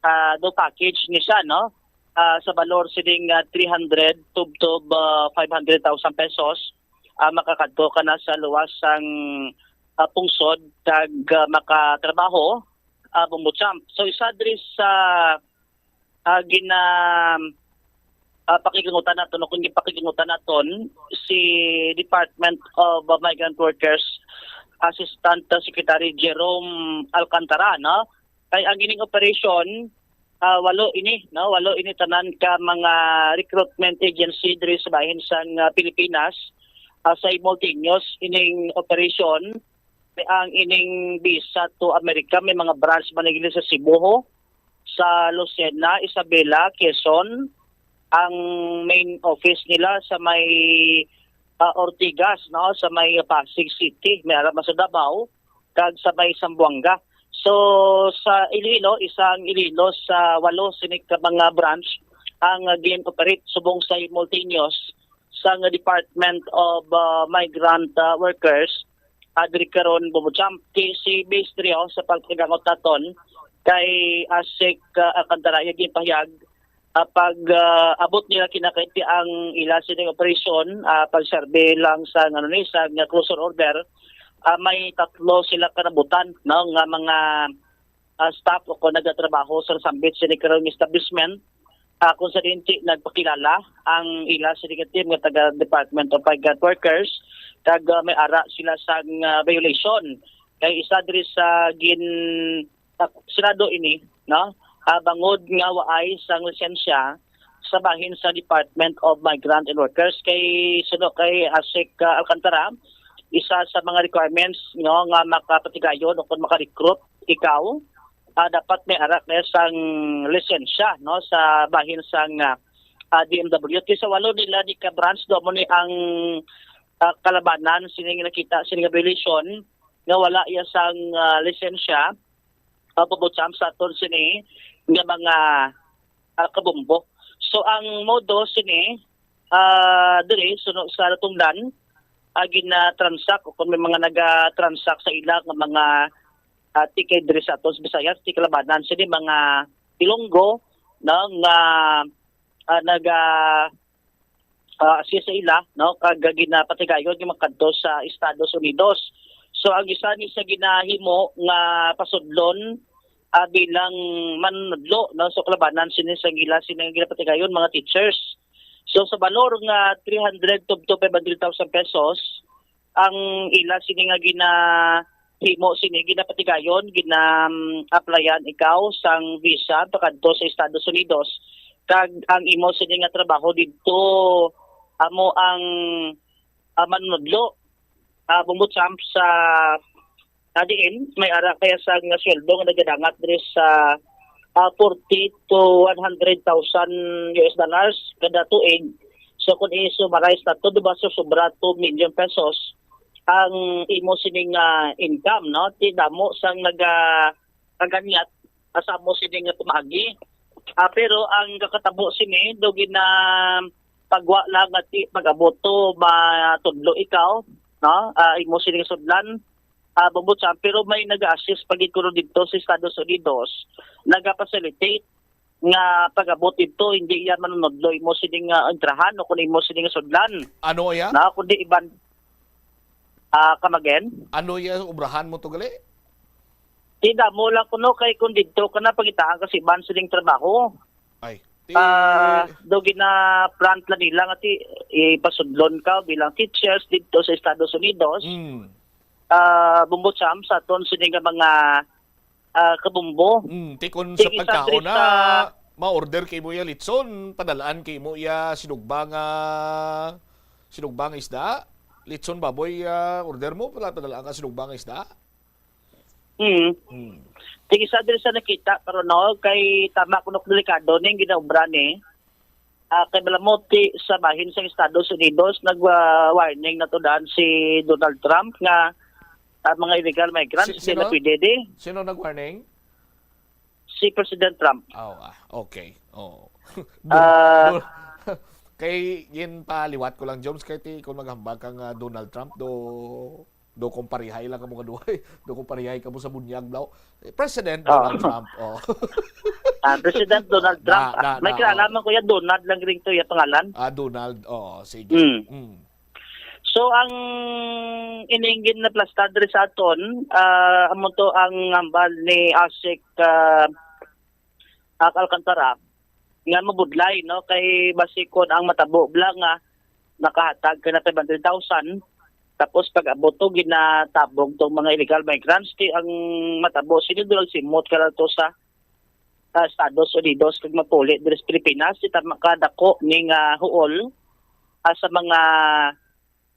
uh, do package ni siya, no? Uh, sa balor sini nga three hundred tubtob uh, five hundred thousand pesos uh, makakadto ka na sa luwas sang uh, pungsod kag uh, makatrabaho uh, bumutsamp. So isa diri sa uh, gina uh, pakigangutan naton o kung gipakigangutan naton si Department of Migrant Workers Assistant Secretary Jerome Alcantara, no? Kay ang ining operation uh, walo ini, no? Walo ini tanan ka mga recruitment agency diri sa bahin sang uh, Pilipinas uh, simultaneous ining operation ang ining visa to America may mga branch man nagili sa Cebu, sa Lucena, Isabela, Quezon. Ang main office nila sa may uh, Ortigas, no, sa may Pasig City, may ara man sa Davao, kag sa may Zamboanga. So sa Iloilo, isang Iloilo sa walo sini ka mga branch ang uh, gin-operate subong sa simultaneous sang Department of uh, Migrant uh, Workers uh, diri karon bumutsamp ti si Base Trio sa pagpagangot naton kay Asik uh, Alcantara iya ginpahayag uh, pag uh, abot nila kinakaiti ang ila sining operasyon uh, pagserbe lang sa ano ni sa nga closure order ah, may tatlo sila kanabutan, no, nga mga, ah, staff o kon nagatrabaho sa nasambit sini karong establishment, ah, kung sa dinti nagpakilala ang ila sini nga team nga taga Department of Migrant Workers, kag, ah, may ara sila sang, ah, violation. Kay isa diri sa gin-, ah, sinado ini, no? Ah, bangod nga waay sang lisensya sa bahin sa Department of Migrant and Workers, kay suno kay Asik, ah, Alcantara, isa sa mga requirements, no, nga makapatigayon o kung maka-recruit ikaw, ah, dapat may ara kaya sang lisensya, no, sa bahin sang, ah, ah, D M W. Ti sa walo nila ni ka branch do mo ni ang, ah, kalabanan sini nga nakita sini nga violation nga wala iya sang, ah, lisensya, ah, pabutsam sa aton sini nga mga, ah, kabumbo. So ang modus sini, ah, diri suno sa natungdan, ah, gina-transact o kung may mga naga-transact sa ila nga mga, ah, tikay diri sa aton sa Visayas, ti kalabanan sini mga Ilonggo, no, nga, ah, naga, ah, assist sa ila, no, kag ginapatigayon nga makadto sa Estados Unidos. So ang isa ni sa ginahimo nga pasudlon, ah, bilang manunudlo, no, so kalabanan sini sa ila sini nga ginapatigayon mga teachers. So sa balor nga three hundred to, to five hundred thousand pesos ang ila sini nga ginahimo sini, ginapatigayon, gina-applyan ikaw sang visa pakadto sa Estados Unidos, kag ang imo sini nga trabaho didto amo ang, ah, manunudlo, ah, bumbutsam sa, ah, diin may ara kaya sa nga sweldo nga nagadangat diri sa, ah, forty to one hundred thousand U S dollars kada tuig. So kung i-summarize nato, di ba, so sobra two million pesos ang imo sining, ah, income, no? Ti damo sang naga-, naganyat, ah, sa amo sini nga pamaagi. Ah, pero ang kakatabo sini, do gina pagwa lang nga ti pag-abot to matudlo ikaw, no? Ah, imo sining sudlan, ah, bumbutsam, pero may naga-assist pa gid kuno didto sa Estados Unidos, naga-facilitate nga pag-abot didto, hindi iya manunudlo imo sining, ah, entrahan o kun imo sining sudlan. Ano iya? Na kundi iban, ah, come again? Ano iya obrahan mo to gali? Ti damo lang kuno kay kung didto ka na, pangitaan ka sa iban sining trabaho. Ay, ti Ah, do gina-front lang nila nga ti ipasudlon ka bilang teachers didto sa Estados Unidos. Mm. Ah, bumbutsam sa aton sini nga mga, ah, kabumbo. Mm, ti kon sa Ti isa pagkaon diri na sa ma-order kay mo iya litson, padalaan kay mo iya sinugba nga, sinugba nga isda. Litson baboy, ah, order mo, pala padalaan ka sinugba nga isda. Mm. Mm. Ti isa diri sa nakita karon, no, kay tama kuno delikado ning ginaobra ni. Ah, kay balamuti sa bahin sa Estados Unidos, nag, ah, warning na to daan si Donald Trump nga, ah, mga illegal migrants Si-, di na sino? pwede di. Sino nag-warning? Si President Trump. Oh, ah, okay. Oh. Do-, Ah. do-, kay yun paliwat ko lang, Jones, kay ti, kung maghambal ka nga Donald Trump, do, do kung parihay lang kamo kaduhay, do kung parihay kamo sa bunyag daw. Eh, President Oh. Donald Trump, oh. Ah, President Donald Trump. Na, na, May na, kinalaman oh. ko yan, Donald lang rin to, yung pangalan. Ah, Donald, oh, sige. Mm. Mm. So, ang ining ginaplastar diri sa aton, ah, amo to ang hambal ni Asik, ah, Ak Alcantara, nga mabudlay, no? Kay basi kon ang matabo bala nga nakahatag ka na five hundred thousand, tapos pag-abot to, ginatabog tong mga illegal migrants, ti ang matabo, sino doon simot ka lang to sa, ah, Estados Unidos, kag mapuli diri sa Pilipinas, ti tama ka dako ni nga huol, ah, sa mga,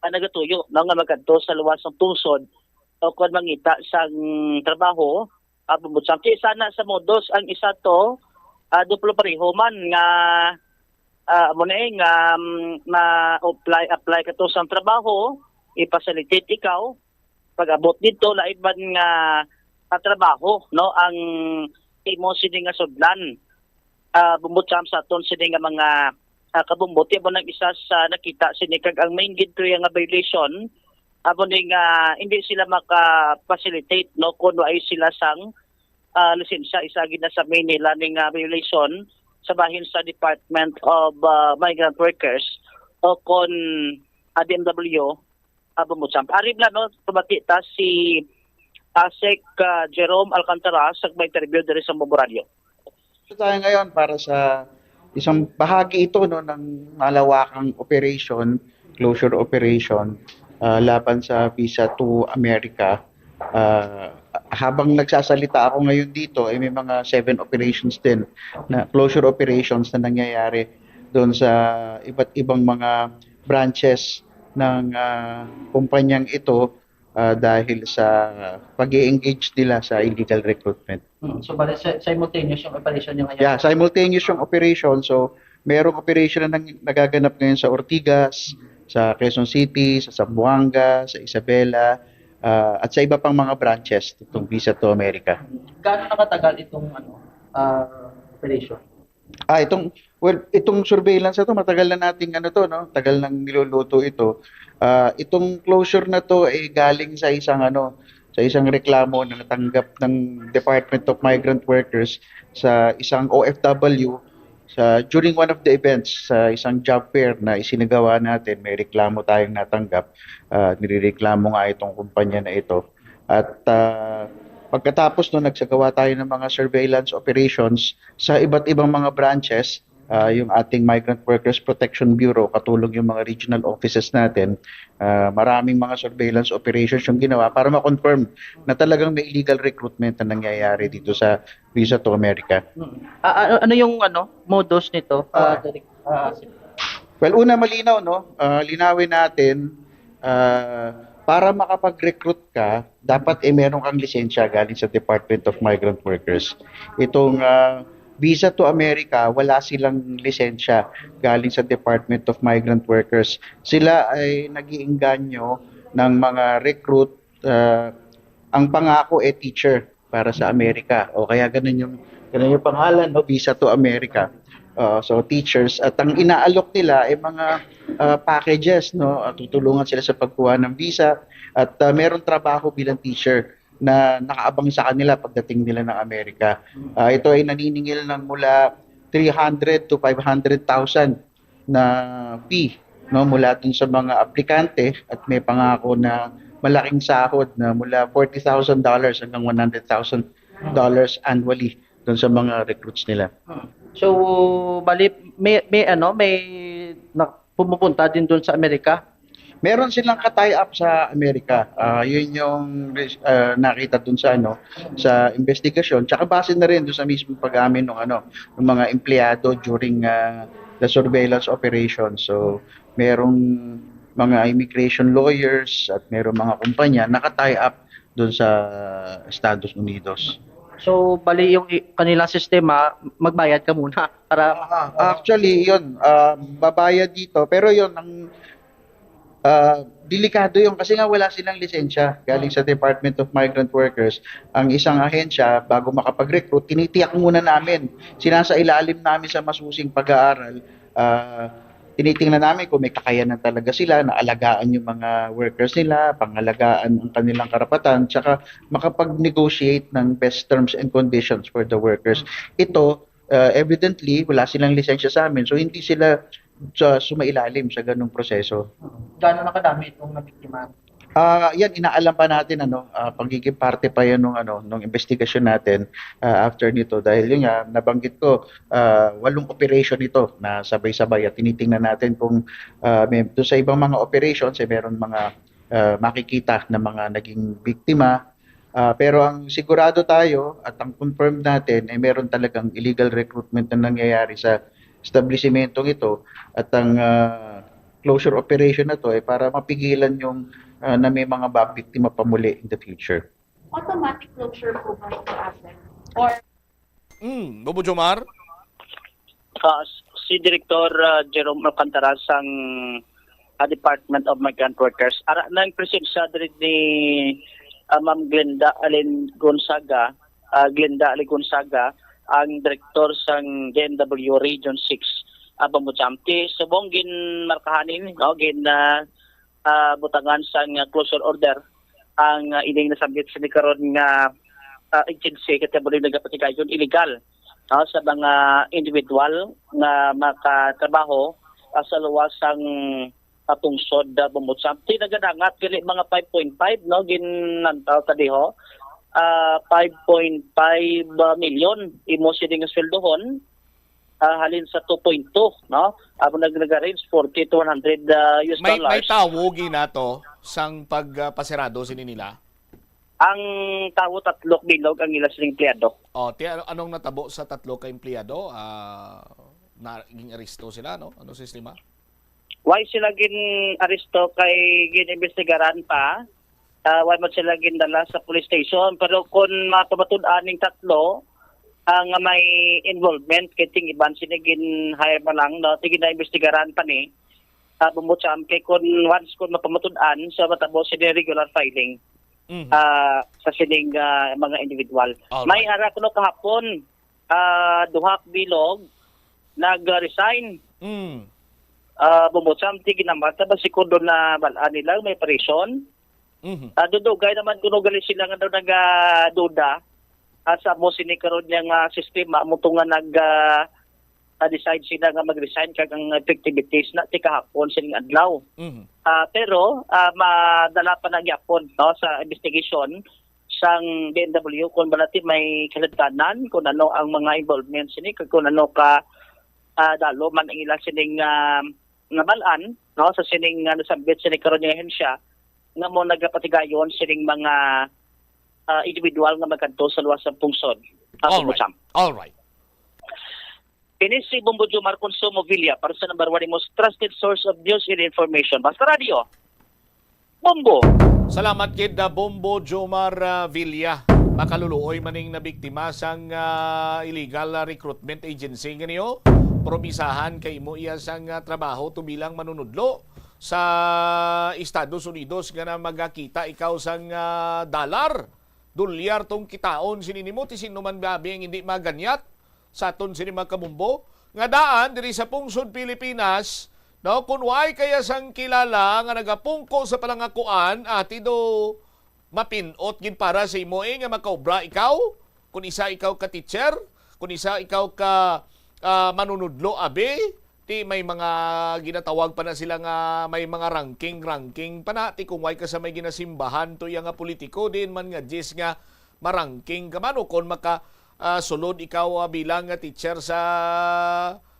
ah, nagatuyo, no, nga magadto sa luwas sang pungsod o kon mangita sang trabaho, ah, bumbutsam. Kay sana sa modus ang isa to, ah, duplo pareho man nga, ah, amo na eh, nga, mm, ma-apply, apply ka to sang trabaho, i-facilitate ikaw, pag-abot dito, lain man nga, ah, trabaho, no, ang imo sini nga sudlan. Ah, bumbutsam sa aton sini nga mga, ah, kabumbuti, amo nang isa sa nakita sini, kag ang main gid to nga violation, amo ni nga hindi sila maka-facilitate, no, kung waay sila sang, ah, lisensya, isa gid na sa main nila ni nga violation sa bahin sa Department of, ah, Migrant Workers o kon, ah, D M W. Abo mo, Champ. Ari na, no, tumati ta si ASEC, ah, Jerome Alcantara sa may interview diri sa Bombo Radio. Ito tayo ngayon para sa isang bahagi ito, no, ng malawakang operation, closure operation, ah, laban sa Visa to America. Ah, habang nagsasalita ako ngayon dito, ay may mga seven operations din, na closure operations na nangyayari doon sa iba't ibang mga branches ng, ah, kumpanyang ito, ah, dahil sa pag-i-engage nila sa illegal recruitment. Mm. So, bale, si-, simultaneous yung operation nyo ngayon? Yeah, simultaneous yung operation. So, merong operation na nang-, nagaganap ngayon sa Ortigas, sa Quezon City, sa Zamboanga, sa Isabela, ah, at sa iba pang mga branches itong Visa to America. Gaano nakatagal itong, ano, ah, operation? Ah, itong, well, itong surveillance na to, matagal na nating ano to, no? Tagal nang niluluto ito. Ah, itong closure na to ay galing sa isang ano, sa isang reklamo na natanggap ng Department of Migrant Workers sa isang O F W sa, during one of the events sa isang job fair na isinagawa natin, may reklamo tayong natanggap. Ah, nirereklamo nga itong kumpanya na ito. At, ah, pagkatapos, no, nagsagawa tayo ng mga surveillance operations sa iba't ibang mga branches, ah, yung ating Migrant Workers Protection Bureau, katulong yung mga regional offices natin. Ah, maraming mga surveillance operations yung ginawa para ma-confirm na talagang may illegal recruitment na nangyayari dito sa Visa to America. Mm. Ah, ano, ano yung, ano, modus nito, ah, Ah. Direk? Ah, sige. Well, una, malinaw, no? Ah, linawin natin, ah, para makapag-recruit ka, dapat, eh, meron kang lisensya galing sa Department of Migrant Workers. Itong, ah, Visa to America, wala silang lisensya galing sa Department of Migrant Workers. Sila ay nag-iinganyo ng mga recruit, ah, ang pangako, eh, teacher para sa Amerika. O kaya ganun yung, ganun yung pangalan, no? Visa to America. Uh, so, teachers. At ang inaalok nila ay mga, uh, packages, no? At tutulungan sila sa pagkuha ng visa. At, uh, meron trabaho bilang teacher na nakaabang sa kanila pagdating nila ng Amerika. Uh, ito ay naniningil ng mula three hundred to five hundred thousand na fee, no, mula dun sa mga aplikante, at may pangako na malaking sahod na mula forty thousand dollars hanggang one hundred thousand dollars annually dun sa mga recruits nila. Hmm. So, bali, may, may, ano, may na-, pumupunta din dun sa Amerika? Meron silang ka-tie-up sa Amerika. Ah, yun yung res-, ah, nakita dun sa, ano, sa investigasyon. Tsaka base na rin dun sa mismong pag-amin ng, ano, ng mga empleyado during, ah, the surveillance operation. So, merong mga immigration lawyers at merong mga kumpanya naka-tie up dun sa Estados Unidos. So, bali yung i-, kanilang sistema, magbayad ka muna para Ah, actually, yun, ah, babayad dito. Pero yun, ang, ah, delikado yun kasi nga wala silang lisensya galing sa Department of Migrant Workers. Ang isang ahensya, bago makapag-recruit, tinitiyak muna namin, sinasailalim namin sa masusing pag-aaral, ah, tinitingnan namin kung may kakayanan talaga sila na alagaan yung mga workers nila, pangalagaan ang kanilang karapatan, tsaka makapag-negotiate ng best terms and conditions for the workers. Ito, uh, evidently, wala silang lisensya sa amin, so hindi sila sa, sumailalim sa ganung proseso. Gaano na kadami itong nabiktima? Ah, yan, inaalam pa natin, ano, ah, pagiging parte pa yan nung, ano, nung investigasyon natin, ah, after nito. Dahil yun nga, nabanggit ko, ah, walong operation ito na sabay-sabay at tinitingnan natin kung, ah, may, doon sa ibang mga operations, eh, meron mga, ah, makikita na mga naging biktima. Ah, pero ang sigurado tayo at ang confirmed natin ay meron talagang illegal recruitment na nangyayari sa establisementong ito at ang, ah, closure operation na to ay para mapigilan yung, ah, na may mga mabiktima pa muli in the future. Automatic closure po ba ito, ASEC? Or Mm, Bobo Jomar? Ah, si Director, ah, Jerome Alcantara sang, ah, Department of Migrant Workers. Ara, nang presensya diri ni, ah, Ma'am Glenda Allen Gonzaga, ah, Glenda Allen Gonzaga, ang direktor sang D M W Region six, ah, Bambuchamti. Subong ginmarkahan ini, no, gin, ah, ah, butangan sang, ah, closure order ang, ah, ining nasambit sa karon nga, ah, agency, kay bulig nagapatigayon illegal, no, sa mga individual nga makatrabaho, ah, sa luwas sang sa pungsod, ah, Bombo Champ. Ti nagadangat gali mga five point five, no, ginantaw ta diho. Ah, five point five million imo sini nga sweldohon, ah, halin sa two point two, no? Amo nag nag-range forty to one hundred, ah, U S May may dollars. Tawo gina to sang pagpasirado sini nila. Ang tawo, tatlo bilog ang ila sila empleyado. Oh, ti ano, anong natabo sa tatlo ka empleyado? Ah, na ging-aresto sila, no? Ano sistema? Why sila gin-aresto kay gin-imbestigaran pa? Ah, why man sila gindala sa police station? Pero kung mapamatud-an ning tatlo, ah, nga may involvement, kay ting iban sila gin-hire pa lang, no? Ti ginaimbestigaran pa ni, ah, Bombo Champ, kay kung once kung mapamatud-an sa matabo sila regular filing, Mhm. ah, sa sining, ah, mga individual. All May right. Ara kuno kahapon, ah, duha ka bilog nag-resign. Mm. Ah, Bombo Champ, ti ginamata ba si kuno na bal-an nila may operasyon? Mhm. Ah, dudugay naman kuno gali sila nga daw nagaduda, ah, sa mo sini karon niya nga sistema, mo to nga nag, ah, ah, decide sila nga mag-resign kag ang effectivities na ti kahapon sining adlaw. Mhm. Ah, pero, ah, madala pa na gyapon, no, sa investigation sang D M W kung balati may kaladkanan, kung ano ang mga involvement sini, kag kung ano ka, ah, dalo man ang ila sining, ah, nabal-an, no, sa sining, ah, nasambit sini karon nga ahensya nga mo nagapatigayon sining mga, ah, individual nga magkadto sa luwas sang pungsod. Ah, All right. Pungsod. All right. Ini si Bombo Jomar Consumo Villa para sa number one most trusted source of news and information. Basta Radio, Bombo. Salamat gid na Bombo Jomar, ah, Villa. Makaluluoy man ning nabiktima sang, ah, illegal, ah, recruitment agency nga niyo. Promisahan kay imo iya sang, ah, trabaho to bilang manunudlo sa Estados Unidos nga na magakita ikaw sang, ah, dollar. Dolyar tong kitaon sini nimo, ti sino man babi ang hindi maganyat sa aton sini mga kabumbo? Nga daan diri sa pungsod Pilipinas, no, kun waay kaya sang kilala nga nagapungko sa palangakuan, ati do mapin-ot gid para sa imo, eh, nga makaobra ikaw, kun isa ikaw ka teacher, kun isa ikaw ka, ah, manunudlo, abi, ti may mga ginatawag pa na sila nga may mga ranking-ranking pa na, ti kung way ka sa may ginasimbahan to iya nga politiko, diin man nga jis nga marangking ka man, o kon maka, ah, sulod ikaw, ah, bilang nga teacher sa,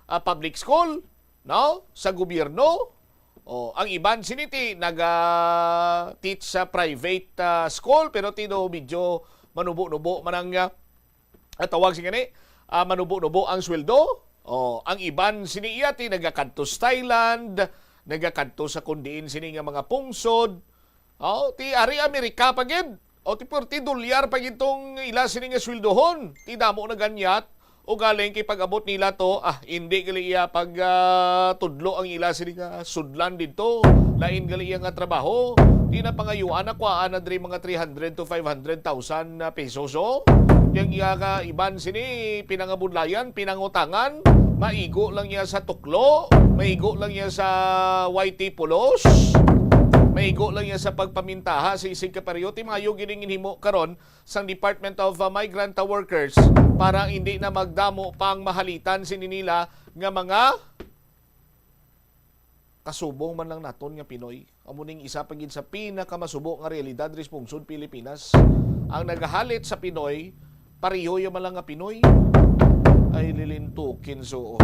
ah, public school, no? Sa gobyerno. O, ang iban sini ti naga-teach sa private, ah, school, pero ti do medyo manubo-nubo man ang, ah, ang tawag sini gani, ah, manubo-nubo ang sweldo. O, ang iban sini iya ti nagakadto sa Thailand, nagakadto sa kun diin sini nga mga pungsod. O, ti ari Amerika pa gid. O, ti pwerti dolyar pa gid tong ila sini nga sweldohon. Ti damo na ganyat. O galing kay pag-abot nila to, ah, hindi gali iya pag, ah, tudlo ang ila sini nga sudlan didto. Lain gali iya nga trabaho. Ti na pangayuan na kuhaan na diri mga three hundred to five hundred thousand na pesos, o. Yang iya ka iban sini pinangabudlayan, pinangutangan, maigo lang iya sa tuklo, maigo lang iya sa Y T pulos, maigo lang iya sa pagpamintaha sa isig ka pareho. Ti maayo gid ning ginhimo karon sang Department of, uh, Migrant Workers para hindi na magdamo pang mahalitan sini nila nga mga kasubong man lang naton nga Pinoy. Amo ning isa pa gid sa pinakamasubo nga realidad diri sa pungsod Pilipinas. Ang nagahalit sa Pinoy, pareho ya man lang nga Pinoy. Ay, lilintukin so.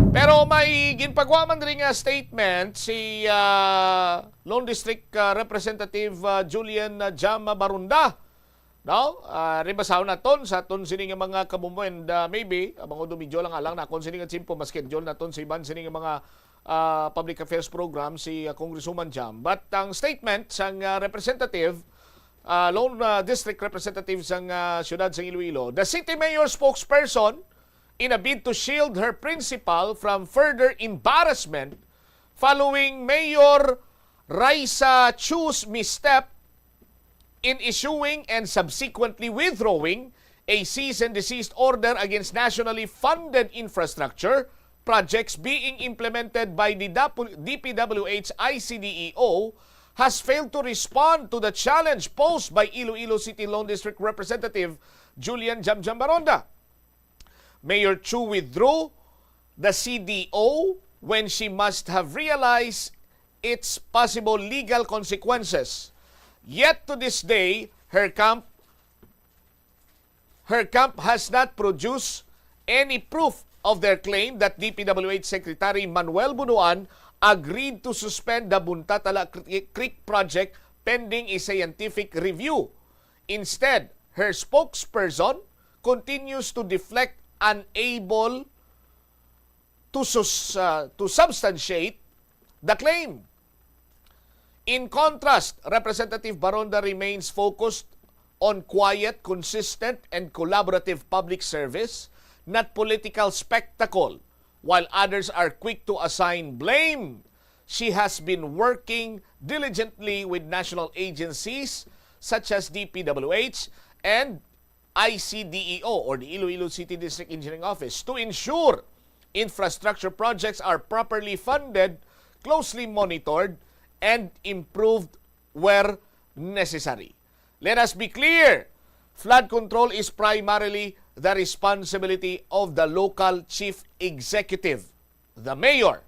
Pero may ginpagwa man diri nga statement si, ah, Lone District, ah, Representative, ah, Julian, ah, Jam Barunda. No? Ah, rin basahon naton sa aton sini nga mga kabumbo, and, ah, maybe, ah, mga medyo lang alang nakon sini nga tiyempo, ma-schedule naton sa iban sini nga mga, ah, public affairs program si, ah, Congresswoman Jam. But ang statement sang, ah, representative, ah, lone, ah, district representative sang, ah, siyudad sang Iloilo, the city mayor spokesperson, in a bid to shield her principal from further embarrassment following Mayor Raisa Chu's misstep in issuing and subsequently withdrawing a cease and desist order against nationally funded infrastructure projects being implemented by the D P W H I C D E O, has failed to respond to the challenge posed by Iloilo City Lone District Representative Julian Jamjam Baronda. Mayor Chu withdrew the C D O when she must have realized its possible legal consequences. Yet to this day, her camp her camp has not produced any proof of their claim that D P W H Secretary Manuel Bunuan agreed to suspend the Buntatala Cre-, Creek project pending a scientific review. Instead, her spokesperson continues to deflect, unable to sus-, uh, to substantiate the claim. In contrast, Representative Baronda remains focused on quiet, consistent, and collaborative public service, not political spectacle. While others are quick to assign blame, she has been working diligently with national agencies such as D P W H and I C D E O, or the Iloilo City District Engineering Office, to ensure infrastructure projects are properly funded, closely monitored, and improved where necessary. Let us be clear, flood control is primarily the responsibility of the local chief executive, the mayor.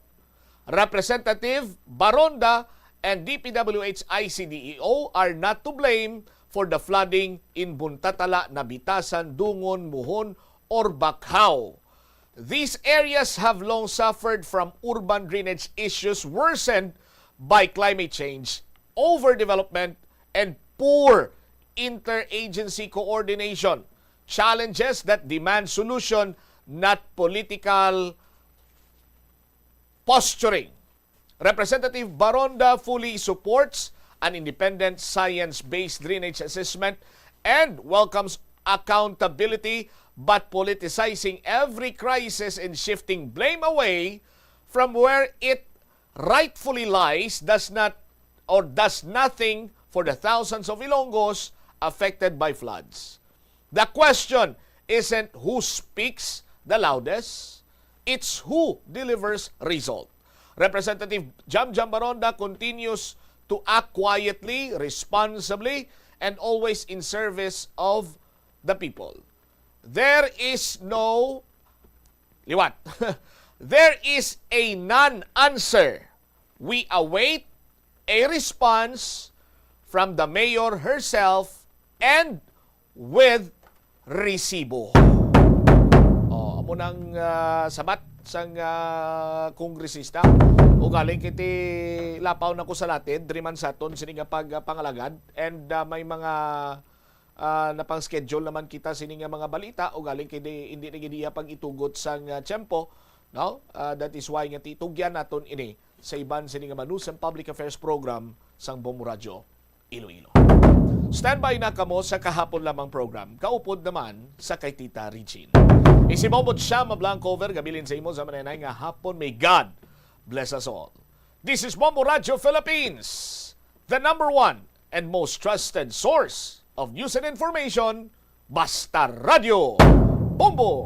Representative Baronda and D P W H I C D E O are not to blame for the flooding in Buntatala, Nabitasan, Dungon, Muhon, or Bacjao. These areas have long suffered from urban drainage issues worsened by climate change, overdevelopment, and poor interagency coordination, challenges that demand solution, not political posturing. Representative Baronda fully supports an independent science-based drainage assessment and welcomes accountability, but politicizing every crisis and shifting blame away from where it rightfully lies does not, or does nothing for the thousands of Ilonggos affected by floods. The question isn't who speaks the loudest, it's who delivers result. Representative Jam Jam Baronda continues to act quietly, responsibly, and always in service of the people. There is no, liwat. There is a non-answer. We await a response from the mayor herself and with resibo. Oh, amo nang, ah, sabat sang, ah, kongresista. Ugaling kiti lapaw na ko sa latid, diri man sa aton sini nga pag-, ah, pangalagad. And, ah, may mga, ah, napang-schedule naman kita sini nga mga balita, ugaling kay di, hindi na gid iya pag-itugot sang, ah, tiyempo, no? Ah, that is why nga titugyan naton ini sa iban sini nga Manusang Public Affairs Program sang Bombo Radyo Iloilo. Standby na kamo sa kahapon lamang program, kaupod naman sa kay Tita Regine. Isi Bombo siya mablang cover, gabilin sa imo sa manenay nga hapon. May God bless us all. This is Bombo Radyo Philippines, the number one and most trusted source of news and information. Basta Radyo Bombo!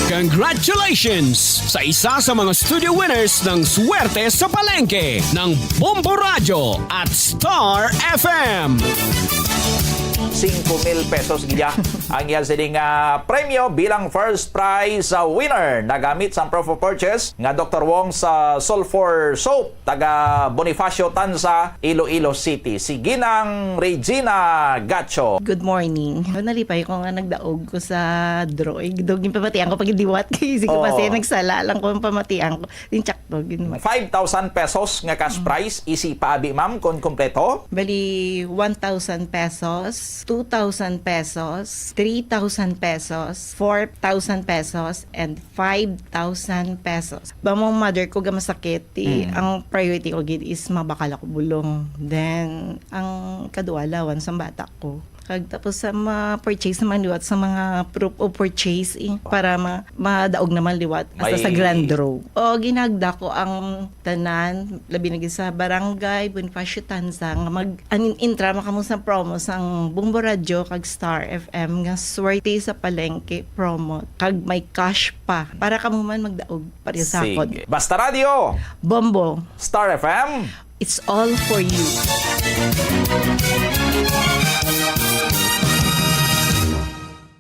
Congratulations sa isa sa mga studio winners ng Swerte sa Palengke ng Bombo Radyo at Star F M. Singko mil pesos gid ya ang iya sining, ah, premyo bilang first prize, ah, winner. Nagamit sang proof of purchase nga Doktor Wong sa Sulfur Soap, taga Bonifacio Tanza, Iloilo City, si Ginang Regina Gacho. Good morning. Nalipay ko nga nagdaog ko sa draw. Daw ginpamatian ko pag liwat kay sige pa siya, oh, nagsala lang ko ang pamatian ko. Din tsakto, gin-, five thousand pesos nga cash, mm, prize, isi paabi, ma'am, kung kompleto. Bali, one thousand pesos, two thousand pesos, three thousand pesos, four thousand pesos, and five thousand pesos. Ba mo, mother ko gamasakit, ti, mm, ang priority ko gid is mabakal ako bulong. Then, ang kadua, allowance ang bata ko. Kag tapos sa ma-purchase naman liwat sa mga proof of purchase, eh, para ma-, madaog naman liwat hasta sa may grand draw. O, ginagda ko ang tanan, labi na gid sa barangay Bonifacio Tanza, nga mag-, anin, intra man kamo sa promo sang Bombo Radyo kag Star F M nga Swerte sa Palengke promo, kag may cash pa para kamo man magdaog pareho sa akon. Sige. Basta Radyo, Bombo, Star F M. It's all for you.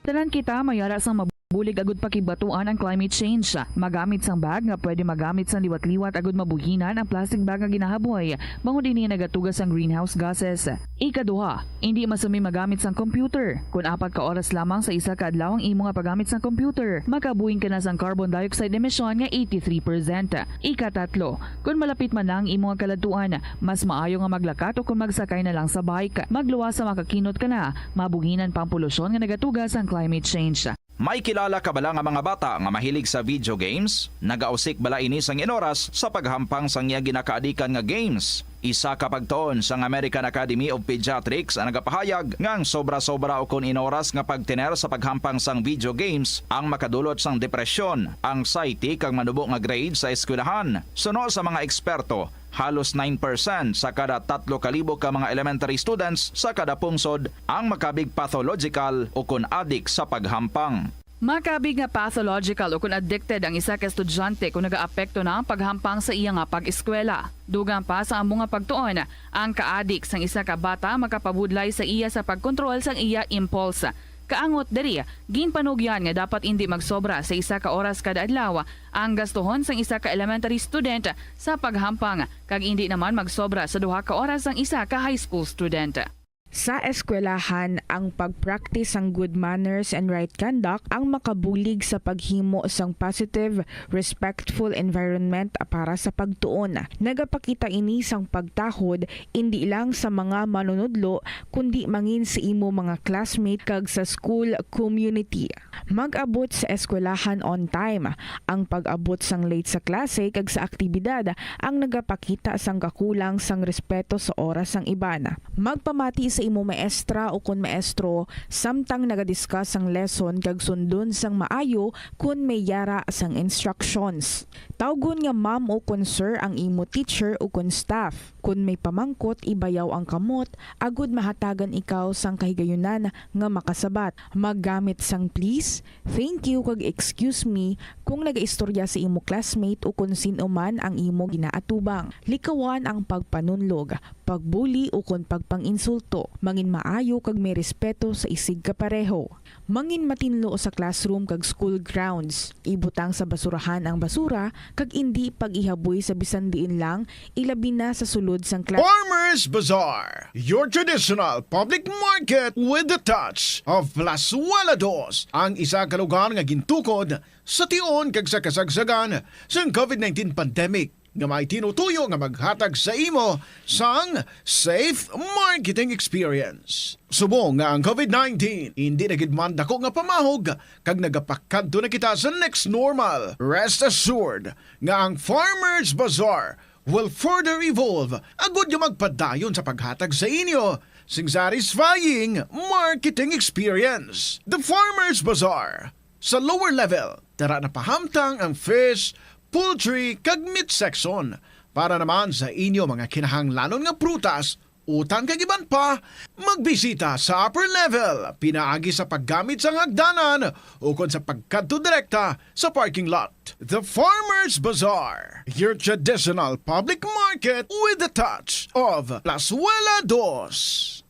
Tanan kita may ara sang mab- Bulig agud pakigbaton ang climate change. Magamit sang bag nga pwede magamit sang liwat-liwat agud mabuhinan ang plastic bag nga ginahaboy, bangod ini nagatuga sang greenhouse gases. Ikaduha, indi masami magamit sang computer. Kon apat ka oras lamang sa isa ka adlaw ang imo nga paggamit sang computer, makabuhing ka na sang carbon dioxide emission nga eighty-three percent. Ikatatlo, kon malapit man na ang imo nga kaladtuan, mas maayo nga maglakat o kon magsakay na lang sa bike. Magluwas sa makakinot ka na, mabuhinan pa ang polusyon nga nagatuga sang climate change. May kilala ka bala nga mga bata nga mahilig sa video games? Nagausik bala ini sang inoras sa paghampang sang iya ginakaadikan nga games? Isa ka pagtuon sang American Academy of Pediatrics ang nagapahayag nga ang sobra-sobra ukon inoras nga pagtener sa paghampang sang video games ang makadulot sang depresyon, anxiety, kag manubo nga grade sa eskwelahan. Suno sa mga eksperto, halos nine percent sa kada tatlo ka libo ka mga elementary students sa kada pungsod ang makabig pathological ukon adik sa paghampang. Makabig nga pathological ukon addicted ang isa ka estudyante kon nagaapekto na ang paghampang sa iya nga pag-eskwela. Dugang pa sa amo nga pagtuon, ang kaadik sang isa ka bata makapabudlay sa iya sa pagkontrol sang iya impulse. Kaangot diri, ginpanugyan nga dapat indi magsobra sa isa ka oras kada adlaw ang gastuhon sang isa ka elementary student sa paghampang, kag indi naman magsobra sa duha ka oras ang isa ka high school student. Sa eskwelahan, ang pag-practice sang good manners and right conduct ang makabulig sa paghimo sang positive, respectful environment para sa pagtuon. Nagapakita ini sang pagtahod indi lang sa mga manunodlo, kundi mangin sa imo mga classmate kag sa school community. Mag-abot sa eskwelahan on time. Ang pag-abot sang late sa klase kag sa aktibidad ang nagapakita sang kakulang sang respeto sa oras sang iban. Magpamati sa imo maestra ukon maestro samtang nagadiscuss sang lesson kag sundon sang maayo kon may yara sang instructions. Tawgon nga ma'am ukon sir ang imo teacher ukon staff. Kon may pamangkot, ibayaw ang kamot agud mahatagan ikaw sang kahigayunan nga makasabat. Maggamit sang please, thank you, kag excuse me kung nagaistorya sa imo classmate o kon sin-o man ang imo ginaatubang. Likawan ang pagpanunlog, pagbuli, o kon pagpang-insulto. Mangin maayo kag may respeto sa isigkapareho. Mangin matinlo sa classroom kag school grounds. Ibutang sa basurahan ang basura kag indi pag-ihaboy sa bisan diin lang, ilabi na sa sulod sang kla- Farmers Bazaar, your traditional public market with the touch of Plazuela Dos, ang isa ka lugar nga gintukod sa tion kag sa kasagsagan sang covid nineteen pandemic nga may tinutuyo nga maghatag sa imo sang safe marketing experience. Subong nga ang covid nineteen indi na gid man dako nga pamahog kag nagapakadto na kita sa next normal, rest assured nga ang Farmers Bazaar will further evolve agud nga magpadayon sa paghatag sa inyo sing satisfying marketing experience. The Farmers Bazaar, sa lower level, tara na pahamtang ang fish, poultry, kag meat section. Para naman sa inyo mga kinahanglanon nga prutas, utan kag iban pa, magbisita sa upper level pinaagi sa paggamit sang hagdanan ukon sa pagkadto direkta sa parking lot. The Farmers Bazaar, your traditional public market with the touch of Plazuela Dos.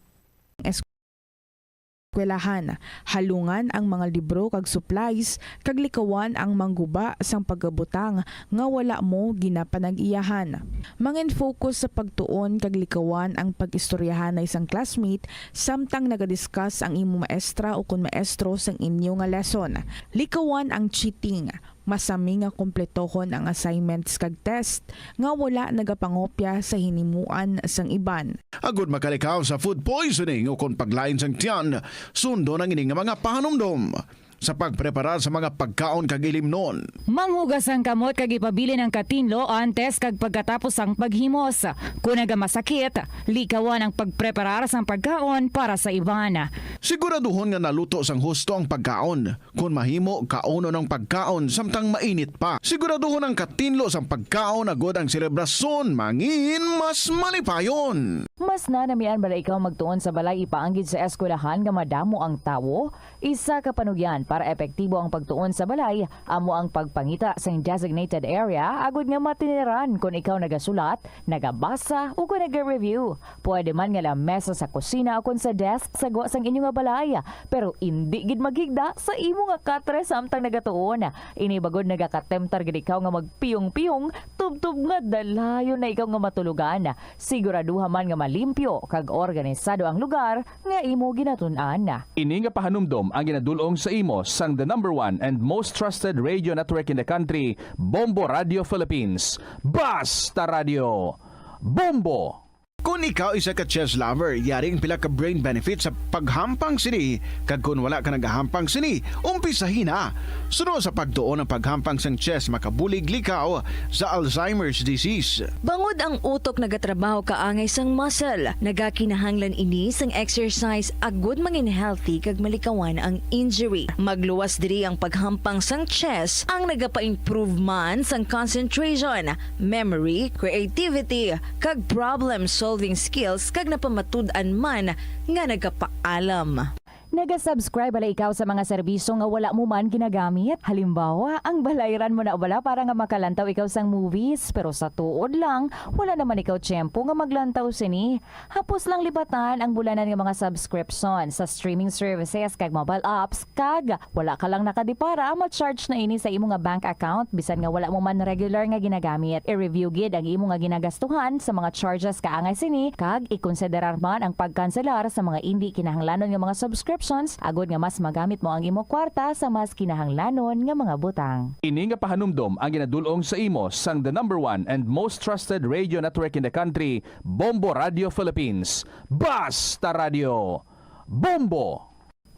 Eskwelahan, halungan ang mga libro kag supplies, kag likawan ang mangguba sang pagkabutang nga wala mo ginapanag-iyahan. Mangin-focus sa pagtuon kag likawan ang pag-istoryahanay sang classmate samtang nagadiscuss ang imo maestra ukon maestro sang inyo nga lesson. Likawan ang cheating. Masami nga kumpletohon ang assignments kag test nga wala nagapangopya sa hinimuan sang iban. Agud makalikaw sa food poisoning ukon paglain sang tiyan, sundon ang ini nga mga pahanumdom sa pagpreparar sa mga pagkaon kag ilimnon. Manghugas ang kamot kag ipabilin ang katinlo antes kag pagkatapos sang paghimos. Kon nagamasakit, likawan ang pagpreparar sang pagkaon para sa iban. Siguraduhon nga naluto sang husto ang pagkaon. Kon mahimo, kaunon ang pagkaon samtang mainit pa. Siguraduhon ang katinlo sang pagkaon agud ang selebrasyon mangin mas malipayon. Mas nanamian bala ikaw magtuon sa balay ipaanggid sa eskwelahan nga madamo ang tawo? Isa ka panugyan Para epektibo ang pagtuon sa balay, amo ang pagpangita sang designated area agod nga matiniran kon ikaw nagasulat, nagabasa, o kon naga-review. Pwede man nga lamesa sa kusina o kon sa desk sa gwa sang inyo nga balay, pero indi gid maghigda sa imo nga katre samtang nagatuon. Ini bangod nagakatemtar gid ikaw nga magpiyong-piyong tubtob nga dalayon na ikaw nga matulogan. Siguraduha man nga malimpyo kag organisado ang lugar nga imo ginatun-an. Ini nga pahanumdom ang ginadul-ong sa imo sang the number one and most trusted radio network in the country, Bombo Radio Philippines. Basta Radio Bombo! Kon ikaw isa ka chess lover, yari ang pila ka brain benefits sa paghampang sini, kag kon wala ka nagahampang sini, umpisahi na. Suno sa pagtuon ang paghampang sang chess makabulig likaw sa Alzheimer's disease. Bangod ang utok nagatrabaho kaangay sang muscle, nagakinahanglan ini sang exercise agud mangin healthy kag malikawan ang injury. Magluwas diri ang paghampang sang chess ang nagapa-improve man sang concentration, memory, creativity, kag problem-solving skills kag napamatud-an man nga nagapaalam. Naga-subscribe bala ikaw sa mga serbisyo nga wala mo man ginagamit? Halimbawa, ang balayran mo na bala para nga makalantaw ikaw sang movies, pero sa tuod lang, wala naman ikaw tiyempo nga maglantaw sini. Hapos lang libatan ang bulanan nga mga subscription sa streaming services kag mobile apps, kag wala ka lang nakadipara, ma-charge na ini sa imo nga bank account bisan nga wala mo man regular nga ginagamit. I-review gid ang imo nga ginagastuhan sa mga charges kaangay sini, kag ikonsiderar man ang pagkanselar sa mga indi kinahanglanon nga mga subscriptions agod nga mas magamit mo ang imo kwarta sa mas kinahanglanon nga mga butang. Ini nga pahanumdom ang ginadul-ong sa imo sang the number one and most trusted radio network in the country, Bombo Radio Philippines. Basta Radio Bombo!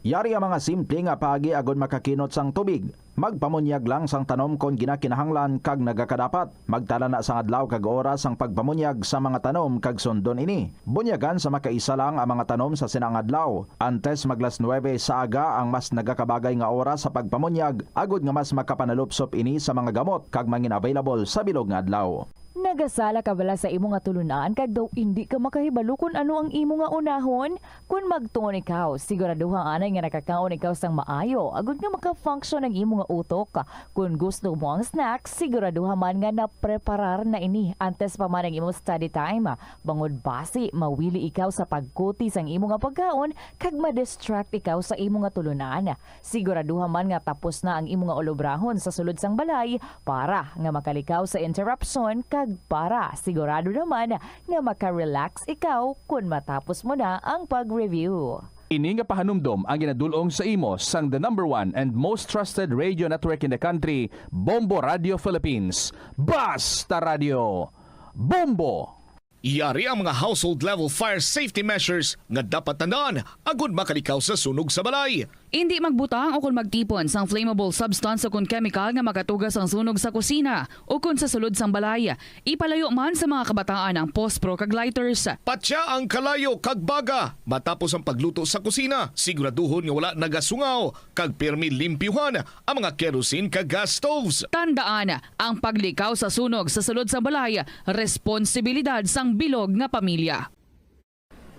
Yari ang mga simple nga paagi agud makakinot sang tubig. Magpamunyag lang sang tanom kon ginakinahanglan kag nagakadapat. Magtala na sang adlaw kag oras sang pagpamunyag sa mga tanom kag sundon ini. Bunyagan sa makaisa lang ang mga tanom sa sina nga adlaw. Antes mag las nuebe sa aga ang mas nagakabagay nga oras sa pagpamunyag, agud nga mas makapanalupsop ini sa mga gamot kag mangin-available sa bilog nga adlaw. Nagasala ka bala sa imo nga tulunan kag daw indi ka makahibalo kon ano ang imo nga unahon? Kon magtuon ikaw, siguraduha anay nga nakakaon ikaw sang maayo agud nga maka-function ang imo nga utok. Kon gusto mo ang snack, siguraduha man nga napreparar na ini antes pa man ang imo study time. Bangod basi mawili ikaw sa pagkuti sang imo nga pagkaon kag ma-distract ikaw sa imo nga tulunan. Siguraduha man nga tapos na ang imo nga ulobrahon sa sulod sang balay para nga makalikaw sa interruption kag para sigurado naman nga maka-relax ikaw kon matapos mo na ang pag-review. Ini nga pahanumdom ang ginadul-ong sa imo sang the number one and most trusted radio network in the country, Bombo Radio Philippines. Basta Radio Bombo! Yari ang mga household level fire safety measures nga dapat tandaan agud makalikaw sa sunog sa balay. Indi magbutang o kon magtipon sang flammable substance o kon chemical nga makatuga sang sunog sa kusina o kon sa sulod sang balay. Ipalayo man sa mga kabataan ang pospro kag lighters. Patya ang kalayo kag baga matapos ang pagluto sa kusina. Siguraduhon nga wala nagasungaw kag pirmi limpyuhan ang mga kerosene kag gas stoves. Tandaan, ang paglikaw sa sunog sa sulod sang balay, responsibilidad sang bilog nga pamilya.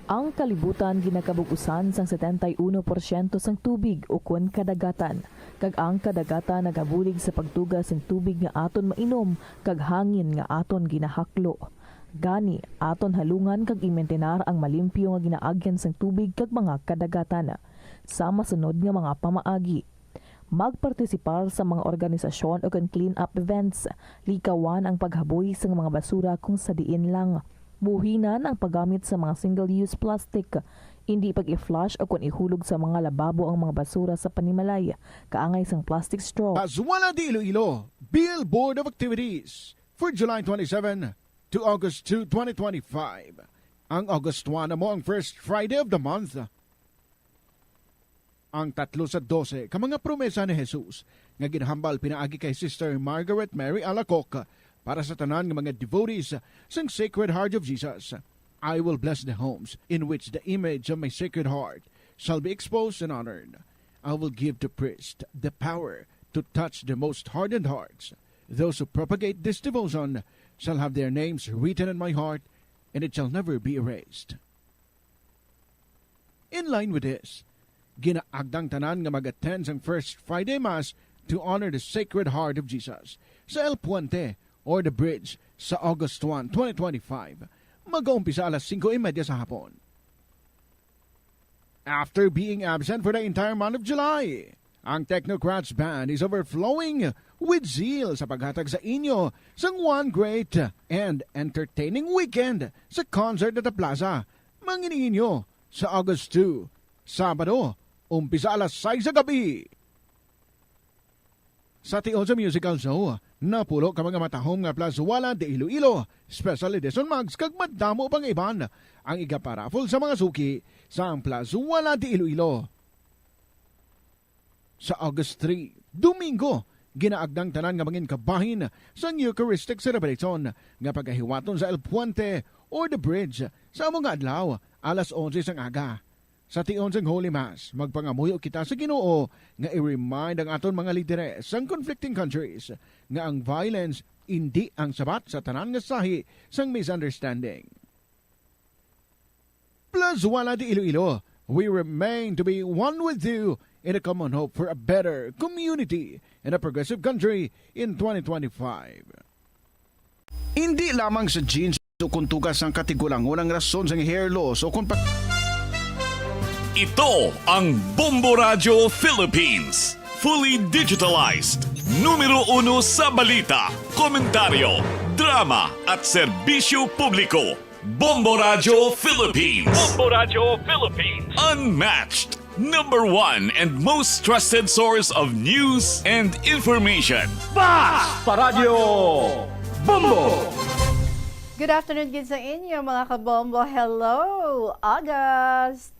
Ang kalibutan ginakabug-usan sang setenta y uno porsyento sang tubig ukon kadagatan, kag ang kadagatan nagabulig sa pagtuga sang tubig nga aton mainom kag hangin nga aton ginahaklo. Gani, aton halungan kag imintinar ang malimpyo nga ginaagyan sang tubig kag mga kadagatan. Sa masunod nga mga pamaagi, magpartisipar sa mga organisasyon ukon clean-up events. Likawan ang paghaboy sang mga basura kung sa diin lang. Buhinan ang paggamit sa mga single-use plastic. Indi pag-i-flush ukon ihulog sa mga lababo ang mga basura sa panimalay, kaangay sang plastic straw. Azuela de Iloilo, Bill Board of Activities for July twenty-seven to August two, twenty twenty-five. Ang August one amo ang first Friday of the month. Ang tatlo sa dose ka mga promesa ni Jesus nga ginhambal pinaagi kay Sister Margaret Mary Alacoque para sa tanan nga mga devotees sang Sacred Heart of Jesus. "I will bless the homes in which the image of my Sacred Heart shall be exposed and honored. I will give to priests the power to touch the most hardened hearts. Those who propagate this devotion shall have their names written in my heart, and it shall never be erased." In line with this, Ginaagdang tanan nga mag-attend sang First Friday Mass to honor the Sacred Heart of Jesus sa El Puente or the Bridge sa August one, twenty twenty-five. Mag-uumpisa alas singko y media sa hapon. After being absent for the entire month of July, ang Technocrats Band is overflowing with zeal sa paghatag sa inyo sang one great and entertaining weekend sa Concert at the Plaza. Mangin inyo sa August two, Sabado, umpisa alas sais sa gabi. Sa tion sa musical show, napulo ka mga matahom nga Plazuela de Iloilo Special Edition Mugs kag madamo pang iban ang igaparaffle sa mga suki sa ang Plazuela de Iloilo. Sa August three, Domingo, ginaagdang tanan nga mangin kabahin sang Eucharistic Celebration nga pagahiwaton sa El Puente or the Bridge sa amo nga adlaw, alas onse sang aga. Sa tion sang Holy Mass, magpangamuyo kita sa Ginoo nga i-remind ang aton mga lideres sang conflicting countries nga ang violence indi ang sabat sa tanan nga sahi sang misunderstanding. Plazuela de Iloilo, we remain to be one with you in a common hope for a better community and a progressive country in twenty twenty-five. Indi lamang sa genes o kung tugas sang katigulangon ang rason sang hair loss o kung pa- Ito ang Bombo Radyo Philippines. Fully digitalized. Numero uno sa balita, komentaryo, drama, at serbisyo publiko. Bombo Radyo Philippines. Bombo Radyo Philippines. Unmatched. Number one and most trusted source of news and information. Basta Radyo Bombo! Good afternoon gid sa inyo, mga kabombo. Hello, August!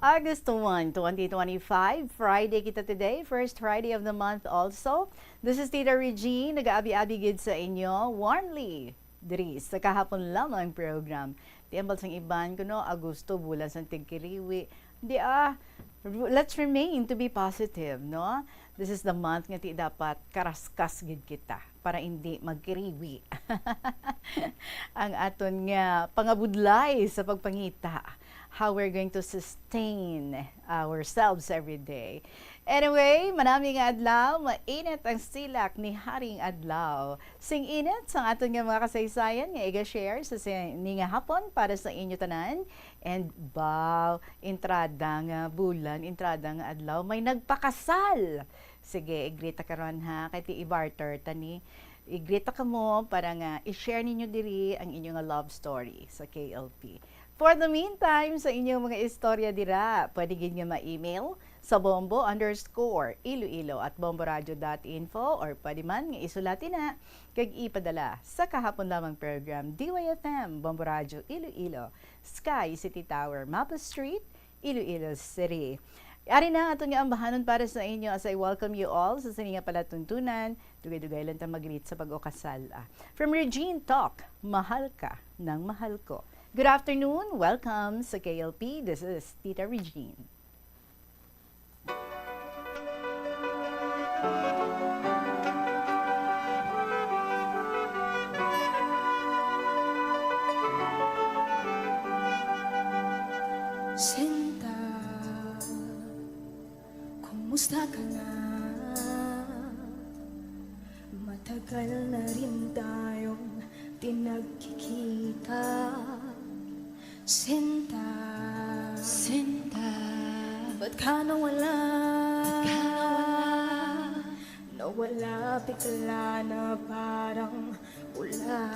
August one, twenty twenty-five, Friday kita today, first Friday of the month also. This is Tita Regine, nag-aabi-abi gid sa inyo, warmly, diri sa Kahapon Lamang program. Di ambal sang iban kuno, Agosto, bulan sang tigkiriwi. Di, ah, r-, let's remain to be positive, no? This is the month nga ti dapat karaskas gid kita para indi magkiriwi ang aton nga pangabudlay sa pagpangita. How we're going to sustain ourselves every day. Anyway, manami nga adlaw, mainit ang silak ni Haring Adlaw. Sing init sang aton nga mga kasaysayan nga iga-share sa sini nga hapon para sa inyo tanan. And, baw, entrada nga bulan, entrada nga adlaw, may nagpakasal. Sige, i-greet ta karon, ha, kay ti i-barter ta ni. I-greet ta kamo para nga i-share ninyo diri ang inyo nga love story sa K L P. For the meantime, sa inyong mga istorya dira, pwede gid nga ma-email sa bombo underscore iloilo at bomboradio dot info, or pwede man nga isulat ina kag ipadala sa Kahapon Lamang program, D Y F M, Bombo Radyo Iloilo, Sky City Tower, Mapa Street, Iloilo City. Ari na aton nga ambahanon para sa inyo as I welcome you all sa sini nga palatuntunan. Dugay-dugay lang ta mag-greet sa pag-ukasal, ah. From Regine Talk, mahal ka ng mahal ko. Good afternoon, welcome sa K L P. This is Tita Regine. Sinta, kumusta ka na? Matagal na rin tayong di nagkikita. Sinta, Sinta, ba't ka nawala? Ba't ka nawala? Nawala bigla na parang pula.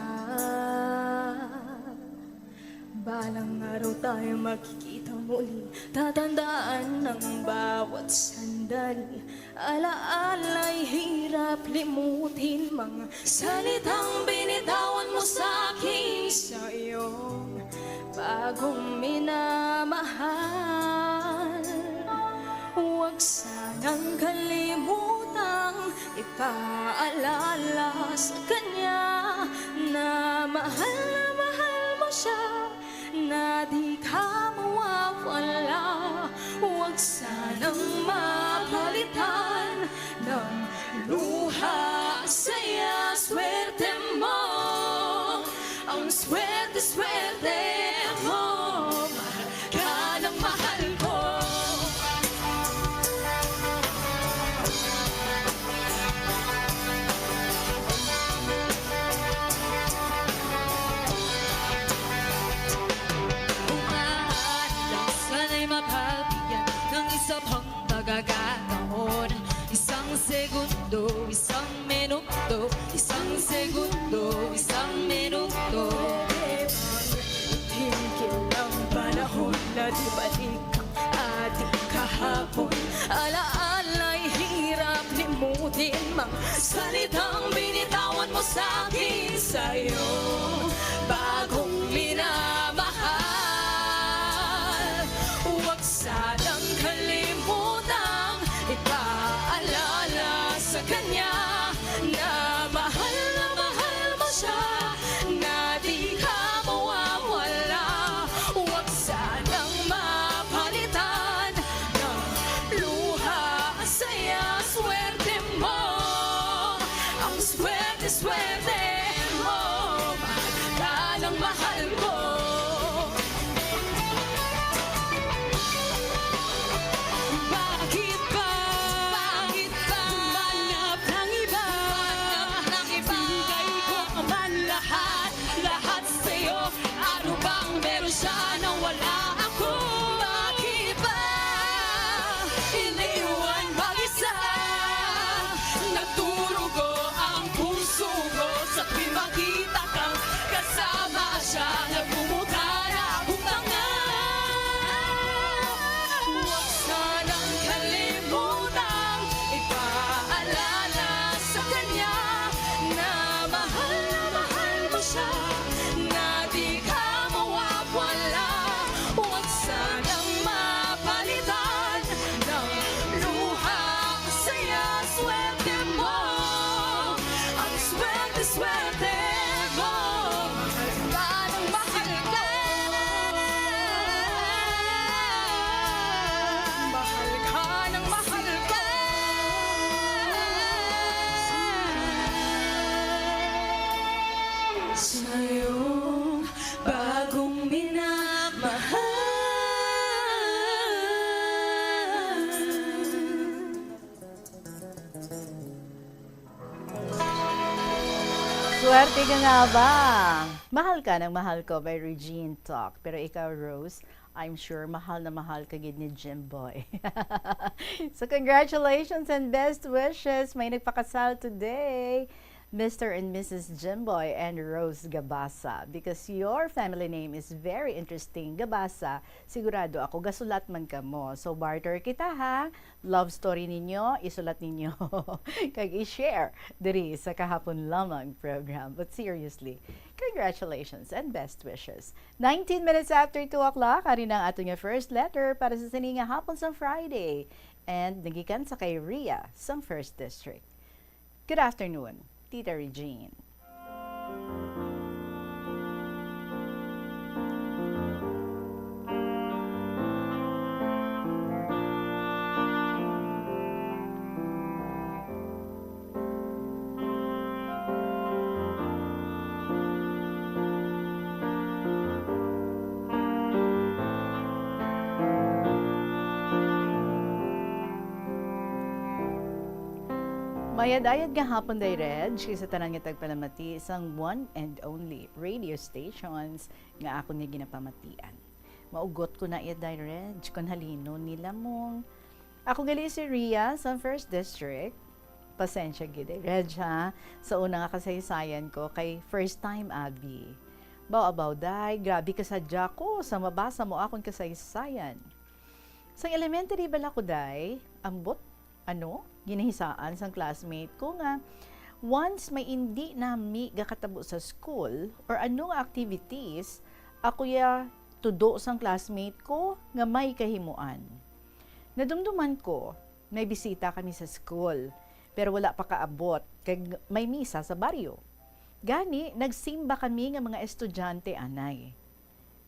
Balang araw tayo magkikita muli. Tatandaan ang bawat sandali. Alaala'y hirap limutin, mga salitang binitawan mo sa akin sa iyong bagong minamahal. Huwag sanang kalimutang ipaalala sa kanya na mahal na mahal mo siya, na di ka mawawala. Huwag sanang mapalitan ng luha. Saya swerte mo, ang swerte-swerte mo. Mahal ka ng mahal ko. Salitang binitawan mo sa akin, sa'yo bagong minamahal. Huwag sanang kalimutang ipaalala sa kanya na mahal na mahal mo siya, na di ka mawawala. Huwag sanang mapalitan ng luha, saya, swerte mo. Ang swerte, swerte mo, mahal ka ng mahal ko. Bakit ba? Bakit ba? Humanap ng iba. Humanap ng iba. Binigay ko man lahat, lahat sa'yo. Ano bang meron siya na wala ako? Bakit ba iniwan mag-isa? Nagdurugo ang puso ko sa tuwing makita kang kasama siya. Nagmumutla na akong tanga. Huwag sanang kalimutang ipaalala sa kanya na mahal na mahal mo siya, na di ka mawawala. Huwag sanang mapalitan ng luha, saya, swerte mo. Ang swerte, swerte mo. Mahal ka ng mahal ko. Mahal ka ng mahal ko. Sa'yong bagong minamahal. Swerte ka nga ba? Mahal ka ng mahal ko by Regine Talk. Pero ikaw, Rose, I'm sure mahal na mahal ka gid ni Jimboy. So congratulations and best wishes. May nagpakasal today, Mister and Missus Jimboy and Rose Gabasa. Because your family name is very interesting, Gabasa, sigurado ako gasulat man kamo. So barter kita, ha. Love story ninyo, isulat ninyo kag i-share diri sa Kahapon Lamang program. But seriously, congratulations and best wishes. Nineteen minutes after two o'clock, ari na ang aton nga first letter para sa sini nga hapon sang Friday. And nagikan sa kay Ria sang First District. Good afternoon, Tita Regine. Mayad-ayad nga hapon, Day Reg, kay sa tanan nga tagpalamati sang one and only radio stations nga akon nga ginapamatian. Maugot ko na iya, Day Reg, kon halinon nila mong ako gali si Ria sa First District. Pasensya gid, Day Reg, ha, sa una nga kasaysayan ko kay first time, abi. Baw, abaw, Day, grabe ka sadya ko sa mabasa mo akon kasaysayan. Sang elementary bala ko, Day, ambot ano, ginahisaan sang classmate ko nga once may indi nami gakatabo sa school or ano nga activities, ako ya tudo sang classmate ko nga may kahimuan. Nadumduman ko, may bisita kami sa school, pero wala pa kaabot, kag may misa sa baryo. Gani, nagsimba kami nga mga estudyante anay.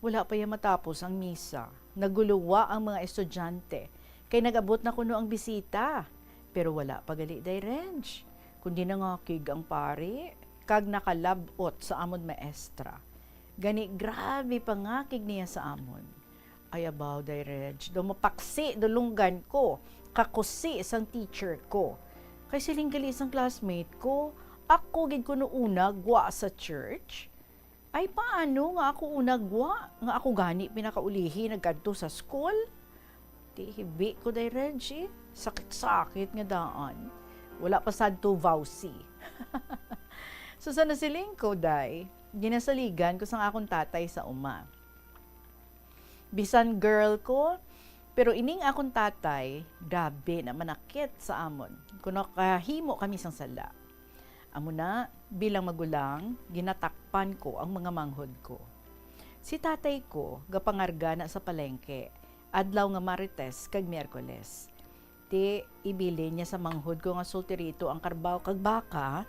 Wala pa ya matapos ang misa. Naguluwa ang mga estudyante, kay nag-abot na kuno ang bisita. Pero wala pa gali, Day Reg, kundi nangakig ang pari kag nakalab-ot sa amon maestra. Gani, grabe pangakig niya sa amon. Ay, abaw, Day Reg, daw mapaksi dulunggan ko, kakusi sang teacher ko. Kay siling gali sang classmate ko, ako gid kuno una gwa sa church. Ay, paano nga ako una gwa, nga ako gani pinakaulihi nagkadto sa school? Di hibi ko, Day Reg, eh. Sakit-sakit nga daan. Wala pa sad to vowsy. So, sa nasiling ko, Day, ginasaligan ko sang akon tatay sa uma. Bisan girl ko, Pero ining akon tatay, grabe na manakit sa amon kon nakahimo kami sang sala. Amo na, bilang magulang, ginatakpan ko ang mga manghod ko. Si tatay ko gapangarga na sa palengke adlaw nga Martes kag Miyerkules. Ti, ibilin niya sa manghod ko nga solterito ang karbaw kag baka.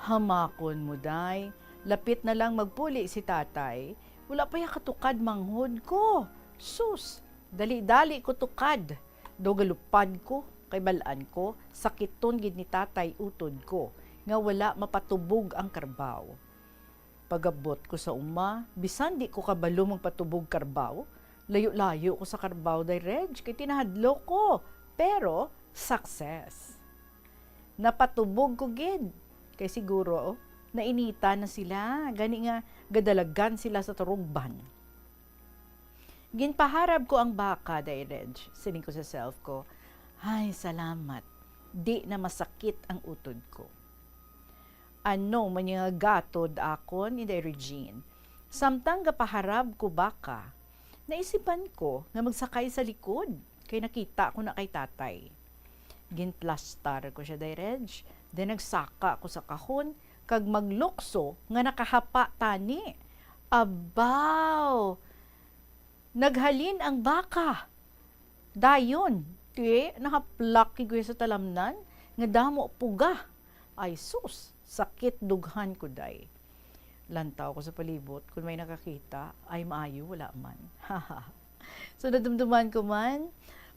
Hamakon mo, day. Lapit na lang magpuli si tatay. Wala pa ya katukad manghod ko. Sus! Dali-dali ko tukad. Daw galupad ko, kay bal-an ko, sakiton gid ni tatay utod ko, nga wala mapatubog ang karbaw. Pag-abot ko sa uma, bisan di ko kabalo magpatubog karbaw, layo-layo ko sa karbaw, Day Reg, kay tinahadlok ko. Pero, success. Napatubog ko gid. Kay siguro, nainitan na sila, gani nga gadalagan sila sa turugban. Ginpaharab ko ang baka, Day Reg. Siling ko sa self ko, "Ay, salamat. Di na masakit ang utod ko." Ano man nga gatod akon, Inday Regine. Samtang gapaharab ko baka, naisipan ko nga magsakay sa likod, kay nakita ko na kay tatay. Ginplastar ko siya, Day Reg. Then nagsaka ko sa kahon, kag maglukso nga nakahapa tani. Abaw! Naghalin ang baka. Dayon, ti, nahaplak gid ko sa talamnan nga damo puga. Ay sus, sakit dughan ko, day. Lantaw ko sa palibot, kung may nakakita, ay maayo, wala man. So, nadumduman ko man,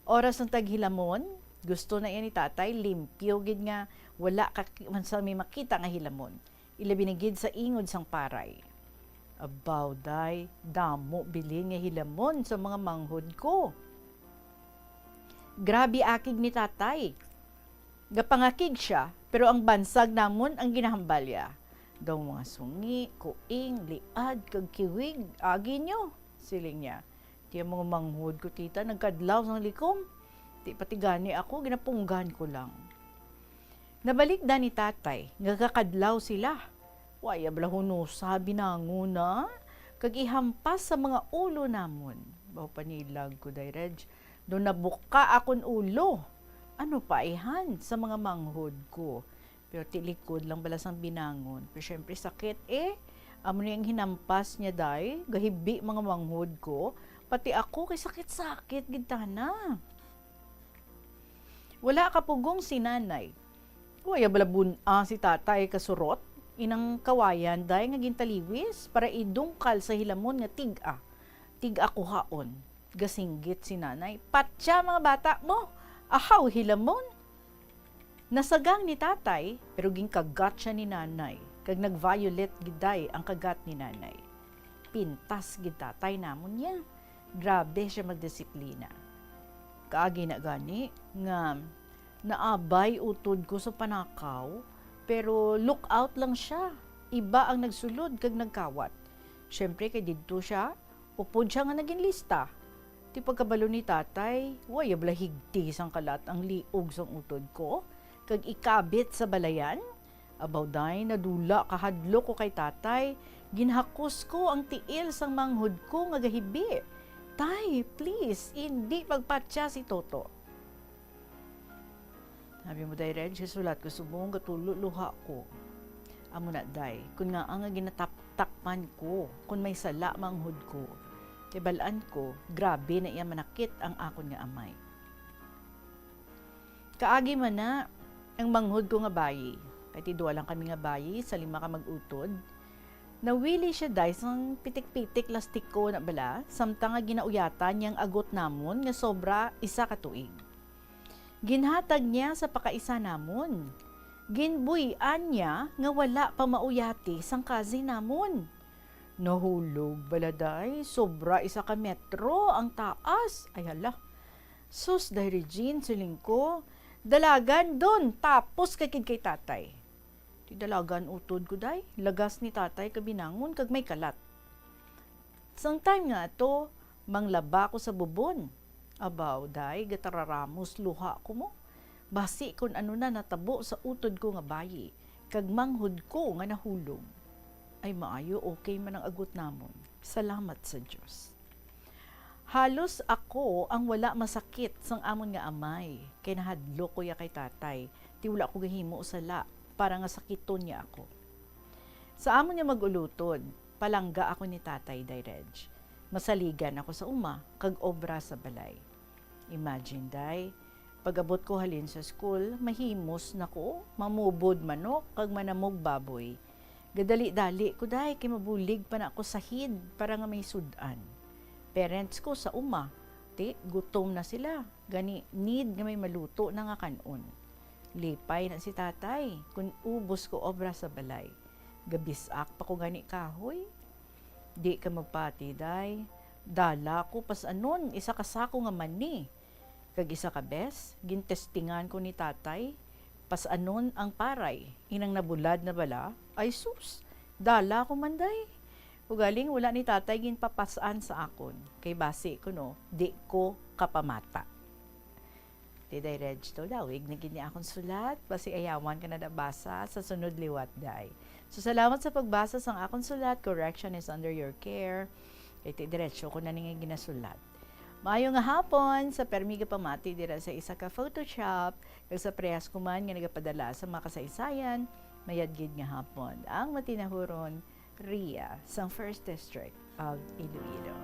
oras ng taghilamon, gusto na yan ni tatay, limpyo gid nga, wala ka, man sa may makita nga hilamon. Ilabi na gid sa ingod sang paray. Abaw, day, damo bilin nga hilamon sa mga manghod ko. Grabe akig ni tatay. Gapangakig siya, pero ang bansag namon ang ginahambalya. Daw mga sungi, kuing, liad, kag kiwig, agi nyo, siling niya. Ti ang mga manghod ko, tita, nagkadlaw sang likom. Ti pati gani ako, ginapunggan ko lang. Nabalik da ni tatay nga kakadlaw sila. Waya bala hunusa binangon na, kag ihampas sa mga ulo namon. Baw panilag ko, day Reg, do nabuka akon ulo. Ano pa ihan sa mga manghod ko? Pero tilikod lang bala sang binangon. Pero syempre, sakit eh. Amo ni ang hinampas niya, day. Gahibi mga manghod ko. Pati ako, kay sakit-sakit gid tana. Wala kapugong si nanay. Waya bala bun-a si tatay kasurot. Inang kawayan, day, nga gintaliwis para idungkal sa hilamon nga tig-a. Tig-a kuhaon. Gasinggit si nanay, "Patya, mga bata mo! Ahaw, hilamon!" Nasagang ni tatay, pero ginkagat siya ni nanay, kag nag-violet gid, day, ang kagat ni nanay. Pintas gid tatay namon niya. Grabe siya magdisiplina. Kaagi na gani nga naabay utod ko sa panakaw, pero look out lang siya. Iba ang nagsulod kag nagkawat. Siyempre, kay didto siya, upod siya nga naginlista. Ti pagkabalo ni tatay, waya bala higti sang kalat ang liog sang utod ko, kag ikabit sa balayan. Abaw, day, nadula kahadlok ko kay tatay, ginhakos ko ang tiil sang manghod ko nga gahibi. "Tay, please, indi pagpatya si Toto." Sabi mo, "Day Reg, sulat ko subong gatulo luha ko." Amo na, day, kun ngaa nga ginataptakpan ko, kun may sala manghod ko. Kay bal-an ko, grabe na iya manakit ang akon nga amay. Kaagi man na ang manghod ko nga bayi. Kay ti duha lang kami nga bayi, sa lima ka mag-utod. Nawili siya, day, sang pitik-pitik lastiko na bala, samtang nga ginauyatan niya ang agot namon nga sobra isa ka tuig. Ginhatag niya sa pakaisa namon. Ginbuy-an niya nga wala pa mauyati sang kazi namon. Nahulog bala, day, sobra isa ka metro ang taas. Ay, hala. "Sus, day Regine," siling ko, "dalagan dun, tapos ka gid kay tatay." Ti dalagan utod ko, day, lagas ni tatay kabinangon kag may kalat. Sang time nga ato, manglaba ko sa bubon. Abaw, day, gatararamos luha ko mo. Basi kun ano na natabo sa utod ko nga bayi, kag manghod ko nga nahulog. Ay, maayo, okay man ang agot namon. Salamat sa Dios. Halos ako ang wala masakit sang amon nga amay, kay nahadlok ko ya kay tatay, ti wala ko gahimo sala para nga sakiton niya ako. Sa amon nga mag-ulutod, palangga ako ni tatay, Day Reg. Masaligan ako sa uma kag obra sa balay. Imagine, Day, pag-abot ko halin sa school, mahimos na ko, mamubod manok kag manamog baboy. Gadali-dali ko, Day, kay mabulig pa na ako sa hid para nga may sud-an. Parents ko sa uma, ti gutom na sila, gani need nga may maluto na nga kan-on. Lipay na si tatay kun ubos ko obra sa balay. Gabis-ak pa ko gani kahoy. Di ka magpati, Day. Dala ko pas-anon isa ka sako nga mani. Kag isa ka bes, gintestingan ko ni tatay, pas-anon ang paray, inang nabulad na bala, ay sus, dala ko man, Day. Ugaling wala ni tatay ginpapas-an sa akon, kay basi kuno, di ko kapamata. Ti Day Reg, to, lawig na gid ni akon sulat, basi ayawan ka na nabasa sa sunod liwat, Day. So, salamat sa pagbasa sang akon sulat. Correction is under your care. Kay ti diretso ko na ni nga ginasulat. Maayo nga hapon sa permi nga pamati dira sa isa ka photo shop, kag sa parehas ko man nga nagapadala sa mga kasaysayan, mayad gid nga hapon. Ang matinahuron, Ria, sang First District of Iloilo.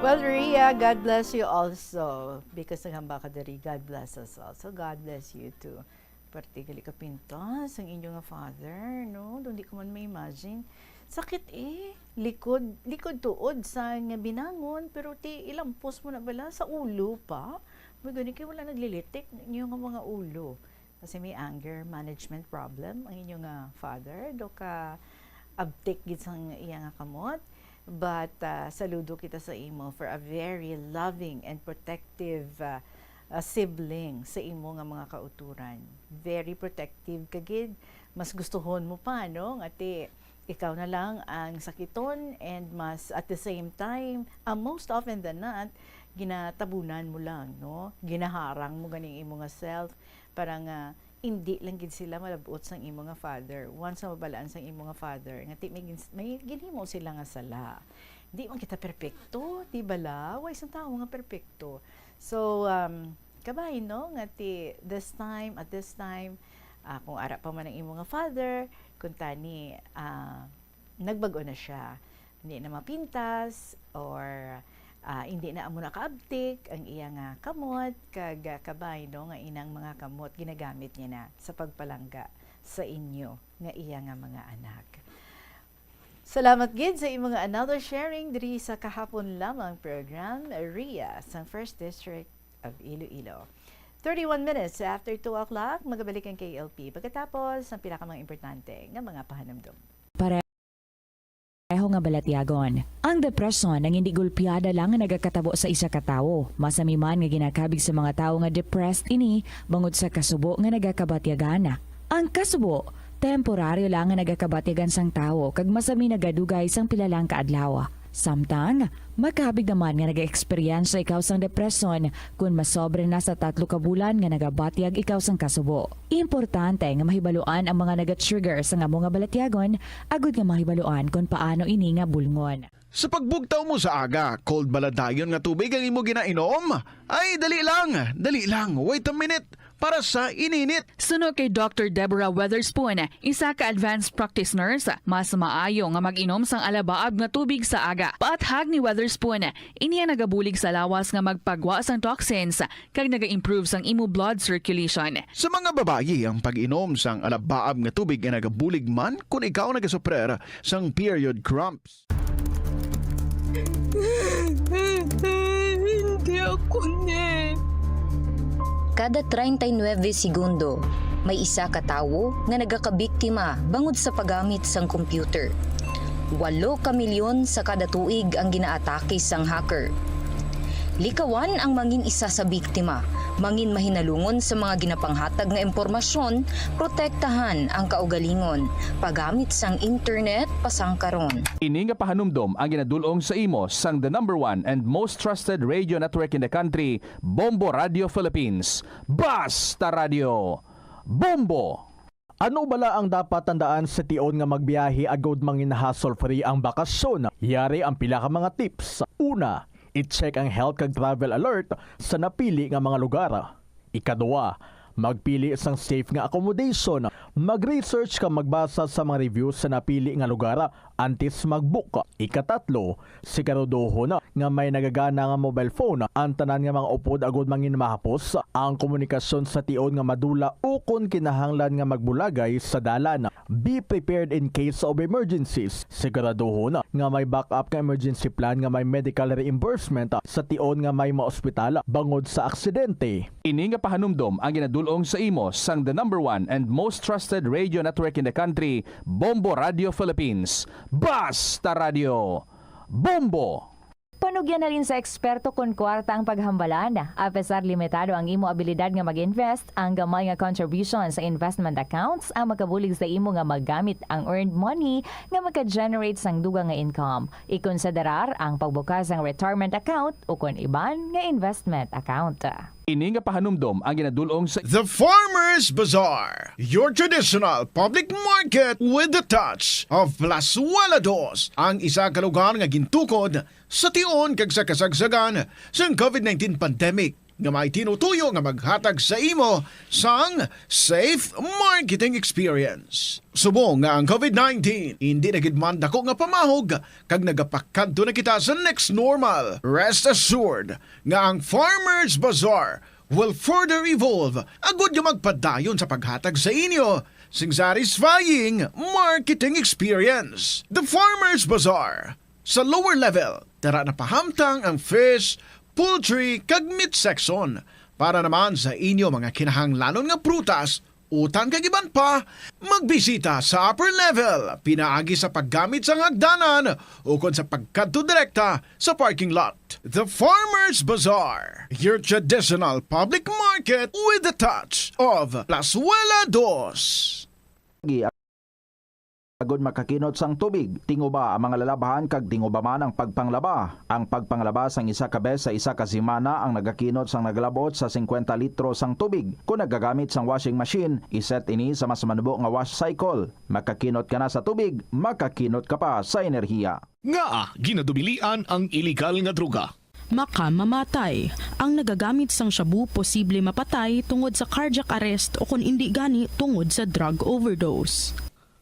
Well, Ria, God bless you also. Because naghambal ka diri, God bless us also. God bless you too. Parte gali ka pintas ang inyo nga father, no? Daw di ko man ma-imagine. Sakit eh. Likod, likod tuod sa nga binangon, pero ti ilampos mo na bala sa ulo pa. May gani kay wala naglilitik inyo nga mga ulo. Kasi may anger management problem ang inyo nga father. Do ka abtik gid sang iya nga kamot. But, ah, saludo kita sa imo for a very loving and protective, ah, ah, sibling sa imo nga mga kauturan. Very protective ka gid. Mas gustuhon mo pa, no? Nga ti, ikaw na lang ang sakiton and mas, at the same time, ah, most often than not, ginatabunan mo lang, no? Ginaharang mo ganing imo nga self para nga indi lang gid sila malab-ot sang imo nga father. Once nga mabalaan sang imo nga father, nga ti may gins-, may ginhimo sila nga sala. Di man kita perpekto, di bala? Way sang tawo nga perpekto. So, um, kabay, no? Nga ti, this time, at this time, ah, kung ara pa man ang imo nga father, kung tani, ah, nagbag-o na siya. Hindi na mapintas, or, ah, hindi na amo na kaabtik ang iya nga kamot, kag, ah, kabay, no, nga inang mga kamot ginagamit niya na sa pagpalangga sa inyo nga iya nga mga anak. Salamat gid sa imo nga another sharing diri sa kahapon lamang program, Ria, sang First District of Iloilo. Thirty-one minutes after two o'clock, magabalik ang K L P pagkatapos ang pila ka mga importante nga mga pahanumdom. Pareho nga balatyagon. Ang depresyon ang hindi gulpiada lang nga nagakatabo sa isa ka tawo. Masami man nga ginakabig sa mga tawo nga depressed ini bangod sa kasubo nga nagakabatyagan. Ang kasubo, temporaryo lang nga nagakabatyagan sang tawo kag masami nagadugay sang pila lang ka adlaw. Samtang, makabig naman nga nag-eksperyensya ikaw sang depresyon kon masobra na sa tatlo ka bulan nga nagabatyag ikaw sang kasubo. Importante nga mahibaluan ang mga naga-trigger sang amo nga balatyagon agud nga mahibaluan kon paano ini nga bulngon. Sa pagbugtaw mo sa aga, cold bala dayon nga tubig ang imo ginainom? Ay, dali lang, dali lang, wait a minute, para sa ininit. Suno kay Doctor Deborah Weatherspoon, isa ka advanced practice nurse, mas maayo nga mag-inom sang alabaab nga tubig sa aga. Paathag ni Weatherspoon, ini ang nagabulig sa lawas nga magpagwa sang toxins kag naga-improve sang imo blood circulation. Sa mga babayi, ang pag-inom sang alabaab nga tubig nga nagabulig man kon ikaw nagasuprer sang period cramps. Hindi ako ni. Kada treinta y nueve segundo, may isa ka tawo nga nagakabiktima bangod sa paggamit sang computer. Walo ka milyon sa kada tuig ang ginaatake sang hacker. Likawan ang mangin isa sa biktima Mangin mahinalungon sa mga ginapanghatag nga impormasyon, protektahan ang kaugalingon, paggamit sang internet pasangkaron. Ini nga pahanumdom ang ginadul-ong sa imo sang the number one and most trusted radio network in the country, Bombo Radio Philippines. Basta Radio, Bombo! Ano bala ang dapat tandaan sa tion nga magbiyahe agud mangin hassle-free ang bakasyon? Yari ang pila ka mga tips. Una, i-check ang health kag travel alert sa napili nga mga lugar. Ikaduha, magpili sang safe nga accommodation. Mag-research kag magbasa sa mga reviews sa napili nga lugar antes mag-book. Ikatatlo, siguraduhon nga may nagagana nga mobile phone ang tanan nga mga upod agud mangin mahapos ang komunikasyon sa tion nga madula ukon kinahanglan nga magbulagay sa dalan. Be prepared in case of emergencies. Siguraduhon nga may backup nga emergency plan nga may medical reimbursement sa tion nga may maospital bangod sa aksidente. Ini nga pahanumdom ang ginadul-ong sa imo sang the number one and most trusted radio network in the country, Bombo Radio Philippines. Basta Radio, Bombo! Panugyan halin sa eksperto kon kwarta ang paghambalan. Apesar limitado ang imo abilidad nga mag-invest, ang gamay nga contribution sa investment accounts ang makabulig sa imo nga magamit ang earned money nga maka-generate sang dugang nga income. Ikonsiderar ang pagbukas sang retirement account ukon iban nga investment account. Ini nga pahanumdom ang ginadul-ong sa The Farmers Bazaar, your traditional public market with the touch of Plazuela Dos, ang isa ka lugar nga gintukod sa tion kag sa kasagsagan sang covid nineteen pandemic, nga may tinutuyo nga maghatag sa imo sang safe marketing experience. Subong nga ang covid nineteen indi na gid man dako nga pamahog kag nagapakadto na kita sa next normal, rest assured nga ang Farmers Bazaar will further evolve agud nga magpadayon sa paghatag sa inyo sing satisfying marketing experience. The Farmers Bazaar, sa lower level, dara na pahamtang ang fish, poultry, kag meat section. Para naman sa inyo mga kinahanglanon nga prutas, utan kag iban pa, magbisita sa upper level pinaagi sa paggamit sang hagdanan ukon sa pagkadto direkta sa parking lot. The Farmers Bazaar, your traditional public market with the touch of Plazuela Dos. Agud makakinot sang tubig, tinguba ang mga lalabhan kag tinguba man ang pagpanglaba. Ang pagpanglaba sang isa ka bes sa isa ka semana ang nagakinot sang nagalab-ot sa singkwenta litro sang tubig. Kon nagagamit sang washing machine, i-set ini sa mas manubo nga wash cycle. Makakinot ka na sa tubig, makakinot ka pa sa enerhiya. Ngaa ginadubilian ang iligal nga droga? Makamamatay. Ang nagagamit sang shabu posible mapatay tungod sa cardiac arrest o kon indi gani tungod sa drug overdose.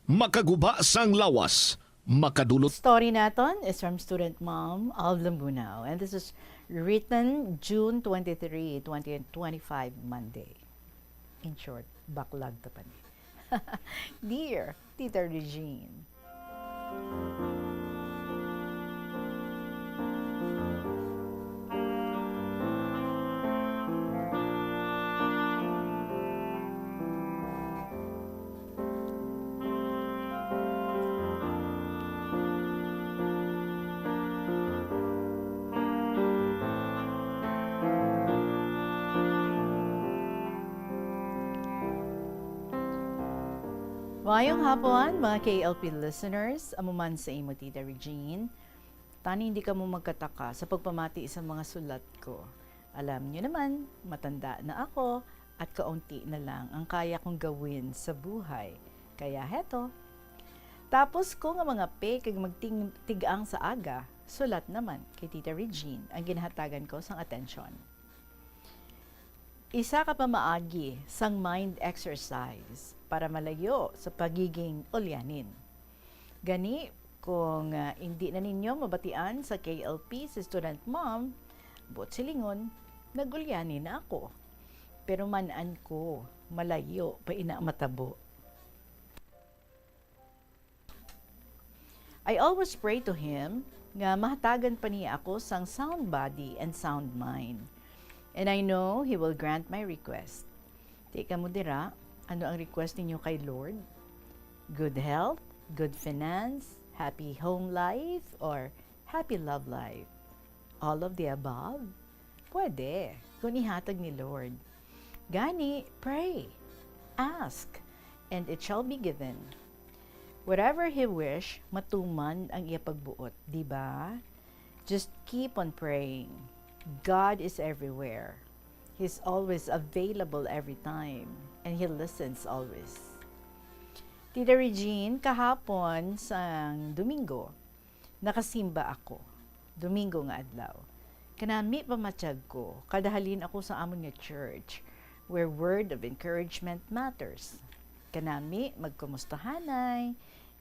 Makaguba sang lawas, makadulot. Story naton is from student mom of Lambunao, and this is written June twenty-three, twenty twenty-five, Monday. In short, backlog ta pa ni. Dear Tita Regine. Maayong hapon, mga K L P listeners. Amo man sa imo, Tita Regine. Tani hindi kamo magkataka sa pagpamati sa mga sulat ko. Alam niyo naman, matanda na ako at kaunti na lang ang kaya kong gawin sa buhay. Kaya heto, tapos ko nga mangape kag magting-, tig-ang sa aga, sulat naman kay Tita Regine ang ginahatagan ko sang atensyon. Isa ka pamaagi sang mind exercise para malayo sa pagiging ulyanin. Gani, kung, ah, indi na ninyo mabatian sa K L P si Student Mom, buot silingon, nag-ulyani na ako. Pero man-an ko, malayo pa ina matabo. I always pray to him nga mahatagan pa niya ako sang sound body and sound mind. And I know he will grant my request. Di kamo dira, ano ang request ninyo kay Lord? Good health, good finance, happy home life, or happy love life? All of the above? Pwede. kon ihatag ni Lord. Gani, pray, ask, and it shall be given. Whatever he wish, matuman ang iya pagbuot, di ba? Just keep on praying. God is everywhere. He's always available every time, and He listens always. Tita Regine, kahapon sang Domingo, nakasimba ako. Domingo nga adlaw. Kanami pamatyag ko, kada halin ako sa amon nga church, where word of encouragement matters. Kanami, magkumustahanay,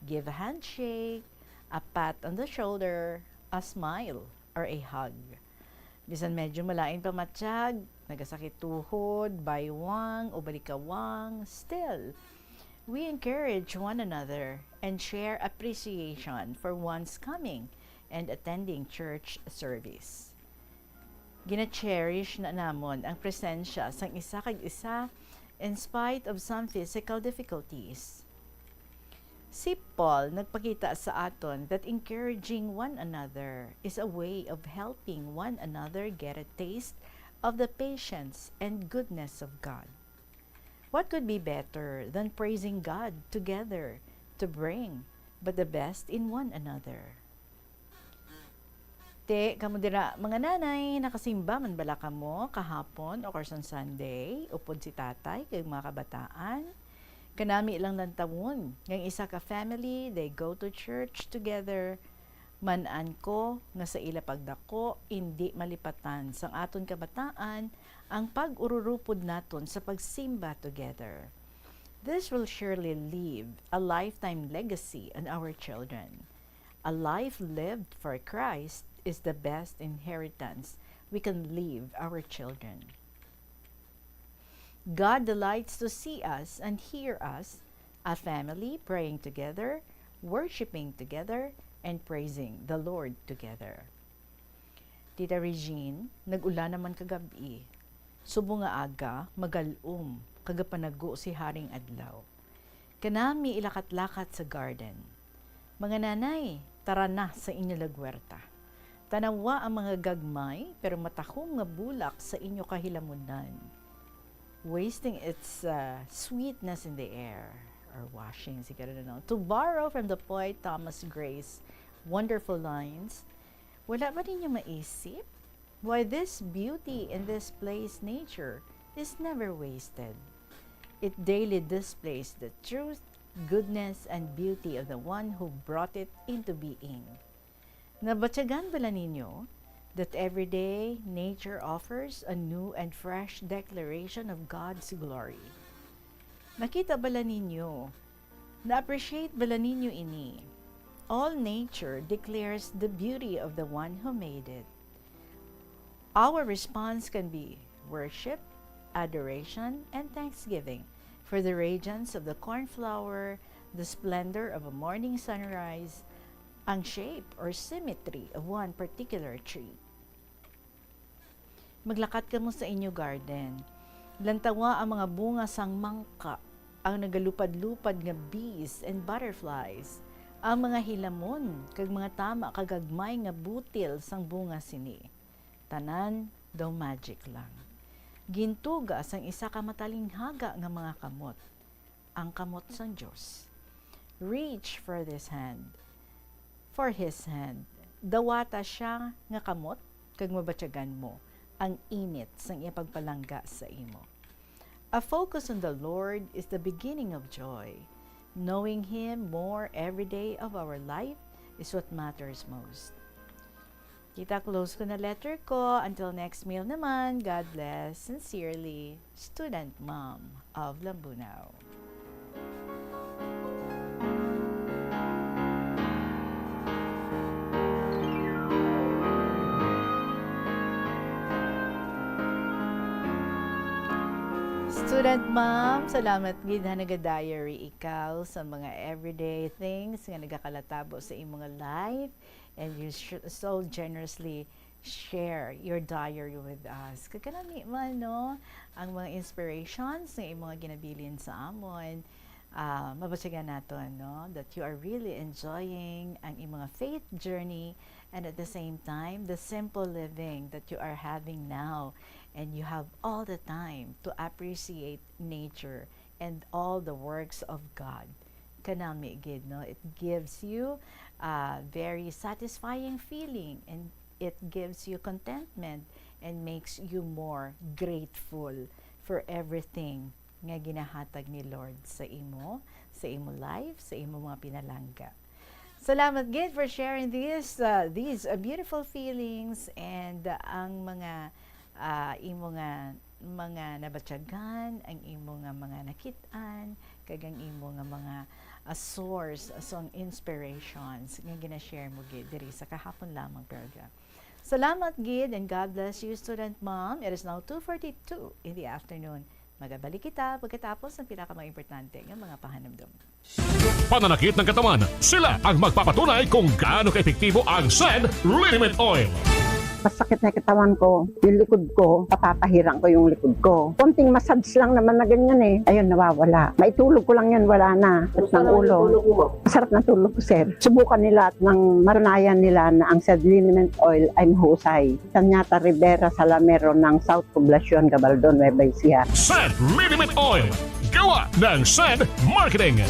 give a handshake, a pat on the shoulder, a smile, or a hug. Bisan medyo malain pamatyag, nagasakit tuhod, baywang, o balikawang, still, we encourage one another and share appreciation for one's coming and attending church service. Gina-cherish na namon ang presensya sang isa kag isa in spite of some physical difficulties. Si Paul nagpakita sa aton that encouraging one another is a way of helping one another get a taste of the patience and goodness of God. What could be better than praising God together to bring but the best in one another? Te, kamo dira, mga nanay, nakasimba man bala kamo kahapon o karsan Sunday, upod si tatay kag mga kabataan? Kanami lang lantawon nga ang isa ka family, they go to church together. Man-an ko nga sa ila pagdako, indi malipatan sang aton kabataan ang pag-ururupod naton sa pagsimba together. This will surely leave a lifetime legacy on our children. A life lived for Christ is the best inheritance we can leave our children. God delights to see us and hear us, a family praying together, worshiping together, and praising the Lord together. Tita Regine, nag-ulan naman kagab-i. Subong nga aga, magal-om, kagapanago si Haring Adlaw. Kanami ilakat-lakat sa garden. Mga nanay, tara na sa inyo lagwerta. Tanawa ang mga gagmay pero matahom nga bulak sa inyo kahilamunan, wasting its uh, sweetness in the air, or washing, siguro na, no? To borrow from the poet Thomas Gray's wonderful lines, wala ba ninyo maisip? Why this beauty in this place nature is never wasted. It daily displays the truth, goodness, and beauty of the one who brought it into being. Nabatyagan bala ninyo that every day nature offers a new and fresh declaration of God's glory? Nakita bala ninyo, na-appreciate bala ninyo ini? All nature declares the beauty of the one who made it. Our response can be worship, adoration, and thanksgiving for the radiance of the cornflower, the splendor of a morning sunrise, ang shape or symmetry of one particular tree. Maglakat kamo sa inyo garden. Lantawa ang mga bunga sang mangka, ang nagalupad-lupad nga bees and butterflies, ang mga hilamon kag mga tama ka gagmay nga butil sang bunga sini. Tanan daw magic lang. Gintuga sang isa ka matalinghaga nga mga kamot, ang kamot sang Dios. Reach for this hand, for his hand. Dawata sia nga kamot, kag mabatyagan mo ang init sang iya pagpalangga sa imo. A focus on the Lord is the beginning of joy. Knowing Him more every day of our life is what matters most. Kita, close ko na letter ko. Until next mail naman, God bless. Sincerely, Student Mom of Lambunao. Student Mom, salamat gid ha, naga-diary ikaw sa mga everyday things nga nagakalatabo sa imong life, and you sh- so generously share your diary with us. Kag kanami man, no, ang mga inspirations nga imong ginabilin sa amon, ah, mabatyagan naton, no, that you are really enjoying ang imong faith journey, and at the same time, the simple living that you are having now And you have all the time to appreciate nature and all the works of God. Kanami gid, no? It gives you a very satisfying feeling, and it gives you contentment and makes you more grateful for everything nga ginahatag ni Lord sa imo, sa imo life, sa imo mga pinalangga. Salamat gid for sharing this, uh, these, uh, beautiful feelings and, uh, ang mga, uh, imo nga mga nabatyagan, ang imo nga mga nakit-an, kag ang imo nga mga, uh, source sang inspirations nga gina-share mo gid diri sa kahapon lamang program. Salamat gid and God bless you, student mom. It is now two forty-two in the afternoon. Magabalik kita pagkatapos ng pinakamang importante nga mga pahanumdom. Pananakit ng katawan, sila ang magpapatunay kung gaano kaepektibo ang Send Liniment Oil. Masakit na katawan ko, yung likod ko, papapahirang ko yung likod ko. Konting massage lang naman na ganyan eh. Ayun, nawawala. Maitulog ko lang yan, wala na. At ng ulo. Masarap na tulog ko, sir. Subukan nila at nang matunayan nila na ang Send Liniment Oil ay mahusay. Sanyata Rivera Salamero ng South Poblacion, Gabaldon, Nueva Ecija. Send Liniment Oil. Gawa ng Send Marketing.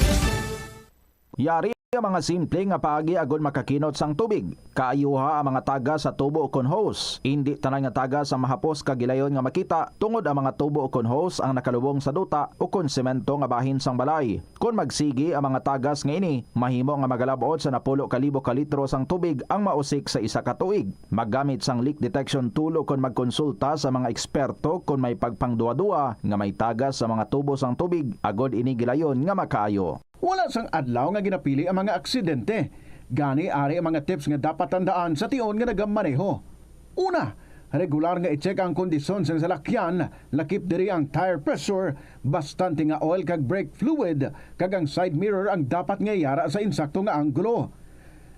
Yari ang mga simple nga paagi agod makakinot sang tubig. Kaayuha ang mga tagas sa tubo ukon hose. Indi tanan nga tagas ang mahapos kag gilayon nga makita, tungod ang mga tubo ukon hose ang nakalubong sa duta ukon semento nga bahin sang balay. Kon magsigi ang mga tagas nga ini, mahimo nga magalab-ot sa napulo ka libo ka litro sang tubig ang mausik sa isa ka tuig. Maggamit sang leak detection tool ukon magkonsulta sa mga eksperto kon may pagpangduwa-duwa nga may tagas sa mga tubo sang tubig agod ini gilayon nga makaayo. Wala sang adlaw nga ginapili ang mga aksidente. Gani, ari ang mga tips nga dapat tandaan sa tion nga nagamaneho. Una, regular nga i-check ang kondisyon sang salakyan, lakip diri ang tire pressure, bastante nga oil kag brake fluid, kag ang side mirror ang dapat nga yara sa insakto nga anggulo.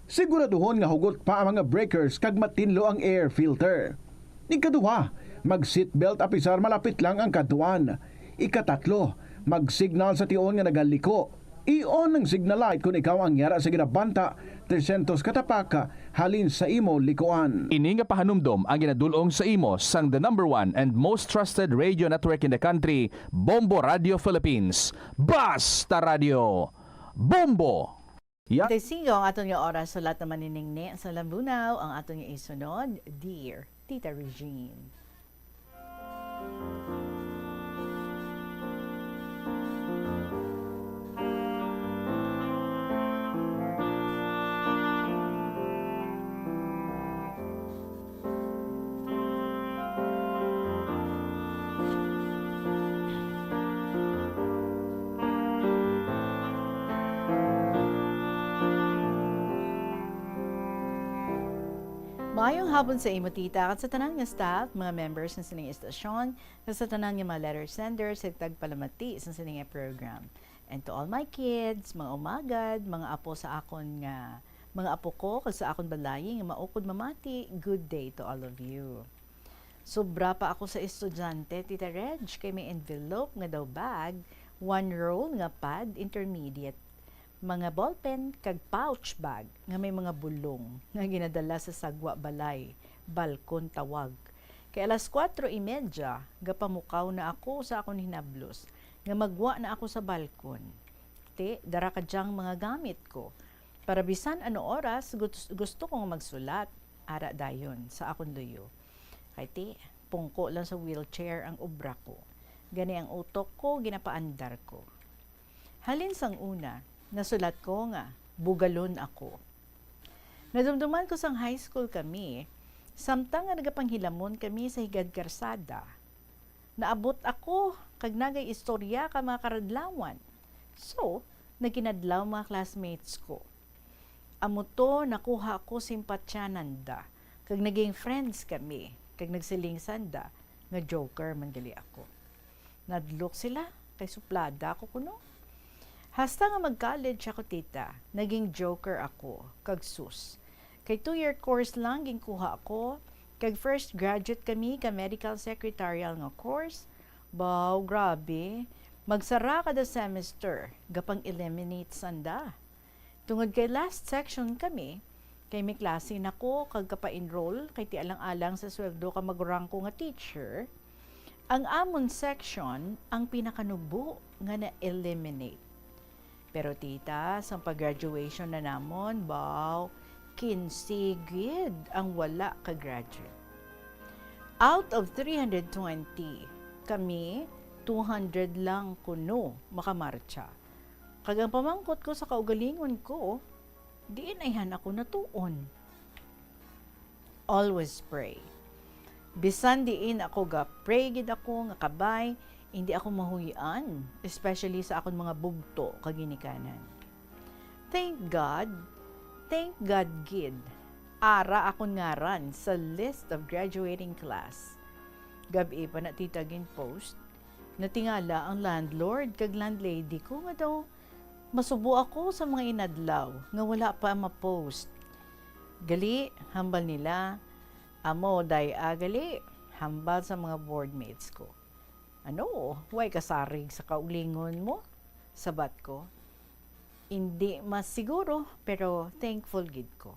Siguraduhon nga hugot pa ang mga breakers kag matinlo ang air filter. Ikaduha, mag-seatbelt apisar malapit lang ang kadtuan. Ikatatlo, mag-signal sa tion nga nagaliko. I-on ang signal light kon ikaw ang yara sa ginabanta tresyentos ka tapak halin sa imo likuan. Ini nga pahanumdom ang ginadul-ong sa imo sang the number one and most trusted radio network in the country, Bombo Radio Philippines. Basta Radio! Bombo! Twenty-five ang aton nga oras, sulat naman ni Ningni sa Lambunaw ang aton nga isunod, Dear Tita Regine. Maayong hapon sa imo, tita, kag sa tanan nga staff, mga members sa sining istasyon, kag sa tanan nga mga letter senders kag tagpalamati sa sining nga program. And to all my kids, mga umagad, mga apo sa akon nga, mga apo ko, kag sa akon balayi nga maukod mamati, good day to all of you. Sobra pa ako sa estudyante, Tita Reg, kay may envelope nga daw bag, one roll nga pad, intermediate, mga ballpen, kag pouch bag nga may mga bulong nga ginadala sa sagwa balay, balkon tawag. Kay alas kuwatro y medya, gapamukaw na ako sa akon hinablos nga magwa na ako sa balkon. Ti, dara ka dyang mga gamit ko, para bisan ano oras gus-, gusto kong magsulat, ara dayon sa akon luyo. Kay ti, pungko lang sa wheelchair ang obra ko. Gani ang utok ko, ginapaandar ko. Halin sang una, nasulat ko nga bugalon ako. Nadumduman ko sang high school kami, samtang nga nagapanghilamon kami sa higad karsada. Naabot ako kag nagay istorya ka mga karadlawan. So, nagkinadlaw mga classmates ko. Amo to, nakuha ko simpatya nanda, kag naging friends kami, kag nagsiling sanda nga joker man gali ako. Nadlok sila, kay suplada ako kuno. Hasta nga mag-college ako, tita, naging joker ako, kag sus. Kay two-year course lang ginkuha ako, kag first graduate kami ka medical secretarial nga course. Baw, grabe. Magsara kada semester, gapang-eliminate sanda. Tungod kay last section kami, kay may klase na ko kag kapa-enroll, kay ti alang-alang sa sweldo ka magurangko nga teacher, Ang amon section ang pinakanubo nga na-eliminate. Pero tita, sa pag-graduation na namon, baw, kinse gid ang wala ka-graduate. Out of three hundred twenty, kami, two hundred lang kuno makamartsa. Kag ang pamangkot ko sa kaugalingon ko, diin ayhan ako natuon? Always pray. Bisan diin ako ga-pray gid ako nga kabay, hindi ako mahuy-an, especially sa akon mga bugto kag ginikanan. Thank God, thank God gid, ara akon ngaran sa list of graduating class. Gab-i pa na, tita, gin-post, natingala ang landlord kag landlady ko nga daw masubo ako sa mga inadlaw nga wala pa ma-post. Gali, hambal nila, amo day, ah, gali, hambal sa mga boardmates ko. Ano, way ka sarig sa kaugalingon mo? Sabat ko. Indi mas siguro, pero thankful gid ko.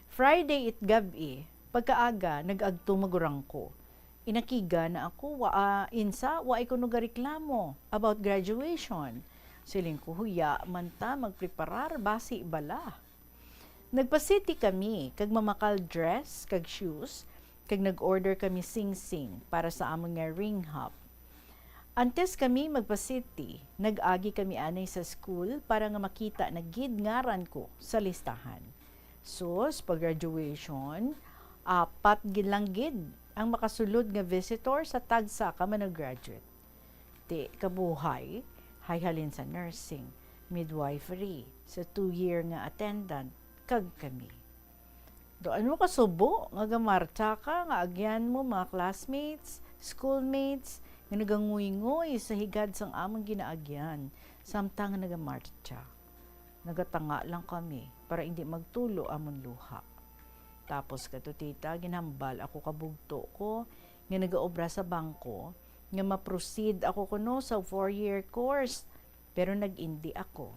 Friday it gab-i, pagkaaga, nag-agto magurang ko. Inakiga na ako, wa, ah, insa, wa ay kuno gareklamo about graduation. Siling ko, huya man ta magpreparar, basi bala. Nagpa-city kami, kag mamakal dress, kag shoes, kag nag-order kami singsing para sa amon nga ring hop. Antes kami magpa-city, nag-agi kami anay sa school para nga makita na gid ngaran ko sa listahan. Sus, pag-graduation, apat gid lang gid ang makasulod nga visitor sa tagsa ka managraduate. Ti kabuhay, hay halin sa nursing, midwifery, sa two-year nga attendant, kag kami. Do, ano ka subo nga gamartsa ka nga agyan mo mga classmates, schoolmates, nga naganguyngui sa higad sang amon ginaagyan, samtang nga nagamartsa? Nagatanga lang kami para indi magtulo amon luha. Tapos kadto, tita, ginhambal ako ka bugto ko nga nagaobra sa bangko nga ma-proceed ako kuno sa four-year course, pero nag-indi ako.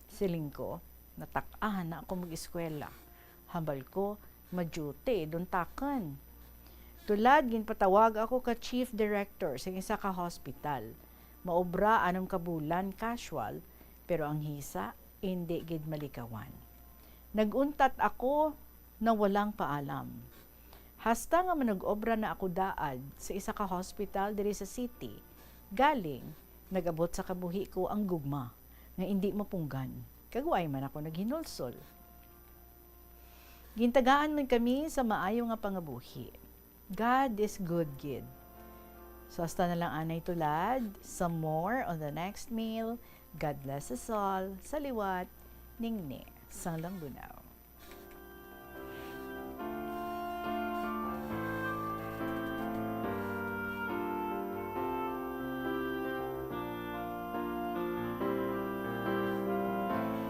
Siling ko, natak-an na ako mag-eskwela. Hambal ko, ma-duty duntakan. Tulad, ginpatawag ako ka chief director sa isa ka hospital. Maobra anom ka bulan, casual, pero ang hisa, indi gid malikawan. Nag-untat ako na walang paalam. Hasta nga manug-obra na ako daad sa isa ka hospital diri sa city, galing, nag-abot sa kabuhi ko ang gugma nga indi mapunggan, kag wa man ako naghinulsol. Gintagaan man kami sa maayo nga pangabuhi. God is good gid. So, hasta na lang anay, tulad. Some more on the next meal. God bless us all. Sa liwat, Ningni sang Langbunao.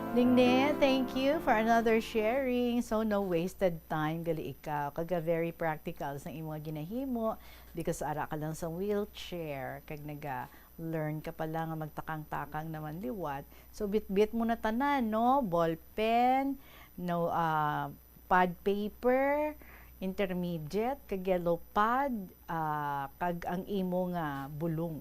Ningni, thank you for another sharing. So, no wasted time, gali ikaw. Kag very practical sa imo nga ginahimo, because ara ka lang sa wheelchair, kag naga-learn ka pa lang nga magtakang-takang naman liwat. So, bitbit mo na tanan, no? Ballpen, no, ah, pad paper, intermediate, kag yellow pad, ah, kag ang imo nga bulong.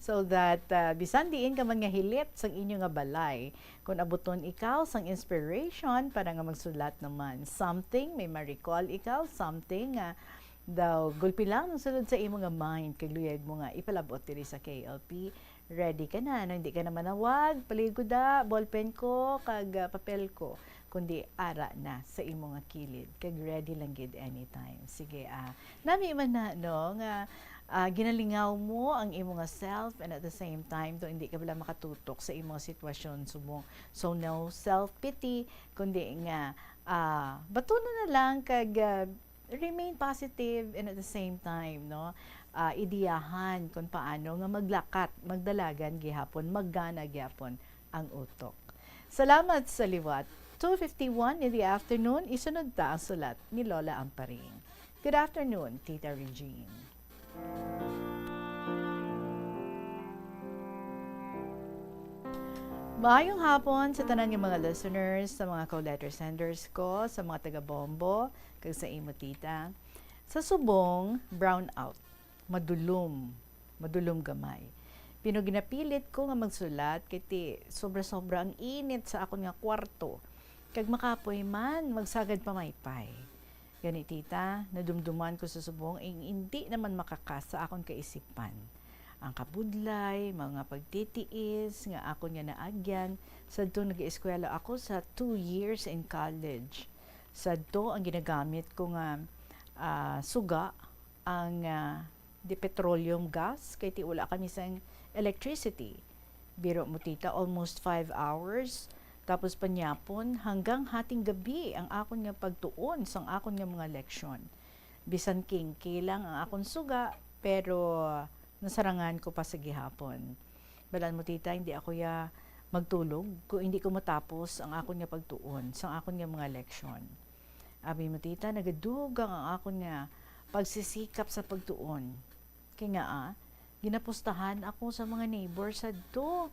So that, ah, bisan diin ka man nga hilit sang inyo nga balay, kun abuton ikaw sang inspiration para nga magsulat naman something, may ma-recall ikaw, something nga daw gulpi lang nagsulod sa imo nga mind, kag luyag mo nga ipalab-ot diri sa K L P. Ready ka na, no? Hindi ka na manawag, palihog ko da, ballpen ko, kag, ah, papel ko, kundi ara na sa imo nga kilid, kag ready lang gid anytime. Sige, ah, nami man na, no, nga, ah, ginalingaw mo ang imo nga self, and at the same time, to hindi ka bala makatutok sa imo nga sitwasyon subong. So, no self-pity, kundi nga, ah, batunon na lang kag, ah, remain positive, and at the same time, no, ah, ideyahan kung paano nga maglakat, magdalagan gihapon, maggana gihapon ang utok. Salamat sa liwat. Two fifty-one in the afternoon, isunod ta ang sulat ni Lola Amparing. Good afternoon, Tita Regine. Maayong hapon sa tanan nga mga listeners, sa mga co-letter senders ko, sa mga taga-Bombo, kag sa imo, tita. Sa subong, brownout. madulom, madulom gamay. Pero ginapilit ko nga magsulat kay ti sobra-sobra ang init sa akon nga kwarto. Kag makapoy man, magsagad pamaypay. Gani, tita, nadumduman ko sa subong ang indi naman makakas sa akon kaisipan. Ang kabudlay, mga pagtitiis nga akon nga naagyan, sadto nag-eskwela ako sa two years in college. Sadto ang ginagamit ko nga, ah, suga, ang, ah, di petroleum gas, kay ti wala kami sang electricity. Biro mo, tita, almost five hours. Tapos panyapon, hanggang hating gabi ang akon nga pagtuon sang akon nga mga leksyon. Bisan kinki lang ang akon suga, pero nasarangan ko pa sa gihapon. Balaan mo, tita, hindi ako ya magtulog kung hindi ko matapos ang akon nga pagtuon sang akon nga mga leksyon. Abi mo, tita, nagadugang ang akon nga pagsisikap sa pagtuon. Kay nga, ah, ginapustahan ako sa mga neighbor sadto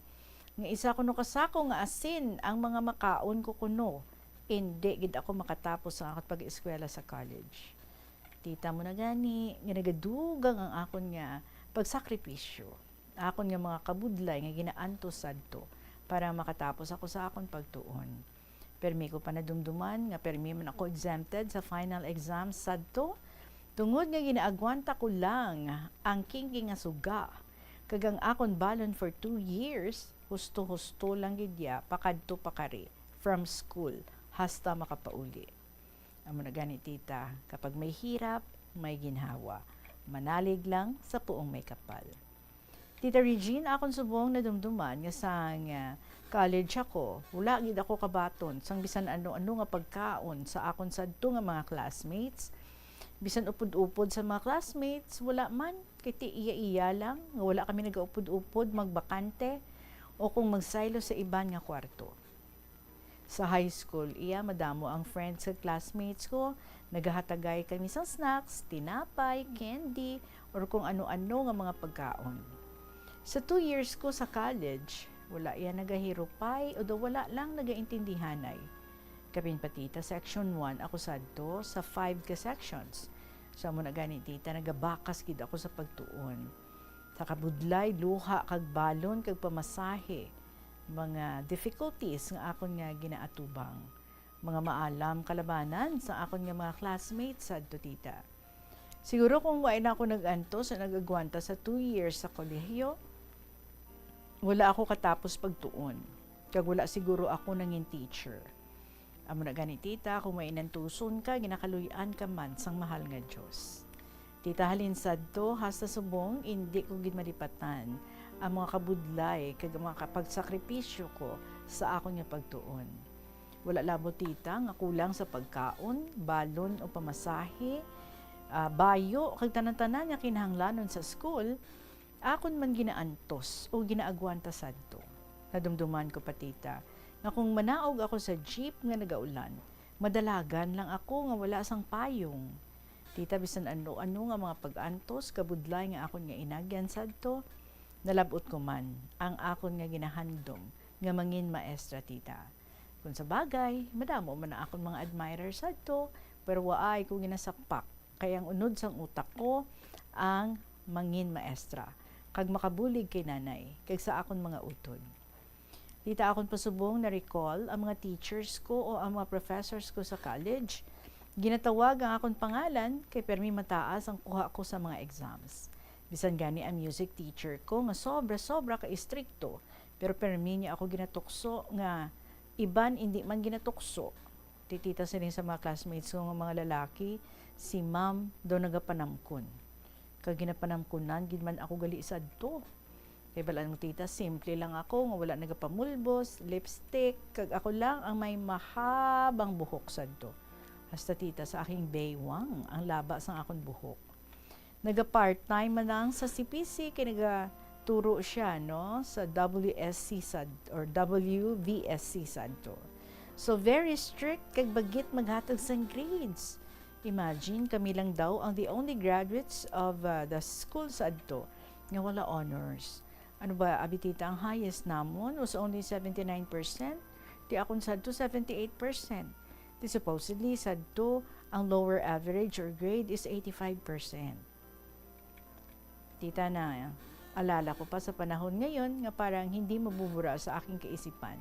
nga isa kuno ka sako nga asin ang mga makaon ko kuno. Indi gid ako makatapos sa akon pag-eskwela sa college. Tita mo na gani nga nagadugang ang akon nga pagsakripisyo, akon nga mga kabudlay nga ginaantos sadto para makatapos ako sa akon pagtuon. Permi ko pa nadumduman nga permi man ako exempted sa final exam sadto, tungod nga ginaagwanta ko lang ang kinki nga suga, kag ang akon balon for two years, husto-husto lang gid ya, pakadto pakari, from school, hasta makapauli. Amo na gani, tita, kapag may hirap, may ginhawa. Manalig lang sa puong may kapal. Tita Regine, akon subong nadumduman nga sang, ah, college ako, wala gid ako kabaton sang bisan ano-ano nga pagkaon sa akon sadto nga mga classmates. Bisan upod-upod sa mga classmates, wala man, kay ti iya-iya lang nga wala kami nagaupod-upod, magbakante, o kung magsaylo sa iban nga kwarto. Sa high school, iya, madamo ang friends kag classmates ko. Nagahatagay kami sang snacks, tinapay, candy, or kung ano-ano nga mga pagkaon. Sa two years ko sa college, wala iya nagahirupay o daw wala lang nagaintindihanay. Kapin pa, tita, section one ako sadto sa five ka sections. Sa amo na gani, tita, nagabakas gid ako sa pagtuon. Sa kabudlay, luha kag balon kag pamasahe, mga difficulties nga akon nga ginaatubang. Mga maalam kalabanan sa akon nga mga classmates sadto, tita. Siguro kung wa na ako nag-antos o nag-agwanta sa two years sa kolehiyo, wala ako katapos pagtuon, kag wala siguro ako nangin teacher. Amo na gani, tita, kung mainantuson ka, ginakaluy-an ka man sang mahal nga Dios. Tita, halin sadto, hasta subong, indi ko gid malipatan ang mga kabudlay kag ang mga kapagsakripisyo ko sa akon nga pagtuon. Wala labot, tita, nga kulang sa pagkaon, balon o pamasahe, ah, bayo, kag tanan-tanan nga kinahanglanon sa school, akon man ginaantos o ginaagwanta sadto. Nadumduman ko pa, tita, nga kung manaog ako sa jeep nga nagaulan, madalagan lang ako nga wala sang payong. Tita, bisan ano-ano nga mga pag-antos, kabudlay nga akon nga inagyan sadto, nalab-ot ko man ang akon nga ginahandom nga mangin maestra, tita. Kung sa bagay, madamo man ang akon mga admirer sadto, pero waay ko ginasapak, kay ang unod sang utak ko ang mangin maestra, kag makabulig kay nanay, kag sa akon mga utod. Tita, akon pa subong na-recall ang mga teachers ko o ang mga professors ko sa college. Ginatawag ang akon pangalan kay permi mataas ang kuha ko sa mga exams. Bisan gani ang music teacher ko nga sobra-sobra ka istrikto, pero permi niya ako ginatukso nga iban indi man ginatukso. Ti tita, siling sa mga classmates ko nga mga lalaki, si ma'am daw nagapanamkon. Kag ginapanamkunan gid man ako gali sadto. Kay balaan mo, tita, simple lang ako nga wala nagapamulbos, lipstick, kag ako lang ang may mahabang buhok sadto. Hasta, tita, sa aking baywang ang laba sang akon buhok. Naga-part-time man lang sa C P C kay nagaturo siya, no, sa W S C sad-, or W V S C sadto. So, very strict kag bagit maghatag sang grades. Imagine, kami lang daw ang the only graduates of, uh, the school sadto nga wala honors. Ano ba, abi tita, ang highest namon was only seventy-nine percent. Ti akon sadto, seventy-eight percent. Ti supposedly, sadto, ang lower average or grade is eighty-five percent. Tita, na alala ko pa sa panahon ngayon nga parang hindi mabubura sa aking kaisipan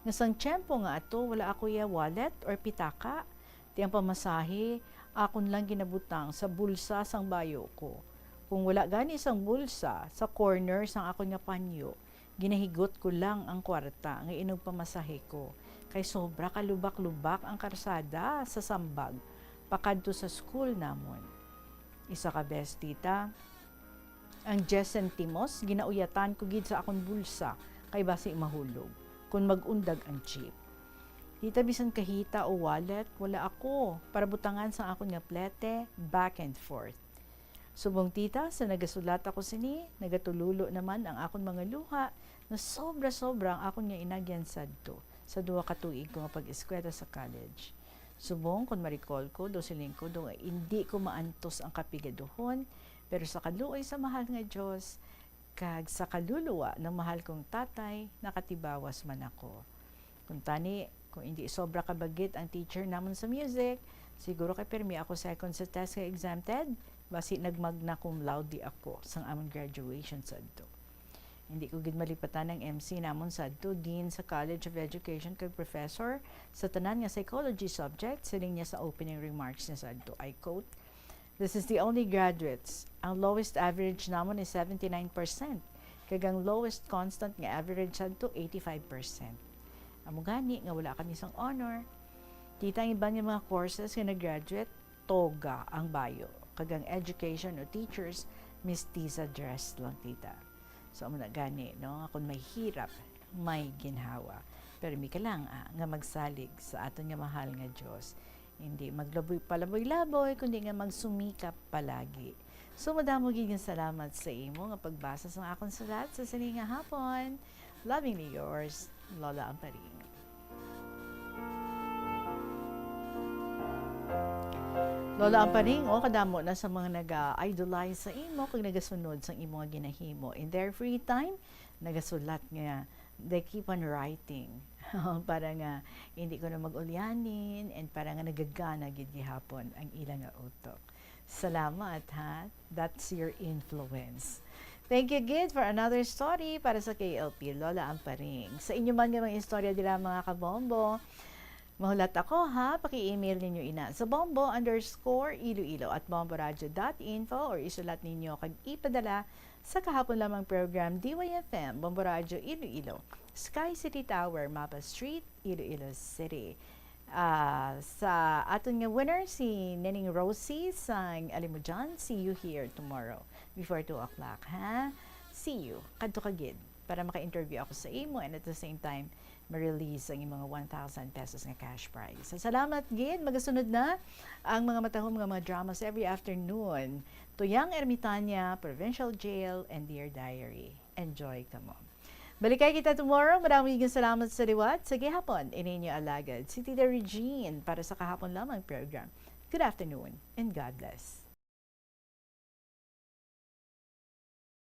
nga sang tiyempo nga ato wala ako ya wallet or pitaka. Ti ang pamasahe akon lang ginabutang sa bulsa sang bayo ko. Kung wala gani sang bulsa, sa corner sang akon nga panyo, ginahigot ko lang ang kwarta nga inugpamasahe ko, kay sobra ka lubak-lubak ang karsada sa sambag pakadto sa school namon. Isa ka bes, tita, ang diyes sentimos ginauyatan ko gid sa akon bulsa kay basi mahulog kon mag-undag ang jeep. Tita, bisan kahita o wallet, wala ako para butangan sang akon nga plete back and forth. Subong, tita, sa nagasulat ako sini, nagatululo naman ang akon mga luha nga sobra-sobra ang akon nga inagyan sadto sa duha ka tuig ko nga pag-eskwela sa college. Subong, kon ma-recall ko, daw siling ko daw nga indi ko maantos ang kapigaduhon, pero sa kaluoy sa mahal nga Dios kag sa kaluluwa ng mahal kong tatay, nakatibawas man ako. Kuntani, kung indi sobra kabagit ang teacher namon sa music, siguro kay pirmi ako second sa test kay exempted, basi nag-magna cum laude ako sang amon graduation sadto. Hindi ko gid malipatan ang M C namon sadto, Dean sa College of Education kag Professor sa tanan nga psychology subject, siling niya sa opening remarks niya sadto, I quote, "This is the only graduates. Ang lowest average namon is seventy-nine percent, kag ang lowest constant nga average sadto, eighty-five percent. Amo gani nga wala kami sang honor." Tita, ang iban nga mga courses nga nag-graduate, toga ang bayo, kag ang education o teachers, mistisa dress lang, tita. So, amo na gani, no, nga kon may hirap, may ginhawa. Pero mi ka lang, ah, nga magsalig sa aton nga mahal nga Dios. Hindi maglaboy palaboy-laboy, kundi nga magsumikap palagi. So, madamo gid nga salamat sa imo nga pagbasa sa akon sulat sa sini nga hapon. Lovingly yours, Lola Amparing. Lola Amparing, o, kadamo na sa mga naga-idolize sa imo kag nagasunod sa imo nga ginahimo. In their free time, nagasulat nga they keep on writing para nga hindi ko na mag-ulyanin and para nga nagagana gid gihapon ang ila nga utok. Salamat, ha? That's your influence. Thank you gid for another story para sa K L P, Lola Amparing. Sa inyo man nga mga istorya dira, mga kabombo, mahulat ako, ha? Paki-email ninyo ina sa bombo underscore iloilo at bomboradio dot info or isulat ninyo kag ipadala sa kahapon lamang program, D Y F M, Bombo Radio Iloilo, Sky City Tower, Mapa Street, Iloilo City. Ah, sa aton nga winner, si Nening Rosie sang Alimujan. See you here tomorrow before two o'clock, ha? See you. Kadto ka gid para maka-interview ako sa imo and at the same time, ma-release ang imong one thousand pesos nga cash prize. So, salamat gid. Magasunod na ang mga matahom nga mga dramas every afternoon. Tuyang Ermitaña, Provincial Jail, and Dear Diary. Enjoy kamo. Balikay kita tomorrow. Maraming salamat sa liwat. Sa gihapon, ini inyo alagad, si Tita Regine, para sa kahapon lamang program. Good afternoon and God bless.